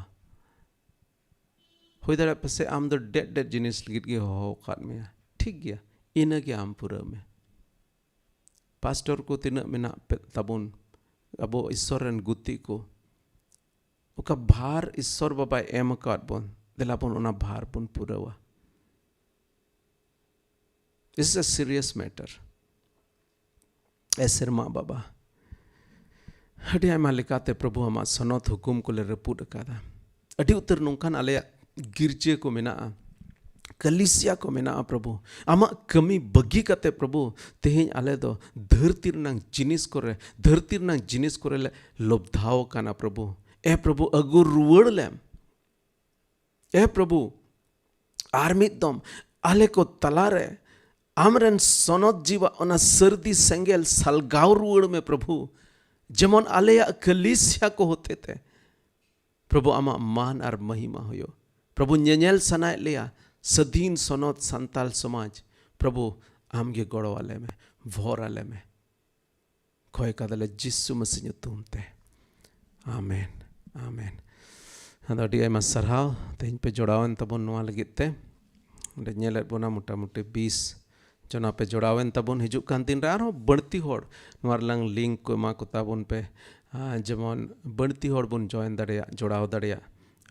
ᱦᱩᱭ ᱫᱟᱲᱮᱭᱟᱜᱼᱟ ᱯᱟᱥᱮᱡ ᱟᱢ ᱫᱚ ᱰᱮᱫ ᱰᱮᱫ ᱡᱤᱱᱤᱥ ᱞᱟᱹᱜᱤᱫ ᱜᱮ ᱦᱚᱦᱚ ᱟᱠᱟᱫ ᱢᱮᱭᱟ, ᱴᱷᱤᱠ ᱜᱮᱭᱟ, ᱤᱱᱟᱹ ᱜᱮ ᱟᱢ ᱯᱩᱨᱟᱹᱣ ᱢᱮ᱾ ᱯᱟᱥᱴᱚᱨ ᱠᱚ ᱛᱤᱱᱟᱹᱜ ᱢᱮᱱᱟᱜ ᱯᱮ ᱛᱟᱵᱚᱱ, ᱟᱵᱚ ᱤᱥᱥᱚᱨ ᱨᱮᱱ ᱜᱩᱛᱤ ᱠᱚ, ᱚᱠᱟ ᱵᱷᱟᱨ ᱤᱥᱥᱚᱨ ᱵᱟᱵᱟᱭ ᱮᱢ ᱟᱠᱟᱫ ᱵᱚᱱ, ᱫᱮᱞᱟ ᱵᱚᱱ ᱚᱱᱟ ᱵᱷᱟᱨ ᱵᱚᱱ ᱯᱩᱨᱟᱹᱣᱟ᱾ This is a serious matter. ᱮ ᱥᱮᱨᱢᱟ ᱵᱟᱵᱟ, ᱟᱹᱰᱤ ᱟᱭᱢᱟ ᱞᱮᱠᱟᱛᱮ ᱯᱨᱚᱵᱷᱩ ᱟᱢᱟᱜ ᱥᱚᱱᱚᱛ ᱦᱩᱠᱩᱢ ᱠᱚᱞᱮ ᱨᱟᱹᱯᱩᱫ ᱟᱠᱟᱫᱟ᱾ ᱟᱹᱰᱤ ᱩᱛᱟᱹᱨ ᱱᱚᱝᱠᱟᱱ ᱟᱞᱮᱭᱟᱜ ᱜᱤᱨᱡᱟᱹ ᱠᱚ ᱢᱮᱱᱟᱜᱼᱟ, ᱠᱟᱞᱤᱥᱤᱭᱟ ᱠᱚ ᱢᱮᱱᱟᱜᱼᱟ ᱯᱨᱚᱵᱷᱩ᱾ ᱟᱢᱟᱜ ᱠᱟᱹᱢᱤ ᱵᱟᱹᱜᱤ ᱠᱟᱛᱮ ᱯᱨᱚᱵᱷᱩ, ᱛᱮᱦᱮᱧ ᱟᱞᱮ ᱫᱚ ᱫᱷᱟᱹᱨᱛᱤ ᱨᱮᱱᱟᱜ ᱡᱤᱱᱤᱥ ᱠᱚᱨᱮ, ᱫᱷᱟᱹᱨᱛᱤ ᱨᱮᱱᱟᱜ ᱡᱤᱱᱤᱥ ᱠᱚᱨᱮ ᱞᱮ ᱞᱚᱵᱫᱷᱟᱣ ᱟᱠᱟᱱᱟ ᱯᱨᱚᱵᱷᱩ᱾ ᱮ ᱯᱨᱚᱵᱷᱩ, ᱟᱹᱜᱩ ᱨᱩᱣᱟᱹᱲ ᱞᱮᱢ᱾ ᱮ ᱯᱨᱚᱵᱷᱩ, ᱟᱨ ᱢᱤᱫ ᱫᱚᱢ ᱟᱞᱮ ᱠᱚ ᱛᱟᱞᱟᱨᱮ ᱟᱢᱨᱮᱱ ᱥᱚᱱᱚᱛ ᱡᱤᱣᱟᱜ ᱚᱱᱟ ᱥᱟᱹᱨᱫᱤ ᱥᱮᱸᱜᱮᱞ ᱥᱟᱞᱜᱟᱣ ᱨᱩᱣᱟᱹᱲ ᱢᱮ ᱯᱨᱚᱵᱷᱩ, ᱡᱮᱢᱚᱱ ᱟᱞᱮᱭᱟᱜ ᱠᱟᱞᱤᱥᱤᱭᱟ ᱠᱚ ᱦᱚᱛᱮᱛᱮ ᱯᱨᱚᱵᱷᱩ ᱟᱢᱟᱜ ᱢᱟᱱ ᱟᱨ ᱢᱟᱦᱤᱢᱟ ᱦᱩᱭᱩᱜ᱾ ᱯᱨᱚᱵᱷᱩ, ᱧᱮᱧᱮᱞ ᱥᱟᱱᱟᱭᱮᱫ ᱞᱮᱭᱟ ᱥᱟᱹᱫᱷᱤᱱ ᱥᱚᱱᱚᱛ ᱥᱟᱱᱛᱟᱞ ᱥᱚᱢᱟᱡᱽ᱾ ᱯᱨᱚᱵᱷᱩ, ᱟᱢᱜᱮ ᱜᱚᱲᱚ ᱟᱞᱮ ᱢᱮ, ᱵᱷᱚᱨ ᱟᱞᱮ ᱢᱮ᱾ ᱠᱷᱚᱭ ᱠᱟᱫᱟᱞᱮ ᱡᱤᱥᱩ ᱢᱟᱹᱥᱤ ᱧᱩᱛᱩᱢ ᱛᱮ᱾ ᱟᱢᱮᱱ, ᱟᱢᱮᱱ᱾ ᱟᱫᱚ ᱟᱹᱰᱤ ᱟᱭᱢᱟ ᱥᱟᱨᱦᱟᱣ, ᱛᱮᱦᱮᱧ ᱯᱮ ᱡᱚᱲᱟᱣᱮᱱ ᱛᱟᱵᱚᱱ ᱱᱚᱣᱟ ᱞᱟᱹᱜᱤᱫ ᱛᱮ᱾ ᱚᱸᱰᱮ ᱧᱮᱞᱮᱫ ᱵᱚᱱᱟ ᱢᱚᱴᱟᱢᱩᱴᱤ ᱵᱤᱥ ᱡᱚᱱᱟ ᱯᱮ ᱡᱚᱲᱟᱣᱮᱱ ᱛᱟᱵᱚᱱ᱾ ᱦᱤᱡᱩᱜ ᱠᱟᱱ ᱫᱤᱱ ᱨᱮ ᱟᱨᱦᱚᱸ ᱵᱟᱹᱲᱛᱤ ᱦᱚᱲ ᱱᱚᱣᱟ ᱨᱮᱞᱟᱝ link ᱠᱚ ᱮᱢᱟ ᱠᱚ ᱛᱟᱵᱚᱱ ᱯᱮ, ᱟᱨ ᱡᱮᱢᱚᱱ ᱵᱟᱹᱲᱛᱤ ᱦᱚᱲ ᱵᱚᱱ join ᱫᱟᱲᱮᱭᱟᱜ, ᱡᱚᱲᱟᱣ ᱫᱟᱲᱮᱭᱟᱜ᱾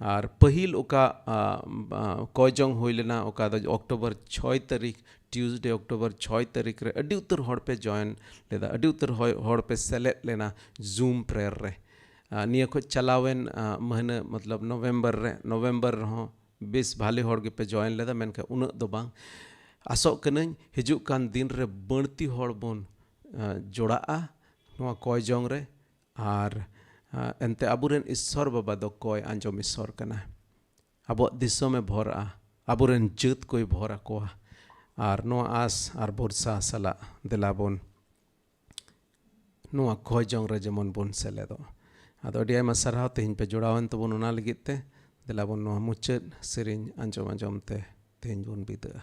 ᱟᱨ ᱯᱟᱹᱦᱤᱞ ᱚᱠᱟ, ᱟ, ᱟ, ᱠᱚᱭ ᱡᱚᱝ ᱦᱩᱭ ᱞᱮᱱᱟ, ᱚᱠᱟ ᱫᱚ ᱚᱠᱴᱳᱵᱚᱨ ᱪᱷᱚᱭ ᱛᱟᱹᱨᱤᱠᱷ, Tuesday, October ᱪᱷᱚᱭ ᱛᱟᱹᱨᱤᱠᱷ ᱨᱮ ᱟᱹᱰᱤ ᱩᱛᱟᱹᱨ ᱦᱚᱲ ᱯᱮ join ᱞᱮᱫᱟ, ᱟᱹᱰᱤ ᱩᱛᱟᱹᱨ ᱦᱚᱭ-, ᱦᱚᱲ ᱯᱮ ᱥᱮᱞᱮᱫ ᱞᱮᱱᱟ Zoom prayer ᱨᱮ᱾ ᱟᱨ ᱱᱤᱭᱟᱹ ᱠᱷᱚᱱ ᱪᱟᱞᱟᱣᱮᱱ, ᱟᱸ, ᱢᱟᱹᱦᱱᱟᱹ, ᱢᱚᱛᱞᱚᱵ November ᱨᱮ, November ᱨᱮᱦᱚᱸ ᱵᱮᱥ ᱵᱷᱟᱞᱮ ᱦᱚᱲ ᱜᱮᱯᱮ join ᱞᱮᱫᱟ, ᱢᱮᱱᱠᱷᱟᱱ ᱩᱱᱟᱹᱜ ᱫᱚ ᱵᱟᱝ᱾ ᱟᱥᱚᱜ ᱠᱟᱹᱱᱟᱹᱧ ᱦᱤᱡᱩᱜ ᱠᱟᱱ ᱫᱤᱱ ᱨᱮ ᱵᱟᱹᱲᱛᱤ ᱦᱚᱲ ᱵᱚᱱ, ᱟᱸ, ᱡᱚᱲᱟᱜᱼᱟ ᱱᱚᱣᱟ ᱠᱚᱭ ᱡᱚᱝ ᱨᱮ᱾ ᱟᱨ, ᱟᱸ, ᱮᱱᱛᱮ ᱟᱵᱚᱨᱮᱱ ᱤᱥᱥᱚᱨ ᱵᱟᱵᱟ ᱫᱚ ᱠᱚᱭ ᱟᱸᱡᱚᱢ ᱤᱥᱥᱚᱨ ᱠᱟᱱᱟ᱾ ᱟᱵᱚᱣᱟᱜ ᱫᱤᱥᱚᱢᱮ ᱵᱷᱚᱨᱟᱜᱼᱟ, ᱟᱵᱚᱨᱮᱱ ᱡᱟᱹᱛ ᱠᱚᱭ ᱵᱷᱚᱨ ᱟᱠᱚᱣᱟ᱾ ᱟᱨ ᱱᱚᱣᱟ ᱟᱥ ᱟᱨ ᱵᱷᱚᱨᱥᱟ ᱥᱟᱞᱟᱜ ᱫᱮᱞᱟ ᱵᱚᱱ ᱱᱚᱣᱟ ᱠᱚᱭ ᱡᱚᱝ ᱨᱮ ᱡᱮᱢᱚᱱ ᱵᱚᱱ ᱥᱮᱞᱮᱫᱚᱜ᱾ ᱟᱫᱚ ᱟᱹᱰᱤ ᱟᱭᱢᱟ ᱥᱟᱨᱦᱟᱣ ᱛᱮᱦᱮᱧ ᱯᱮ ᱡᱚᱲᱟᱣᱮᱱ ᱛᱟᱵᱚᱱ ᱚᱱᱟ ᱞᱟᱹᱜᱤᱫ ᱛᱮ᱾ ᱫᱮᱞᱟ ᱵᱚᱱ ᱱᱚᱣᱟ ᱢᱩᱪᱟᱹᱫ ᱥᱮᱨᱮᱧ ᱟᱸᱡᱚᱢ ᱟᱸᱡᱚᱢ ᱛᱮ ᱛᱮᱦᱮᱧ ᱵᱚᱱ ᱵᱤᱫᱟᱹᱜᱼᱟ᱾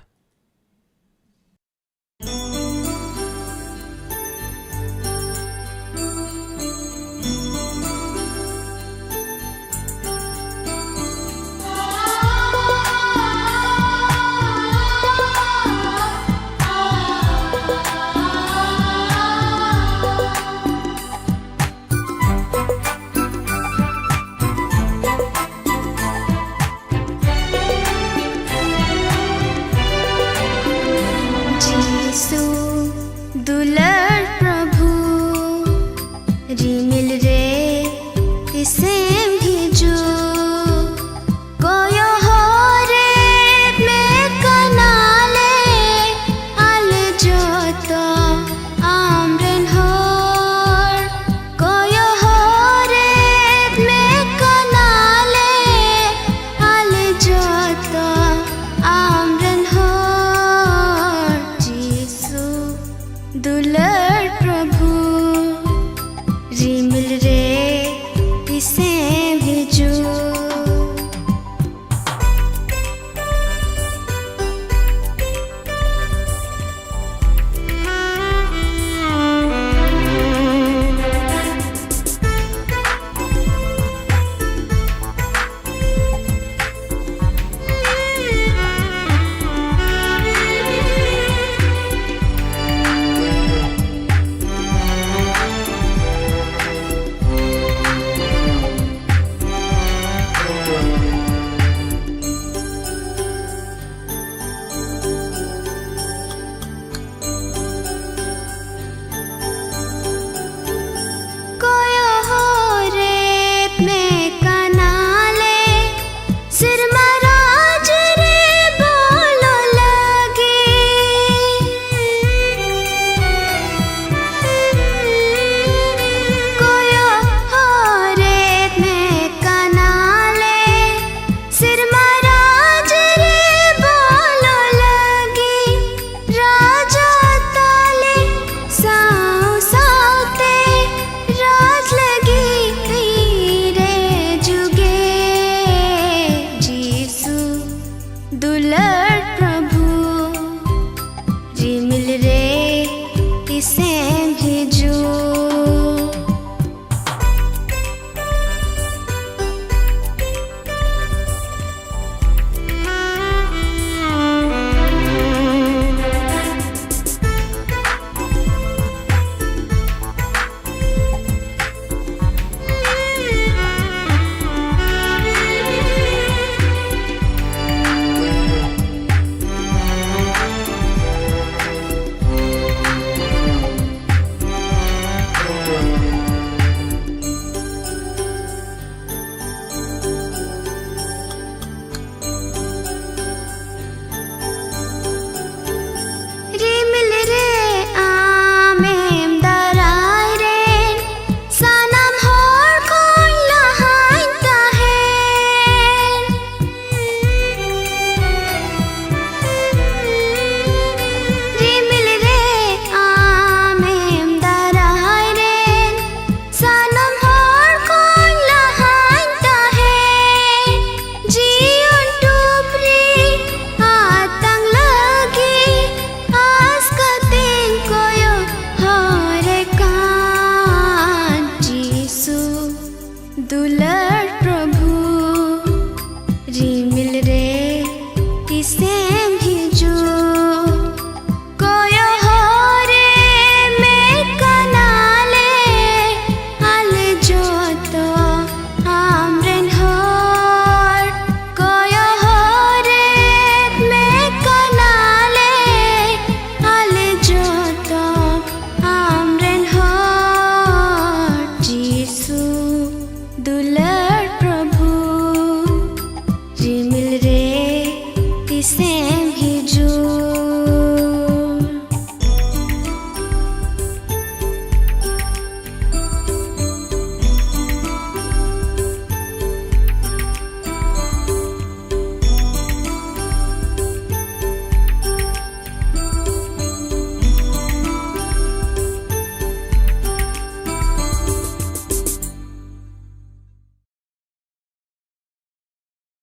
ᱦᱤᱡᱩᱜ